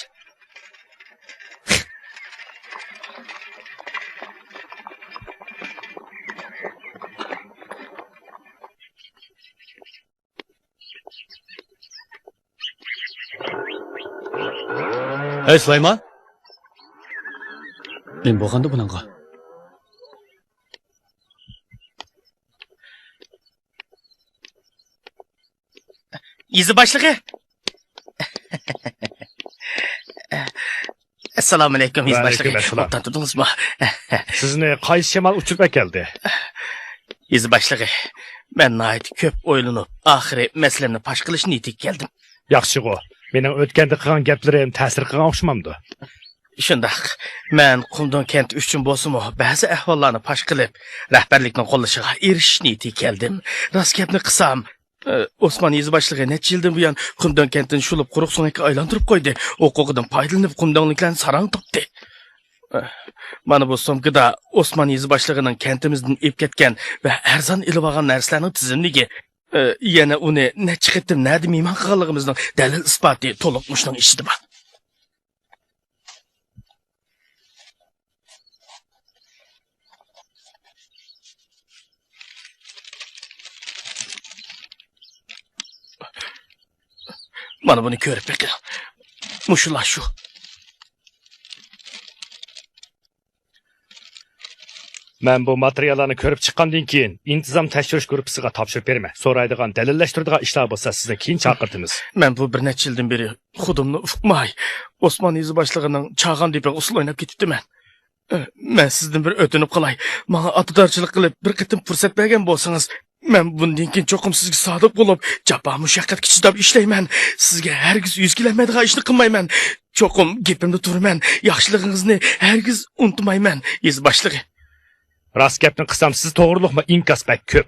ھەي، سۇلايمان! نېمە بولغاندۇ بۇنىڭغا؟ يېزا باشلىقى! ئەسسالامۇئەلەيكۇم، يېزا باشلىقى. ۋەئەلەيكۇم ئەسسالام. ئوبدان تۇردىڭىزمۇ؟ سىزنى قايسى شامال ئۇچۇرۇپ ئەكەلدى؟ يېزا باشلىقى، مەن ناھايىتى كۆپ ئويلىنىپ، ئاخىرى مەسىلەمنى پاش قىلىش نىيىتىگە كەلدىم. ياخشىغۇ، مېنىڭ ئۆتكەندە قىلغان گەپلىرىم تەسىر قىلغان ئوخشىمامدۇ؟ شۇنداق. مەن قۇمدۇڭ كەنتى ئۈچۈن بولسىمۇ، بەزى ئەھۋاللارنى پاش قىلىپ، رەھبەرلىكنىڭ قوللىشىغا ئېرىشىش نىيىتىگە كەلدىم. راست گەپنى قىلسام، ئى، ئوسمان يېزا باشلىقى نەچچە يىلدىن بۇيان قۇمدۇڭ كەنتىنى شۇلۇپ قۇرۇق سۆڭەككە ئايلاندۇرۇپ قويدى. ھوقۇقىدىن پايدىلىنىپ قۇمدۇڭلۇكلارنى ساراڭ تاپتى. ئى، مانا بۇ سومكىدا ئوسمان يېزا باشلىقىنىڭ كەنتىمىزدىن ئېلىپ كەتكەن ۋە ئەرزان ئېلىۋالغان نەرسىلەرنىڭ تىزىملىكى. ئى، يەنە ئۇنى نەچچە قېتىم نەدە مېھمان قىلغانلىقىمىزنىڭ دەلىل-ئىسپاتى تولۇق مۇشۇنىڭ ئىچىدە بار. مانا بۇنى كۆرۈپ بېقىڭ. مۇشۇلار شۇ. مەن بۇ ماتېرىياللارنى كۆرۈپ چىققاندىن كېيىن، ئىنتىزام تەكشۈرۈش گۇرۇپپىسىغا تاپشۇرۇپ بېرىمەن. سورايدىغان، دەلىللەشتۈرىدىغان ئىشلار بولسا، سىزنى كېيىن چاقىرتىمىز. مەن بۇ بىر نەچچە يىلدىن بېرى خۇدۇمنى ئۇقماي، ئوسمان يېزا باشلىقىنىڭ چاغان دېپىغا ئۇسسۇل ئويناپ كېتىپتىمەن. مەن سىزدىن بىر ئۆتۈنۈپ قالاي. ماڭا ئاتىدارچىلىق قىلىپ، بىر قېتىم پۇرسەت بەرگەن بولسىڭىز، مەن بۇندىن كېيىن چوقۇم سىزگە سادىق بولۇپ، جاپا-مۇشەققەتكە چىداپ ئىشلەيمەن. سىزگە ھەرگىز يۈز كېلەلمەيدىغان ئىشنى قىلمايمەن. چوقۇم گېپىمدە تۇرىمەن. ياخشىلىقىڭىزنى ھەرگىز ئۇنتۇمايمەن، يېزا باشلىقى. راست گەپنى قىلسام، سىز توغرۇلۇقمۇ ئىنكاس بەك كۆپ.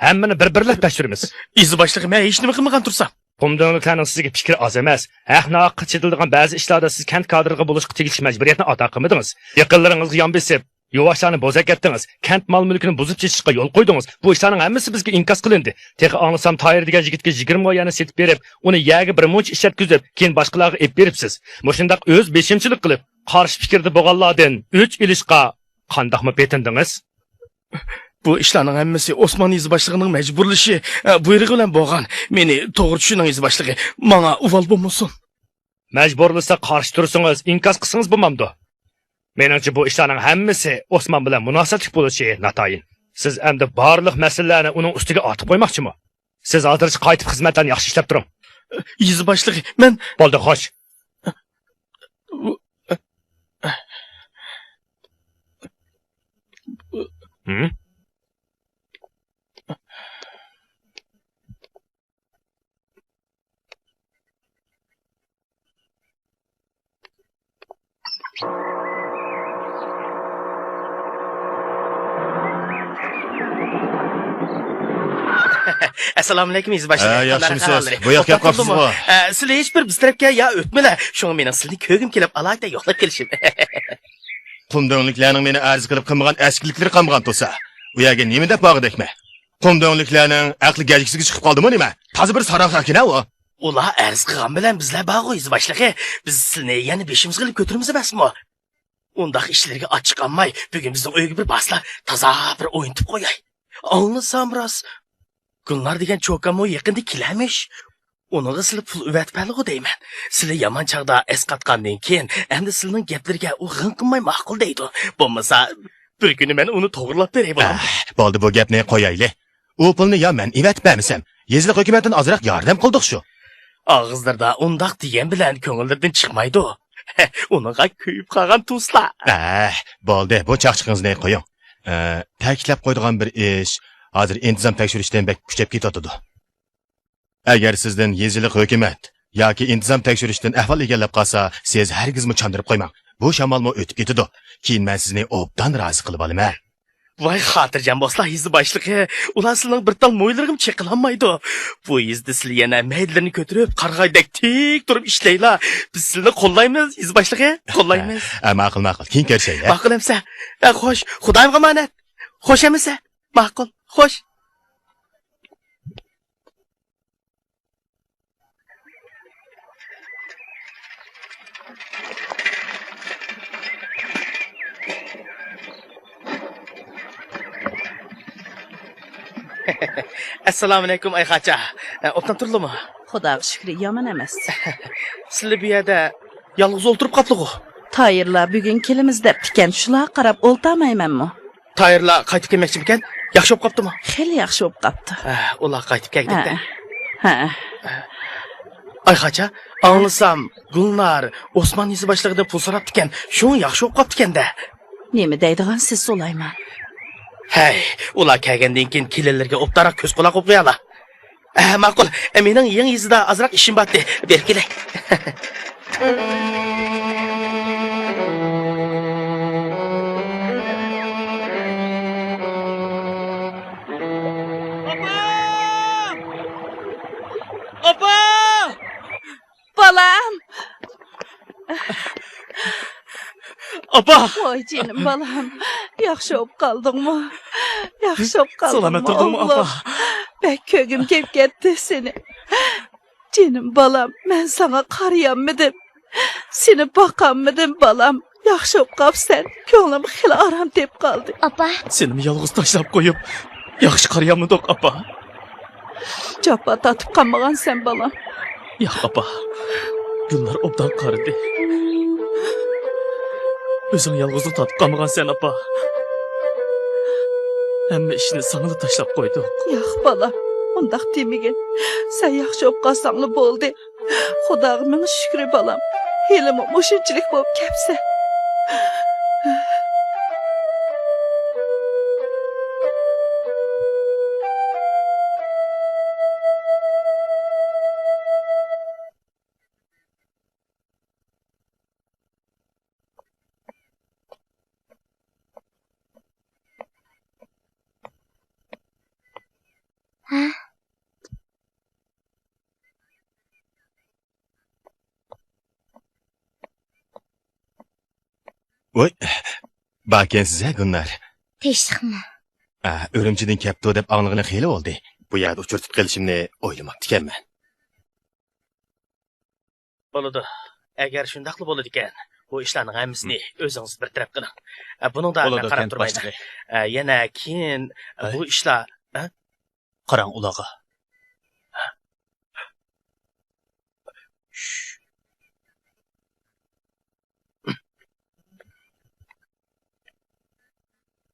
ھەممىنى بىر-بىرلەپ تەكشۈرىمىز. يېزا باشلىقى، مەن ھېچنېمە قىلمىغان تۇرسام. قۇمدۇڭلۇقلارنىڭ سىزگە پىكرى ئاز ئەمەس. ھەق-ناھەققە چېتىلىدىغان بەزى ئىشلاردا سىز كەنت كادىرىغا بولۇشقا تېگىشلىك مەجبۇرىيەتنى ئادا قىلمىدىڭىز. يېقىنلىرىڭىزغا يان بېسىپ، يۇۋاشلارنى بوزەك ئەتتىڭىز. كەنت مال-مۈلكىنى بۇزۇپ چېچىشقا يول قويدىڭىز. بۇ ئىشلارنىڭ ھەممىسى بىزگە ئىنكاس قىلىندى. تېخى ئاڭلىسام، تاھىر دېگەن يىگىتكە يىگىرمە مو يەرنى سېتىپ بېرىپ، ئۇنى يەرگە بىر مۇنچە ئىشلەتكۈزۈپ، كېيىن باشقىلارغا ئېلىپ بېرىپسىز. مۇشۇنداق ئۆز بېشىمچىلىق قىلىپ، قارشى پىكىردە بولغانلاردىن ئۆچ ئېلىشقا قانداقمۇ پېتىندىڭىز؟ بۇ ئىشلارنىڭ ھەممىسى ئوسمان يېزا باشلىقىنىڭ مەجبۇرلىشى، ئە، بۇيرۇقى بىلەن بولغان. مېنى توغرا چۈشىنىڭ، يېزا باشلىقى. ماڭا ئۇۋال بولمىسۇن. مەجبۇرلىسا قارشى تۇرسىڭىز، ئىنكاس قىلسىڭىز بولمامدۇ؟ مېنىڭچە، بۇ ئىشلارنىڭ ھەممىسى ئوسمان بىلەن مۇناسىۋەتلىك بولۇشى ناتايىن. سىز ئەمدى بارلىق مەسىلىلەرنى ئۇنىڭ ئۈستىگە ئارتىپ قويماقچىمۇ؟ سىز ھازىرچە قايتىپ خىزمەتلەرنى ياخشى ئىشلەپ تۇرۇڭ. يېزا باشلىقى، مەن. بولدى، خوش. ھىم؟ ئەسسالامۇئەلەيكۇم، يېزا باشلىقى. ھە، ياخشىمۇسىز؟ بۇ ياققا كەپسىزغۇ؟ ئە، سىلى ھېچ بىر بىز تەرەپكە يا ئۆتمىلە. شۇڭا مېنىڭ سىلىنى كۆرگۈم كېلىپ، ئالاھىدە يوقلاپ كېلىشىم. قۇمدۆڭلۈكلەرنىڭ مېنى ئەرز قىلىپ قىلمىغان ئەسكىلىكلىرى قالمىغان تۇرسا، ئۇ يەرگە نېمە دەپ بارغۇدەكمەن؟ قۇمدۆڭلۈكلەرنىڭ ئەقلى گەجگىسىگە چىقىپ قالدىمۇ نېمە؟ تازا بىر ساراڭ خەقكىنە ئۇ. ئۇلار ئەرز قىلغان بىلەن بىزلەر بارغۇ، يېزا باشلىقى. بىز سىلىنى يەنە بېشىمىزغا ئېلىپ كۆتۈرىمىز ئەمەسمۇ؟ ئۇنداق ئىشلىرىگە ئاچچىق ئالماي، بۈگۈن بىزنىڭ ئۆيگە بىر بارسىلا، تازا بىر ئوينىتىپ قوياي. ئاڭلىسام راست، گۈلنار دېگەن چوكانمۇ يېقىندا كېلەرمىش. ئۇنىڭغا سىلى پۇل ئەۋەتىپ بەرلىغۇ دەيمەن. سىلى يامان چاغدا ئەسقاتقاندىن كېيىن، ئەمدى سىلىنىڭ گەپلىرىگە ئۇ غىڭ قىلماي ماقۇل دەيدۇ. بولمىسا، بىر كۈنى مەن ئۇنى توغرىلاپ بېرەي، بولامدۇ؟ ئەھ، بولدى، بۇ گەپنى قويايلى. ئۇ پۇلنى يا مەن ئېۋەتىپ بەرمىسەم، يېزىلىق ھۆكۈمەتتىن ئازراق ياردەم قىلدۇق شۇ. ئاغىزلىرىدا ئۇنداق دېگەن بىلەن كۆڭۈللىرىدىن چىقمايدۇ. ئۇنىڭغا كۆيۈپ قالغان تۇسلار. ئەھ، بولدى، بۇ چاقچىقىڭىزنى قويۇڭ. ئە، تەكىتلەپ قويىدىغان بىر ئىش، ھازىر ئىنتىزام تەكشۈرۈشتىن بەك كۈچەپ كېتىۋاتىدۇ. ئەگەر سىزدىن يېزىلىق ھۆكۈمەت ياكى ئىنتىزام تەكشۈرۈشتىن ئەھۋال ئىگىلەپ قالسا، سىز ھەرگىزمۇ چاندۇرۇپ قويماڭ. بۇ شامالمۇ ئۆتۈپ كېتىدۇ. كېيىن مەن سىزنى ئوبدان رازى قىلىۋالىمەن. ۋاي خاتىرجەم بولسىلا، يېزا باشلىقى، ئۇلار سىلىنىڭ بىر تال مويلىرىغىمۇ چېقىلالمايدۇ. بۇ يېزىدا سىلى يەنە مەيدىلىرىنى كۆتۈرۈپ، قارىغايدەك تىك تۇرۇپ ئىشلەيلا. بىز سىلىنى قوللايمىز، يېزا باشلىقى، قوللايمىز. ھە، ماقۇل، ماقۇل. كېيىن كۆرۈشەي، ھە؟ ماقۇل ئەمسە. ھە، خوش، خۇدايىمغا ئامانەت. خوش ئەمسە. ماقۇل، خوش. ئەسسالامۇئەلەيكۇم، ئايخاچا. ئە، ئوبدان تۇردىلىمۇ؟ خۇداغا شۈكرى، يامان ئەمەس. سىلى بۇ يەردە يالغۇز ئولتۇرۇپ قاپلىغۇ؟ تايىرلار بۈگۈن كېلىمىز دەپتىكەن، شۇلارغا قاراپ ئولتۇرمايمەنمۇ؟ تايىرلار قايتىپ كەلمەكچىمىكەن؟ ياخشى بولۇپ قاپتىمۇ؟ خېلى ياخشى بولۇپ قاپتۇ. ھە، ئۇلار قايتىپ كەلگۈدەكتە. ھە. ھە. ئايخاچا، ئاڭلىسام، گۈلنار ئوسمان يېزا باشلىقىدىن پۇل سوراپتىكەن، شۇڭا ياخشى بولۇپ قاپتىكەن-دە. نېمە دەيدىغانسىز سۇلايمان؟ ھەي، ئۇلار كەلگەندىن كېيىن كېلىنلىرىگە ئوبدانراق كۆز-قۇلاق بولۇپ قويالا. ئە، ماقۇل. ئە، مېنىڭ يېڭى يېزىدا ئازراق ئىشىم بارتى. بېرىپ كېلەي. ئاپام! ئاپا! بالام! ئاپا! ۋاي جېنىم بالام، ياخشى بولۇپ قالدىڭمۇ؟ ياخشى بولۇپ قالدىڭمۇ، سالامەت تۇردۇڭمۇ، ئاپا؟ ئوغلۇم؟ بەك كۆرگۈم كېلىپ كەتتى سېنى. جېنىم بالام، مەن ساڭا قارىيالمىدىم. سېنى باقالمىدىم، بالام. ياخشى بولۇپ قاپسەن. كۆڭلۈم خېلى ئارام تېپىپ قالدى. ئاپا. سېنىمۇ يالغۇز تاشلاپ قويۇپ، ياخشى قارىيالمىدۇق، ئاپا. جاپا تارتىپ قالمىغانسەن، بالام. ياق، ئاپا. گۈلنار ئوبدان قارىدى. ئۆزۈڭ يالغۇزلۇق تارتىپ قالمىغانسەن، ئاپا. ھەممە ئىشنى ساڭىلا تاشلاپ قويدۇق. ياق، بالام، ئۇنداق دېمىگىن. سەن ياخشى بولۇپ قالساڭلا بولدى. خۇداغا مىڭ شۈكرى، بالام. ھېلىمۇ مۇشۇنچىلىك بولۇپ كەپسەن. ھە؟ ۋوي، باركەنسىز ھە، گۈلنار. تىنچلىقمۇ؟ ئە، ئۈرۈمچىدىن كەپتۇ دەپ ئاڭلىغىلى خېلى بولدى. بۇ يەردە ئۇچرىتىپ قېلىشىمنى ئويلىماپتىكەنمەن. بولىدۇ. ئەگەر شۇنداقلا بولىدىكەن، بۇ ئىشلارنىڭ ھەممىسىنى ئۆزىڭىز بىر تەرەپ قىلىڭ. ئە، بۇنىڭدا مەن قاراپ تۇرمايمەن. ئە، يەنە كېيىن بۇ ئىشلار، ھە؟ قاراڭ ئۇلارغا.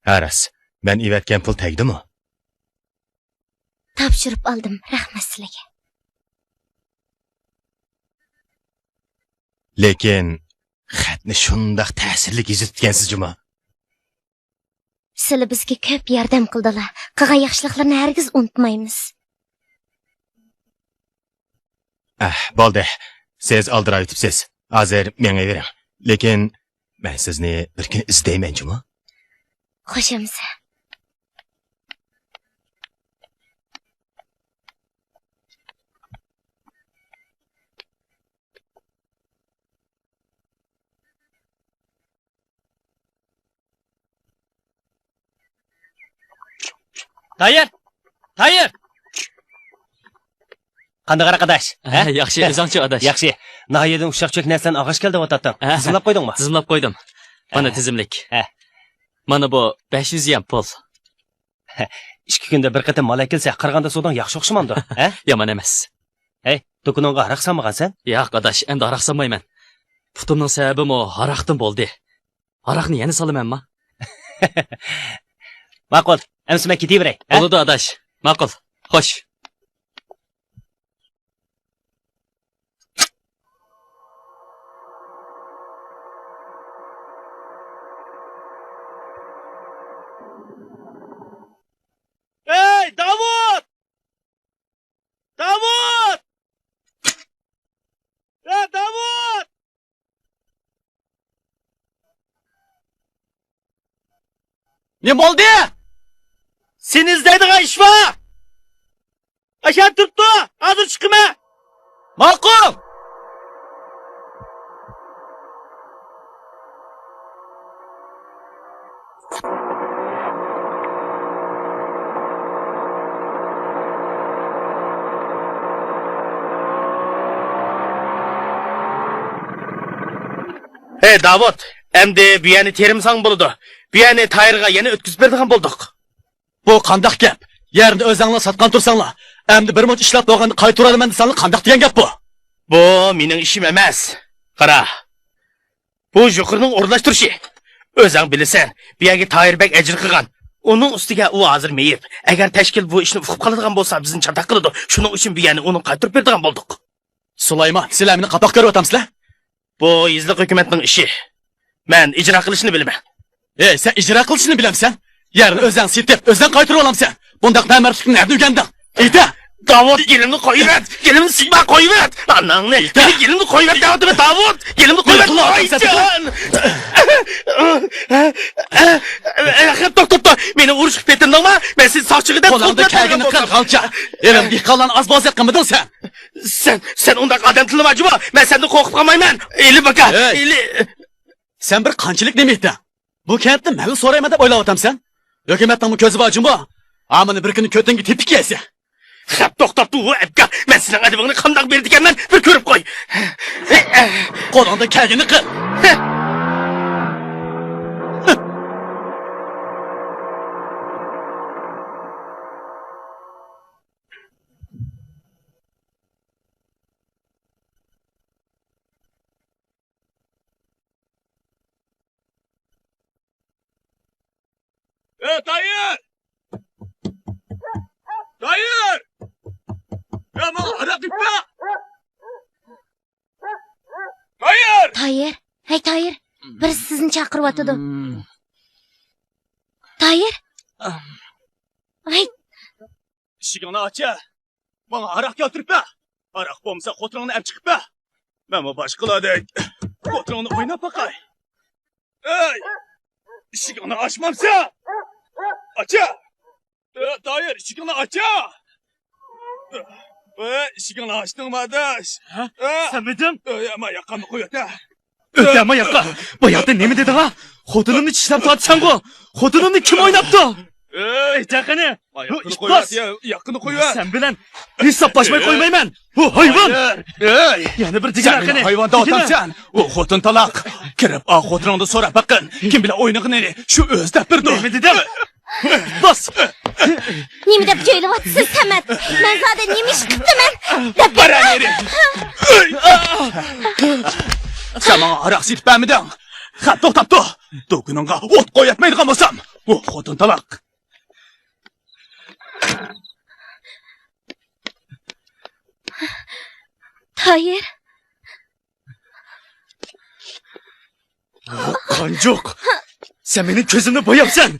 ھە راست، مەن ئېۋەتكەن پۇل تەگدىمۇ؟ تاپشۇرۇپ ئالدىم، رەھمەت سىلىگە. لېكىن خەتنى شۇنداق تەسىرلىك يېزىپتىكەنسىز جۇما. سىلى بىزگە كۆپ ياردەم قىلدىلا، قىلغان ياخشىلىقلىرىنى ھەرگىز ئۇنتۇمايمىز. ئەھ، بولدى. سىز ئالدىراۋېتىپسىز. ھازىر مېڭىۋېرىڭ. لېكىن مەن سىزنى بىر كۈنى ئىزدەيمەن جۇمۇ. خوش ئەمىسە. تايىر! تايىر! قانداق ئاداش؟ ھە، ھە؟ ياخشى، ھە؟ ئۆزۈڭچۇ ئاداش؟ ياخشى. ناھىيەدىن ئۇششاق چۆچەك نەرسىلەرنى ئالغاچ كەلدىم ئاتاتتىڭ. ھە، ھە. تىزىملاپ قويدۇڭمۇ؟ تىزىملاپ قويدۇم. مانا ھە. تىزىملىك. ھە. مانا بۇ بەش يۈز يۈەن پۇل. ئىككى كۈندە بىر قېتىم مال ئەكەلسە، قارىغاندا سوداڭ ياخشى ئوخشىمامدۇ، ھە؟ يامان ئەمەس. ھەي، دۇكىنىڭغا ھاراق سالمىغانسەن؟ ياق، ئاداش، ئەمدى ھاراق سالمايمەن. پۇتۇمنىڭ سەۋەبىمۇ ھاراقتىن بولدى. ھاراقنى يەنە سالىمەنما؟ ماقۇل، ئەمسە مەن كېتىۋېرەي، ھە؟ بولىدۇ، ئاداش. ماقۇل. خوش. ئەي، داۋۇت! داۋۇت! ئە، داۋۇت! نېمە بولدى؟ سېنى ئىزدەيدىغان ئىش بار. ئاشۇ يەردە تۇرۇپتۇ. ھازىر چىقىمەن. ماقۇل. ھەي، داۋۇت، ئەمدى بۇ يەرنى تېرىمىساڭ بولىدۇ. بۇ يەرنى تايىرغا يەنە ئۆتكۈزۈپ بېرىدىغان بولدۇق. بۇ قانداق گەپ؟ يەرنى ئۆزەڭلار ساتقان تۇرساڭلار، ئەمدى بىر مۇنچە ئىشلەپ بولغاندا قايتۇرۇۋالىمەن دېسەڭلار، قانداق دېگەن گەپ بۇ؟ بۇ مېنىڭ ئىشىم ئەمەس. قارا، بۇ يۇقىرىنىڭ ئورۇنلاشتۇرۇشى. ئۆزەڭ بىلىسەن، بۇ يەرگە تاھىر بەگ ئەجىر قىلغان. ئۇنىڭ ئۈستىگە ئۇ ھازىر مېيىپ. ئەگەر تەشكىل بۇ ئىشنى ئۇقۇپ قالىدىغان بولسا، بىزنى چاتاق قىلىدۇ. شۇنىڭ ئۈچۈن بۇ يەرنى ئۇنىڭغا قايتۇرۇپ بېرىدىغان بولدۇق. سۇلايمان، سىلەر مېنى قاپاق كۆرۈۋاتامسىلەر؟ بۇ يېزىلىق ھۆكۈمەتنىڭ ئىشى. مەن ئىجرا قىلىشنى بىلىمەن. ئەي، سەن ئىجرا قىلىشنى بىلەمسەن؟ يەرنى ئۆزەڭ سېتىپ، ئۆزەڭ قايتۇرۇۋالامسەن؟ بۇنداق نامەردلىكنى نەدە ئۆگەندىڭ؟ ئېيتە! داۋۇت، گېلىمنى قويۇۋەت! گېلىمنى سىيما قويۇۋەت! ئاناڭنى! ئېيتە! گېلىمنى قويۇۋەت دەۋاتىمەن، داۋۇت! گېلىمنى قويۇۋەت! بىر قۇلاق ئالسا ئايجان! توختا، توختا! مېنى ئۇرۇشقا پېتىندىڭما؟ مەن سېنى ساقچىغا دەپ قولۇڭدا كەلگىنىنى قىل، غالچا! ھېلىمۇ دېھقانلارنى ئاز بوزەك قىلمىدىڭ سەن! سەن، سەن ئۇنداق ئادەم تىللىما جۇمۇ! مەن سەندىن قورقۇپ قالمايمەن! ئېلى باكا! ھەي! ئېلى! سەن بىر قانچىلىك نېمە ئىتىڭ؟ بۇ كەنتتە مەنلا سورايمەن دەپ ئويلاۋاتامسەن؟ ھۆكۈمەتنىڭمۇ كۆزى بار جۇمۇ! ھامىنى بىر كۈنى كۆتۈڭگە تېپىپ كىيەسەن. خەپ توختاپتۇ، ۋۇ ئەپكا! مەن سېنىڭ ئەدىپىڭنى قانداق بېرىدىكەنمەن، بىر كۆرۈپ قوي! قولۇڭدا كەلگىنىنى قىل! ئە، تايىر! تايىر! يا، ماڭا ھاراق ئېلىپ بەر! تايىر! تايىر! ھەي، تايىر! بىرسى سىزنى چاقىرىۋاتىدۇ. تايىر! ھەي! ئىشىكىڭنى ئاچە! ماڭا ھاراق كەلتۈرۈپ بەر! ھاراق بولمىسا خوتۇنۇڭنى ئەپ چىقىپ بەر! مەنمۇ باشقىلاردەك خوتۇنۇڭنى ئويناپ باقاي! ئەي! ئىشىكىڭنى ئاچمامسەن! ئاچە! ئە، تايىر، ئىشىكىڭنى ئاچە! ئە، ئىشىكىڭنى ئاچتىڭمۇ، ئاداش؟ ھە؟ ئە! سەنمىدىڭ؟ ئە، يا، ما ياقامنى قويۇۋەت، ھە! ئۆتە، ما ياقا! باياتىن نېمە دېدىڭ، ھە؟ خوتۇنۇمنى چىشلەپ تارتىسەنغۇ! خوتۇنۇمنى كىم ئويناپتۇ؟ ئۆي! ئېيتە قېنى! ما ياقىنى قويۇۋەت، يا، ياقىنى قويۇۋەت! سەن بىلەن ھېسابلاشماي قويمايمەن! ھۇ، ھايۋان! ئۆي! يەنە بىر دېگىنە قېنى! ھايۋان دەۋاتامسەن! ئۇ خوتۇن تالاق! كىرىپ ئا خوتۇنۇڭدىن سوراپ باققىن! كىم بىلەن ئوينىغىنىنى شۇ ئۆزى دەپ بېرىدۇ! نېمە دېدىڭ؟ بس! نېمە دەپ جۆيلۈۋاتىسىز، سەمەت؟ مەن زادى نېمە ئىش قىپتىمەن؟ دەپ بېرىڭ! سەن ماڭا ھاراق سېتىپ بەرمىدىڭ! خەپ توختاپتۇ! دۇكىنىڭغا ئوت قويۇۋەتمەيدىغان بولسام! ئۇ خوتۇن تالاق! تايىر! قانجۇق! سەن مېنىڭ كۆزۈمنى بوياپسەن!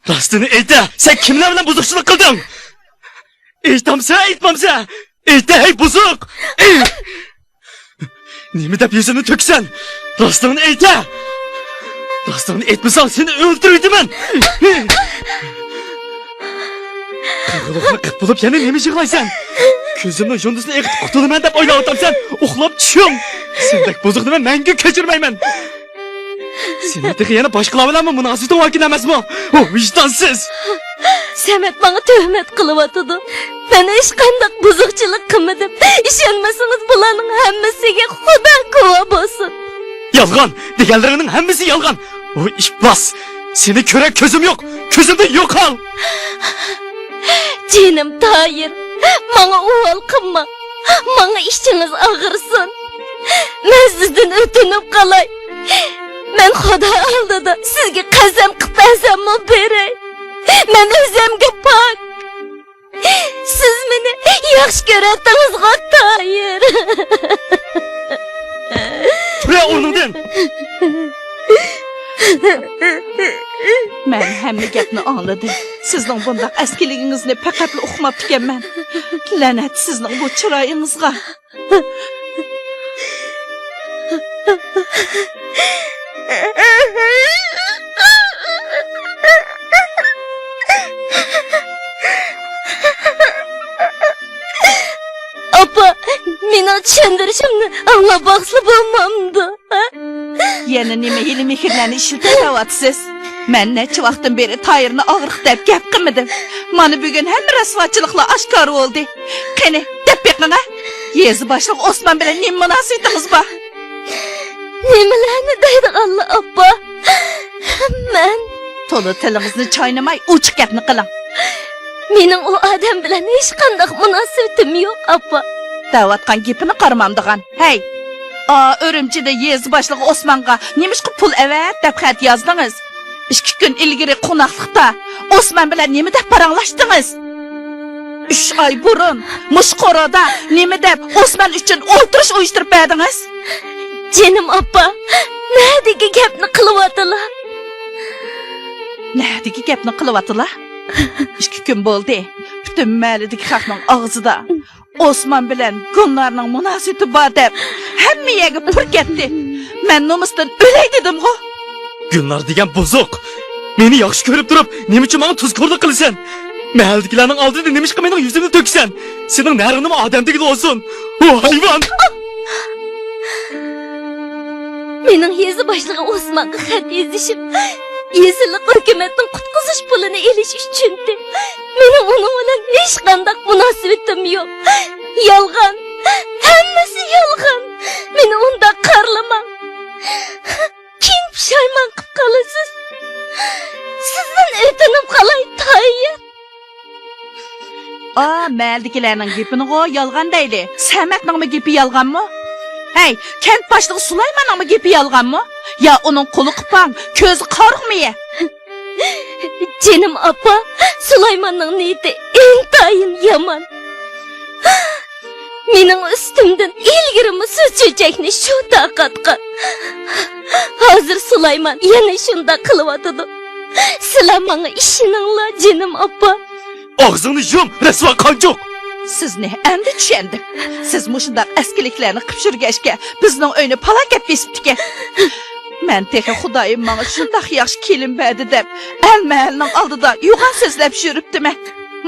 راستىنى ئېيتە، سەن كىملەر بىلەن بۇزۇقچىلىق قىلدىڭ؟ ئېيتامسەن، ئېيتمامسەن؟ ئېيتە، ھەي بۇزۇق! نېمە دەپ يۈزۈمنى تۆكىسەن؟ راستىڭنى ئېيتە! راستىڭنى ئېيتمىساڭ، سېنى ئۆلتۈرۈۋېتىمەن! قىغىلىقنى قىپ بولۇپ يەنە نېمە يىغلايسەن؟ كۆزۈمنىڭ يۇندىسىنى ئېقىتىپ قۇتۇلىمەن دەپ ئويلاۋاتامسەن؟ ئۇخلاپ چۈشۈڭ! سېنىڭدەك بۇزۇقنى مەن مەڭگۈ كەچۈرمەيمەن! سېنىڭ تېخى يەنە باشقىلار بىلەنمۇ مۇناسىۋىتىڭ باركەن ئەمەسمۇ؟ ھۇ، ۋىجدانسىز! سەمەت ماڭا تۆھمەت قىلىۋاتىدۇ. مەن ھېچقانداق بۇزۇقچىلىق قىلمىدىم. ئىشەنمىسىڭىز، بۇلارنىڭ ھەممىسىگە خۇدا گۇۋاھ بولسۇن. يالغان! دېگەنلىرىڭنىڭ ھەممىسى يالغان! ۋۇ ئىپلاس! سېنى كۆرەر كۆزۈم يوق! كۆزۈمدىن يوقال! جېنىم تايىر، ماڭا ئۇۋال قىلما. ماڭا ئىچىڭىز ئاغرىسۇن. مەن سىزدىن ئۆتۈنۈپ قالاي. مەن خۇدا ئالدىدا سىزگە قەسەم قىلىپ بەرسەممۇ بېرەي. مەن ئۆزۈمگە پاك. سىز مېنى ياخشى كۆرەتتىڭىزغۇ، تايىر؟ تۇرە ئورنۇڭدىن! مەن ھەممە گەپنى ئاڭلىدىم. سىزنىڭ بۇنداق ئەسكىلىكىڭىزنى پەقەتلا ئۇقماپتىكەنمەن. لەنەت سىزنىڭ بۇ چىرايىڭىزغا. ئاپا، مېنىڭ چۈشەندۈرۈشۈمنى ئاڭلاپ باقسا بولمامدۇ؟ يەنە نېمە ھىيلە-مىكىرلەرنى ئىشلىتىۋاتىسىز؟ مەن نەچچە ۋاقىتتىن بېرى تايىرنى ئاغرىق دەپ گەپ قىلمىدىم. مانا بۈگۈن ھەممە رەسۋاچىلىقلار ئاشكارا بولدى. قېنى، دەپ بېقىڭ ھە! يېزا باشلىقى ئوسمان بىلەن نېمە مۇناسىۋىتىڭىز بار؟ نېمىلەرنى دەيدىغانلا، ئاپا؟ مەن تولا تىلىڭىزنى چاينىماي، ئوچۇق گەپنى قىلىڭ. مېنىڭ ئۇ ئادەم بىلەن ھېچقانداق مۇناسىۋىتىم يوق، ئاپا. دەۋاتقان گېپىنى قارىمامدىغان. ھەي! ئا، ئۈرۈمچىدە يېزا باشلىقى ئوسمانغا نېمىشقا پۇل ئەۋەت دەپ خەت يازدىڭىز؟ ئىككى كۈن ئىلگىرى قوناقلىقتا ئوسمان بىلەن نېمە دەپ پاراڭلاشتىڭىز؟ ئۈچ ئاي بۇرۇن مۇشۇ قورۇدا نېمە دەپ ئوسمان ئۈچۈن ئولتۇرۇش ئۇيۇشتۇرۇپ بەردىڭىز؟ جېنىم ئاپا، نەدىكى گەپنى قىلىۋاتىلا؟ نەدىكى گەپنى قىلىۋاتىلا؟ ئىككى كۈن بولدى، پۈتۈن مەھەللىدىكى خەقنىڭ ئاغزىدا ئوسمان بىلەن گۈلنارنىڭ مۇناسىۋىتى بار دەپ، ھەممە يەرگە پۇر كەتتى. مەن نومۇستىن ئۆلەي دېدىمغۇ. گۈلنار دېگەن بۇزۇق. مېنى ياخشى كۆرۈپ تۇرۇپ، نېمە ئۈچۈن ماڭا تۇزكورلۇق قىلىسەن؟ مەھەللىدىكىلەرنىڭ ئالدىدا نېمىشقا مېنىڭ يۈزۈمنى تۆكىسەن؟ سېنىڭ نەرىڭنىمۇ ئادەم دېگىلى بولسۇن. ۋۇ ھايۋان! مېنىڭ يېزا باشلىقى ئوسمانغا خەت يېزىشىم يېزىلىق ھۆكۈمەتنىڭ قۇتقۇزۇش پۇلىنى ئېلىش ئۈچۈندى. مېنىڭ ئۇنىڭ بىلەن ھېچقانداق مۇناسىۋىتىم يوق. يالغان. ھەممىسى يالغان. مېنى ئۇنداق قارىلىماڭ. كېيىن پۇشايمان قىلىپ قالىسىز. سىزدىن ئۆتۈنۈپ قالاي، تايىر. ئا، مەھەللىدىكىلەرنىڭ گېپىنىغۇ يالغان دەيلى. سەمەتنىڭمۇ گېپى يالغانمۇ؟ ھەي، كەنت باشلىقى سۇلايماننىڭمۇ گېپى يالغانمۇ؟ يا ئۇنىڭ قولى قۇپاڭ، كۆزى قارىغۇمۇ يە؟ جېنىم ئاپا، سۇلايماننىڭ نىيىتى ئىنتايىن يامان. مېنىڭ ئۈستۈمدىن ئىلگىرىمۇ سۇ چۆچەكنى شۇ تارقاتقان. ھازىر سۇلايمان يەنە شۇنداق قىلىۋاتىدۇ. سىلەر ماڭا ئىشىنىڭلار، جېنىم ئاپا. ئاغزىڭنى يۇم، رەسۋا قانچۇق! سىزنى ئەمدى چۈشەندىم. سىز مۇشۇنداق ئەسكىلىكلەرنى قىلىپ يۈرگەچكە، بىزنىڭ ئۆينى پالاكەت بېسىپتىكەن. مەن تېخى خۇدايىم ماڭا شۇنداق ياخشى كېلىن بەردى دەپ، ئەل مەھەللىنىڭ ئالدىدا يوغان سۆزلەپ يۈرۈپتىمەن.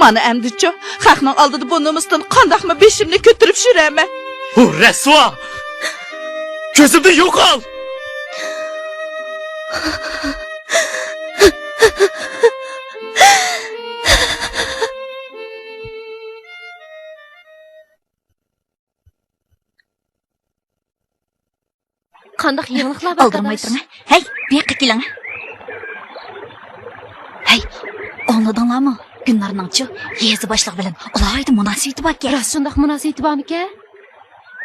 مانا ئەمدىچۇ، خەقنىڭ ئالدىدا بۇ نومۇستىن قانداقمۇ بېشىمنى كۆتۈرۈپ يۈرەرمەن؟ ھۇ، رەسۋا! كۆزۈمدىن يوقال! قانداق يېڭىلىقلار بار، ئالدىرىماي قارداش؟ تۇرۇڭ. ھەي، بۇ ياققا كېلىڭ. ھەي، ئاڭلىدىڭلارمۇ؟ گۈلنارنىڭچۇ يېزا باشلىقى بىلەن ئالاھىدە مۇناسىۋىتى باركەن. راست شۇنداق مۇناسىۋىتى بارمىكەن؟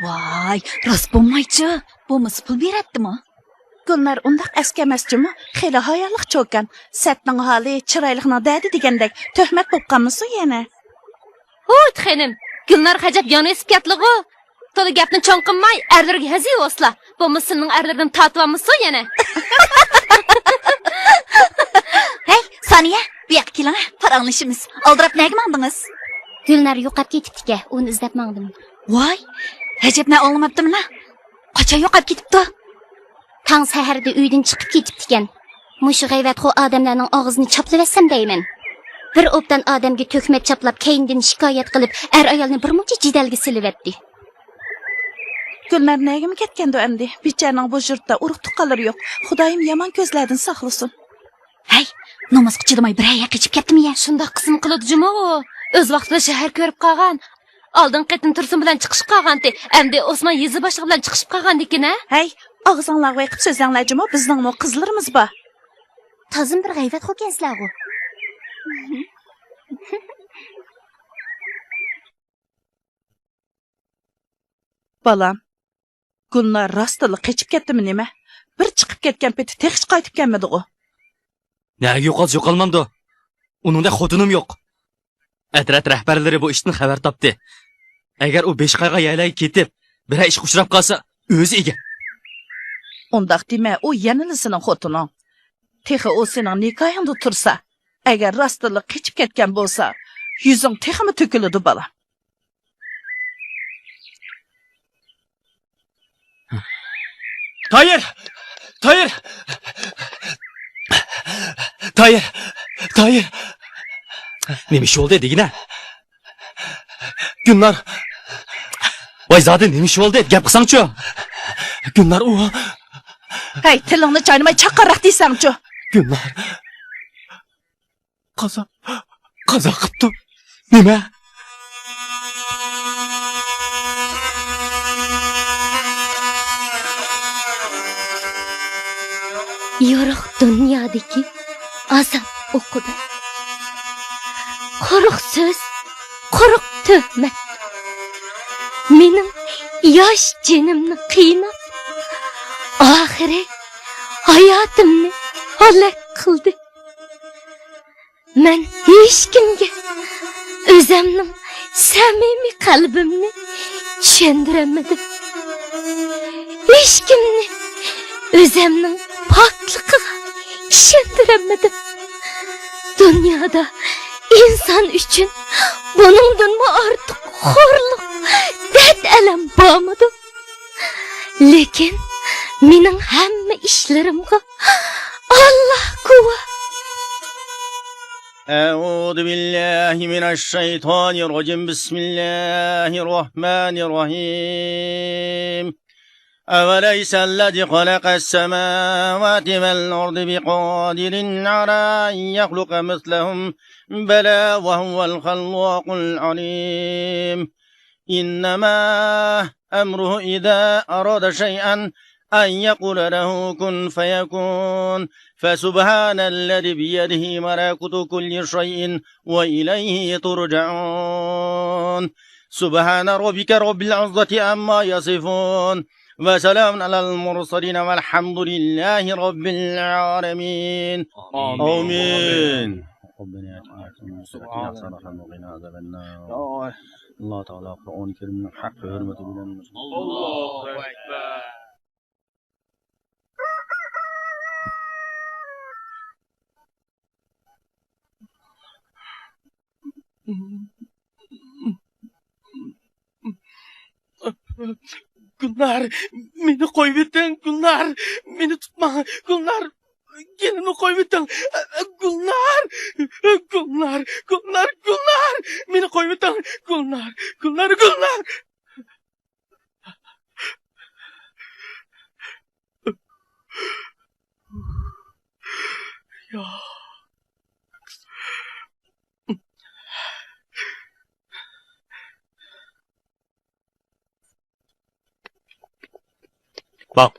ۋاي، راست بولمايچۇ. بولمىسا پۇل بېرەتتىمۇ؟ گۈلنار ئۇنداق ئەسكى ئەمەس جۇمۇ، خېلى ھايالىق چوكان. سەتنىڭ ھالى، چىرايلىقنىڭ دەردى دېگەندەك، تۆھمەت بولۇپ قالمىسۇن يەنە. ھوي خېنىم، گۈلنار غەجەپ يان ئېسىپ كەتتىغۇ. تولا گەپنى چوڭ قىلماي، ئەرلىرىگە ھەزىۋ ئوسلا. بولمىسا سىلىنىڭ ئەرلىرىدىن تارتىۋالمىسۇن يەنە. ھەي، سانىيە، بۇ ياققا كېلىڭە، پاراڭلىشىمىز. ئالدىراپ نەگە ماڭدىڭىز؟ گۈلنار يوقاپ كېتىپتىكەن، ئۇنى ئىزدەپ ماڭدىم. ۋاي، ئەجەب نە ئاڭلىماپتىمەن. قاچان يوقاپ كېتىپتۇ؟ تاڭ سەھەردە ئۆيدىن چىقىپ كېتىپتىكەن. مۇشۇ غەيۋەتخور ئادەملەرنىڭ ئاغزىنى چاپلىۋەتسەم دەيمەن. بىر ئوبدان ئادەمگە تۆھمەت چاپلاپ، كەينىدىن شىكايەت قىلىپ، ئەر-ئايالنى بىرمۇنچە جېدەلگە سېلىۋەتتى. گۈلنار نەگىمۇ كەتكەندۇ ئەمدى؟ بىچارىنىڭ بۇ يۇرتتا ئۇرۇق-تۇغقانلىرى يوق. خۇدايىم يامان كۆزلەردىن ساقلىسۇن. ھەي، نومۇسقا چىدىماي بىرەر يەرگە قېچىپ كەتتىمۇ يە؟ شۇنداق قىزىم قىلىدۇ جۇمۇ ئۇ. ئۆز ۋاقتىدا شەھەر كۆرۈپ قالغان. ئالدىنقى قېتىم تۇرسۇن بىلەن چىقىشىپ قالغانتى. ئەمدى ئوسمان يېزا باشلىقى بىلەن چىقىشىپ قالغاندىكىن ھە؟ ھەي، ئاغزىڭلارغا بېقىپ سۆزلەڭلار جۇمۇ، بىزنىڭمۇ قىزلىرىمىز بار. تازىمۇ بىر غەيۋەتخوركەنسىلەرغۇ. بالام، گۈلنار راستتىنلا قېچىپ كەتتىمۇ نېمە؟ بىر چىقىپ كەتكەن پېتى تېخىچە قايتىپ كەلمىدىغۇ؟ نەگە يوقالسا يوقالمامدۇ؟ ئۇنىڭدەك خوتۇنۇم يوق. ئەترەت رەھبەرلىرى بۇ ئىشتىن خەۋەر تاپتى. ئەگەر ئۇ بېشى قايغان يەرلەرگە كېتىپ، بىرەر ئىشقا ئۇچراپ قالسا، ئۆزى ئىگە. ئۇنداق دېمە، ئۇ يەنىلا سېنىڭ خوتۇنۇڭ. تېخى ئۇ سېنىڭ نىكاھىڭدا تۇرسا، ئەگەر راستتىنلا قېچىپ كەتكەن بولسا، يۈزۈڭ تېخىمۇ تۆكۈلىدۇ، بالام. تايىر! تايىر! تايىر! تايىر! نېمە ئىش بولدى دېگىنە؟ گۈلنار! ۋاي زادى نېمە ئىش بولدى؟ گەپ قىلساڭچۇ! گۈلنار ئۇ. ھەي، تىلىڭنى چاينىماي چاققانراق دېسەڭچۇ! گۈلنار! قازا، قازا قىپتۇ. نېمە؟ يورۇق دۇنيادىكى ئازاب ئوقۇبەت. قۇرۇق سۆز، قۇرۇق تۆھمەت. مېنىڭ ياش جېنىمنى قىيناپ، ئاخىرى ھاياتىمنى ھالاك قىلدى. مەن ھېچكىمگە ئۆزەمنىڭ سەمىمىي قەلبىمنى چۈشەندۈرەلمىدىم. ھېچكىمنى ئۆزەمنىڭ پاكلىقىغا ئىشەندۈرەلمىدىم. دۇنيادا ئىنسان ئۈچۈن بۇنىڭدىنمۇ ئارتۇق خورلۇق، دەرد-ئەلەم بارمىدۇ؟ لېكىن مېنىڭ ھەممە ئىشلىرىمغا ئاللا گۇۋاھ. أعوذ بالله من الشيطان الرجيم. بسم الله الرحمن الرحيم. أوليس الذي خلق السماوات والأرض بقادر على أن يخلق مثلهم؟ بلى وهو الخلاق العليم. إنما أمره إذا أراد شيئا أن يقول له كن فيكون. فسبحان الذي بيده ملكوت كل شيء وإليه ترجعون. سبحان ربك رب العزة عما يصفون. وسلام على المرسلين والحمد لله رب العالمين. آمين. ربنا آتنا في الدنيا حسنة وقنا عذاب النار. ئاللا تائالا قۇرئان كەرىمنىڭ ھەققى ھۆرمىتى بىلەن. ئاللاھۇ ئەكبەر. گۈلنار، مېنى قويۇۋېتىڭ، گۈلنار، مېنى تۇتماڭ، گۈلنار، گېلىمنى قويۇۋېتىڭ، گۈلنار، گۈلنار، گۈلنار، گۈلنار، مېنى قويۇۋېتىڭ، گۈلنار، گۈلنار، گۈلنار. يا. باق.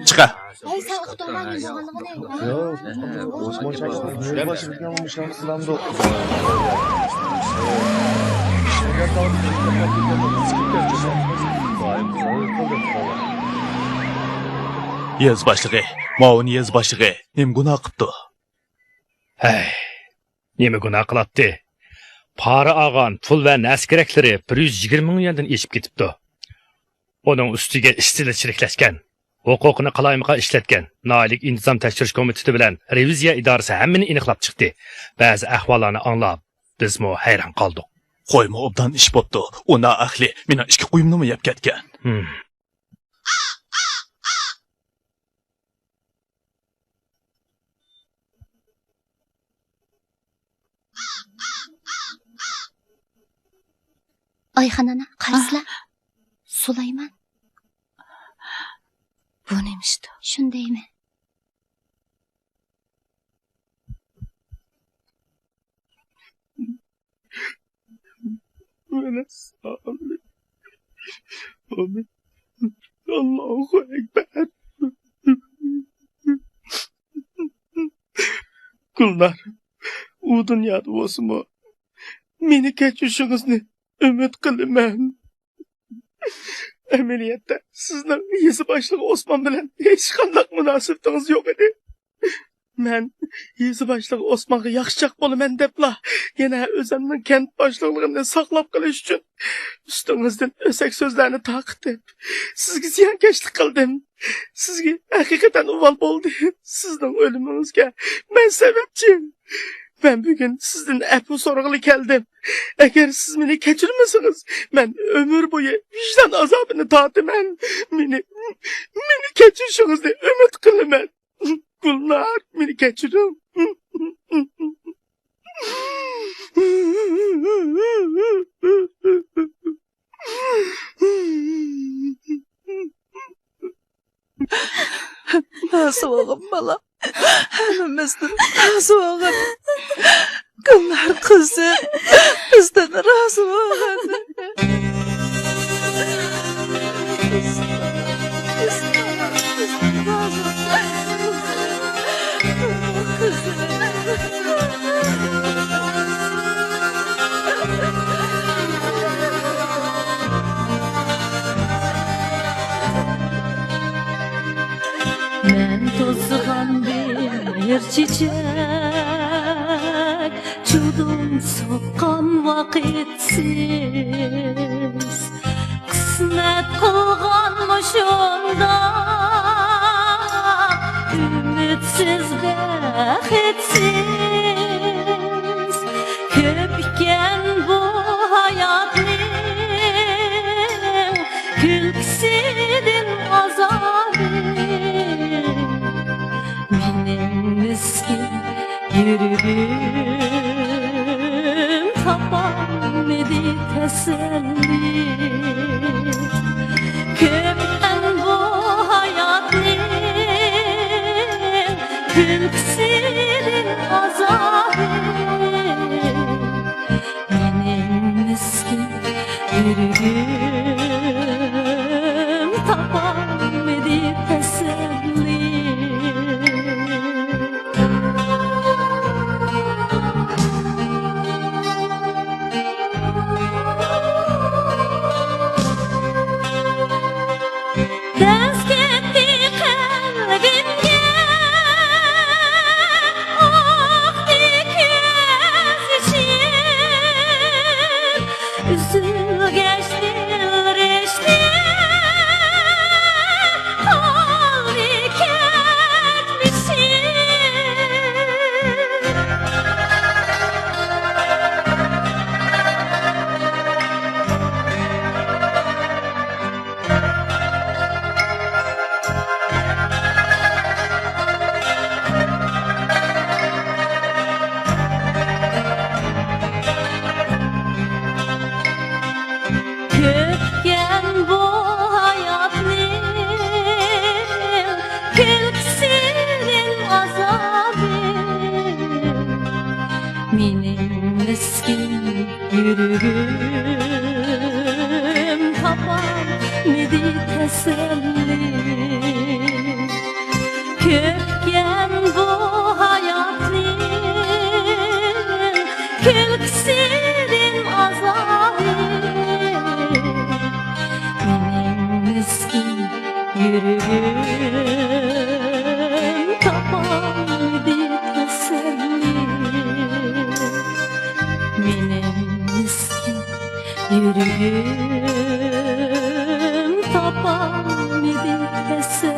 چىقە. ھەي، سەن ئۇقتۇڭما مېنىڭ دېگىنىمنى؟ يېزا باشلىقى، مۇئاۋىن يېزا باشلىقى نېمە گۇناھ قىپتۇ؟ ھەي، نېمە گۇناھ قىلاتتى؟ پارا ئالغان پۇل ۋە نەرسە-كېرەكلىرى بىر يۈز يىگىرمە مىڭ يۈەندىن ئېشىپ كېتىپتۇ. ئۇنىڭ ئۈستىگە ئىشچىلىرى چىرىكلەشكەن، ھوقۇقىنى قالايمىقان ئىشلەتكەن، ناھىيەلىك ئىنتىزام تەكشۈرۈش كومىتېتى بىلەن رېۋىزىيە ئىدارىسى ھەممىنى ئېنىقلاپ چىقتى. بەزى ئەھۋاللارنى ئاڭلاپ، بىزمۇ ھەيران قالدۇق. قويمۇ ئوبدان ئىش بوپتۇ. ئۇ نائەقلى مېنىڭ ئىككى قويۇمنىمۇ يەپ كەتكەن. ھىم. ئايخان ئانا، قارىسىلا. سۇلايمان. بۇ نېمە ئىشتۇ؟ شۇنى دەيمەن. مانا سالى. ئاللاھۇ ئەكبەر. گۈلنار، ئۇ دۇنيادا بولسىمۇ، مېنى كەچۈرۈشىڭىزنى ئۈمىد قىلىمەن. ئەمەلىيەتتە سىزنىڭ يېزا باشلىقى ئوسمان بىلەن ھېچقانداق مۇناسىۋىتىڭىز يوق ئىدى. مەن يېزا باشلىقى ئوسمانغا ياخشىچاق بولىمەن دەپلا، يەنە ئۆزۈمنىڭ كەنت باشلىقلىقىمنى ساقلاپ قېلىش ئۈچۈن ئۈستىڭىزدىن ئۆسەك سۆزلەرنى تارقىتىپ، سىزگە زىيانكەشلىك قىلدىم. سىزگە ھەقىقەتەن ئۇۋال بولدى. سىزنىڭ ئۆلۈمىڭىزگە مەن سەۋەبچى. مەن بۈگۈن سىزدىن ئەپۇ سورىغىلى كەلدىم. ئەگەر سىز مېنى كەچۈرمىسىڭىز، مەن ئۆمۈر بويى ۋىجدان ئازابىنى تارتىمەن. مېنى، مېنى كەچۈرۈشىڭىزنى ئۈمىد قىلىمەن. گۈلنار، مېنى كەچۈرۈڭ. رازى بولغىن، بالام. ھەممىمىزدىن رازى بولغىن. گۈلنار قىزىم، بىزدىن رازى بولغىن. مەن توزغان بىر چېچەك، چۇدۇم سوققان ۋاقىتسىز. قىسمەت قىلغان مۇشۇنداق ئۈمىدسىز، بەخىتسىز. كۆپ ئىكەن بۇ ھاياتنىڭ كۈلكىسىدىن ئازابى. مېنىڭ مىسكىن يۈرىكىم تاپالمىدى تەسەللى. كۆپكەن بۇ ھاياتنىڭ كۈلكىسىدىن ئازابى. مېنىڭ مىسكىن يۈرىكىم تاپالمىدى تەسەللى. دەز كەتتى قەلبىمگە، ئاقتى كۆز يېشىم. ئۈزۈلگەچ دىل رىشتە، قالدى كەچمىشىم. كۆپكەن بۇ ھاياتنىڭ كۈلكىسىدىن ئازابى. مېنىڭ مىسكىن يۈرىكىم تاپالمىدى تەسەللى. كۆپكەن بۇ ھاياتنىڭ كۈلكىسىدىن ئازابى. مېنىڭ مىسكىن يۈرىكىم تاپالمىدى تەسەللى. مېنىڭ مىسكىن يۈرىكىم تاپالمىدى تەسەللى.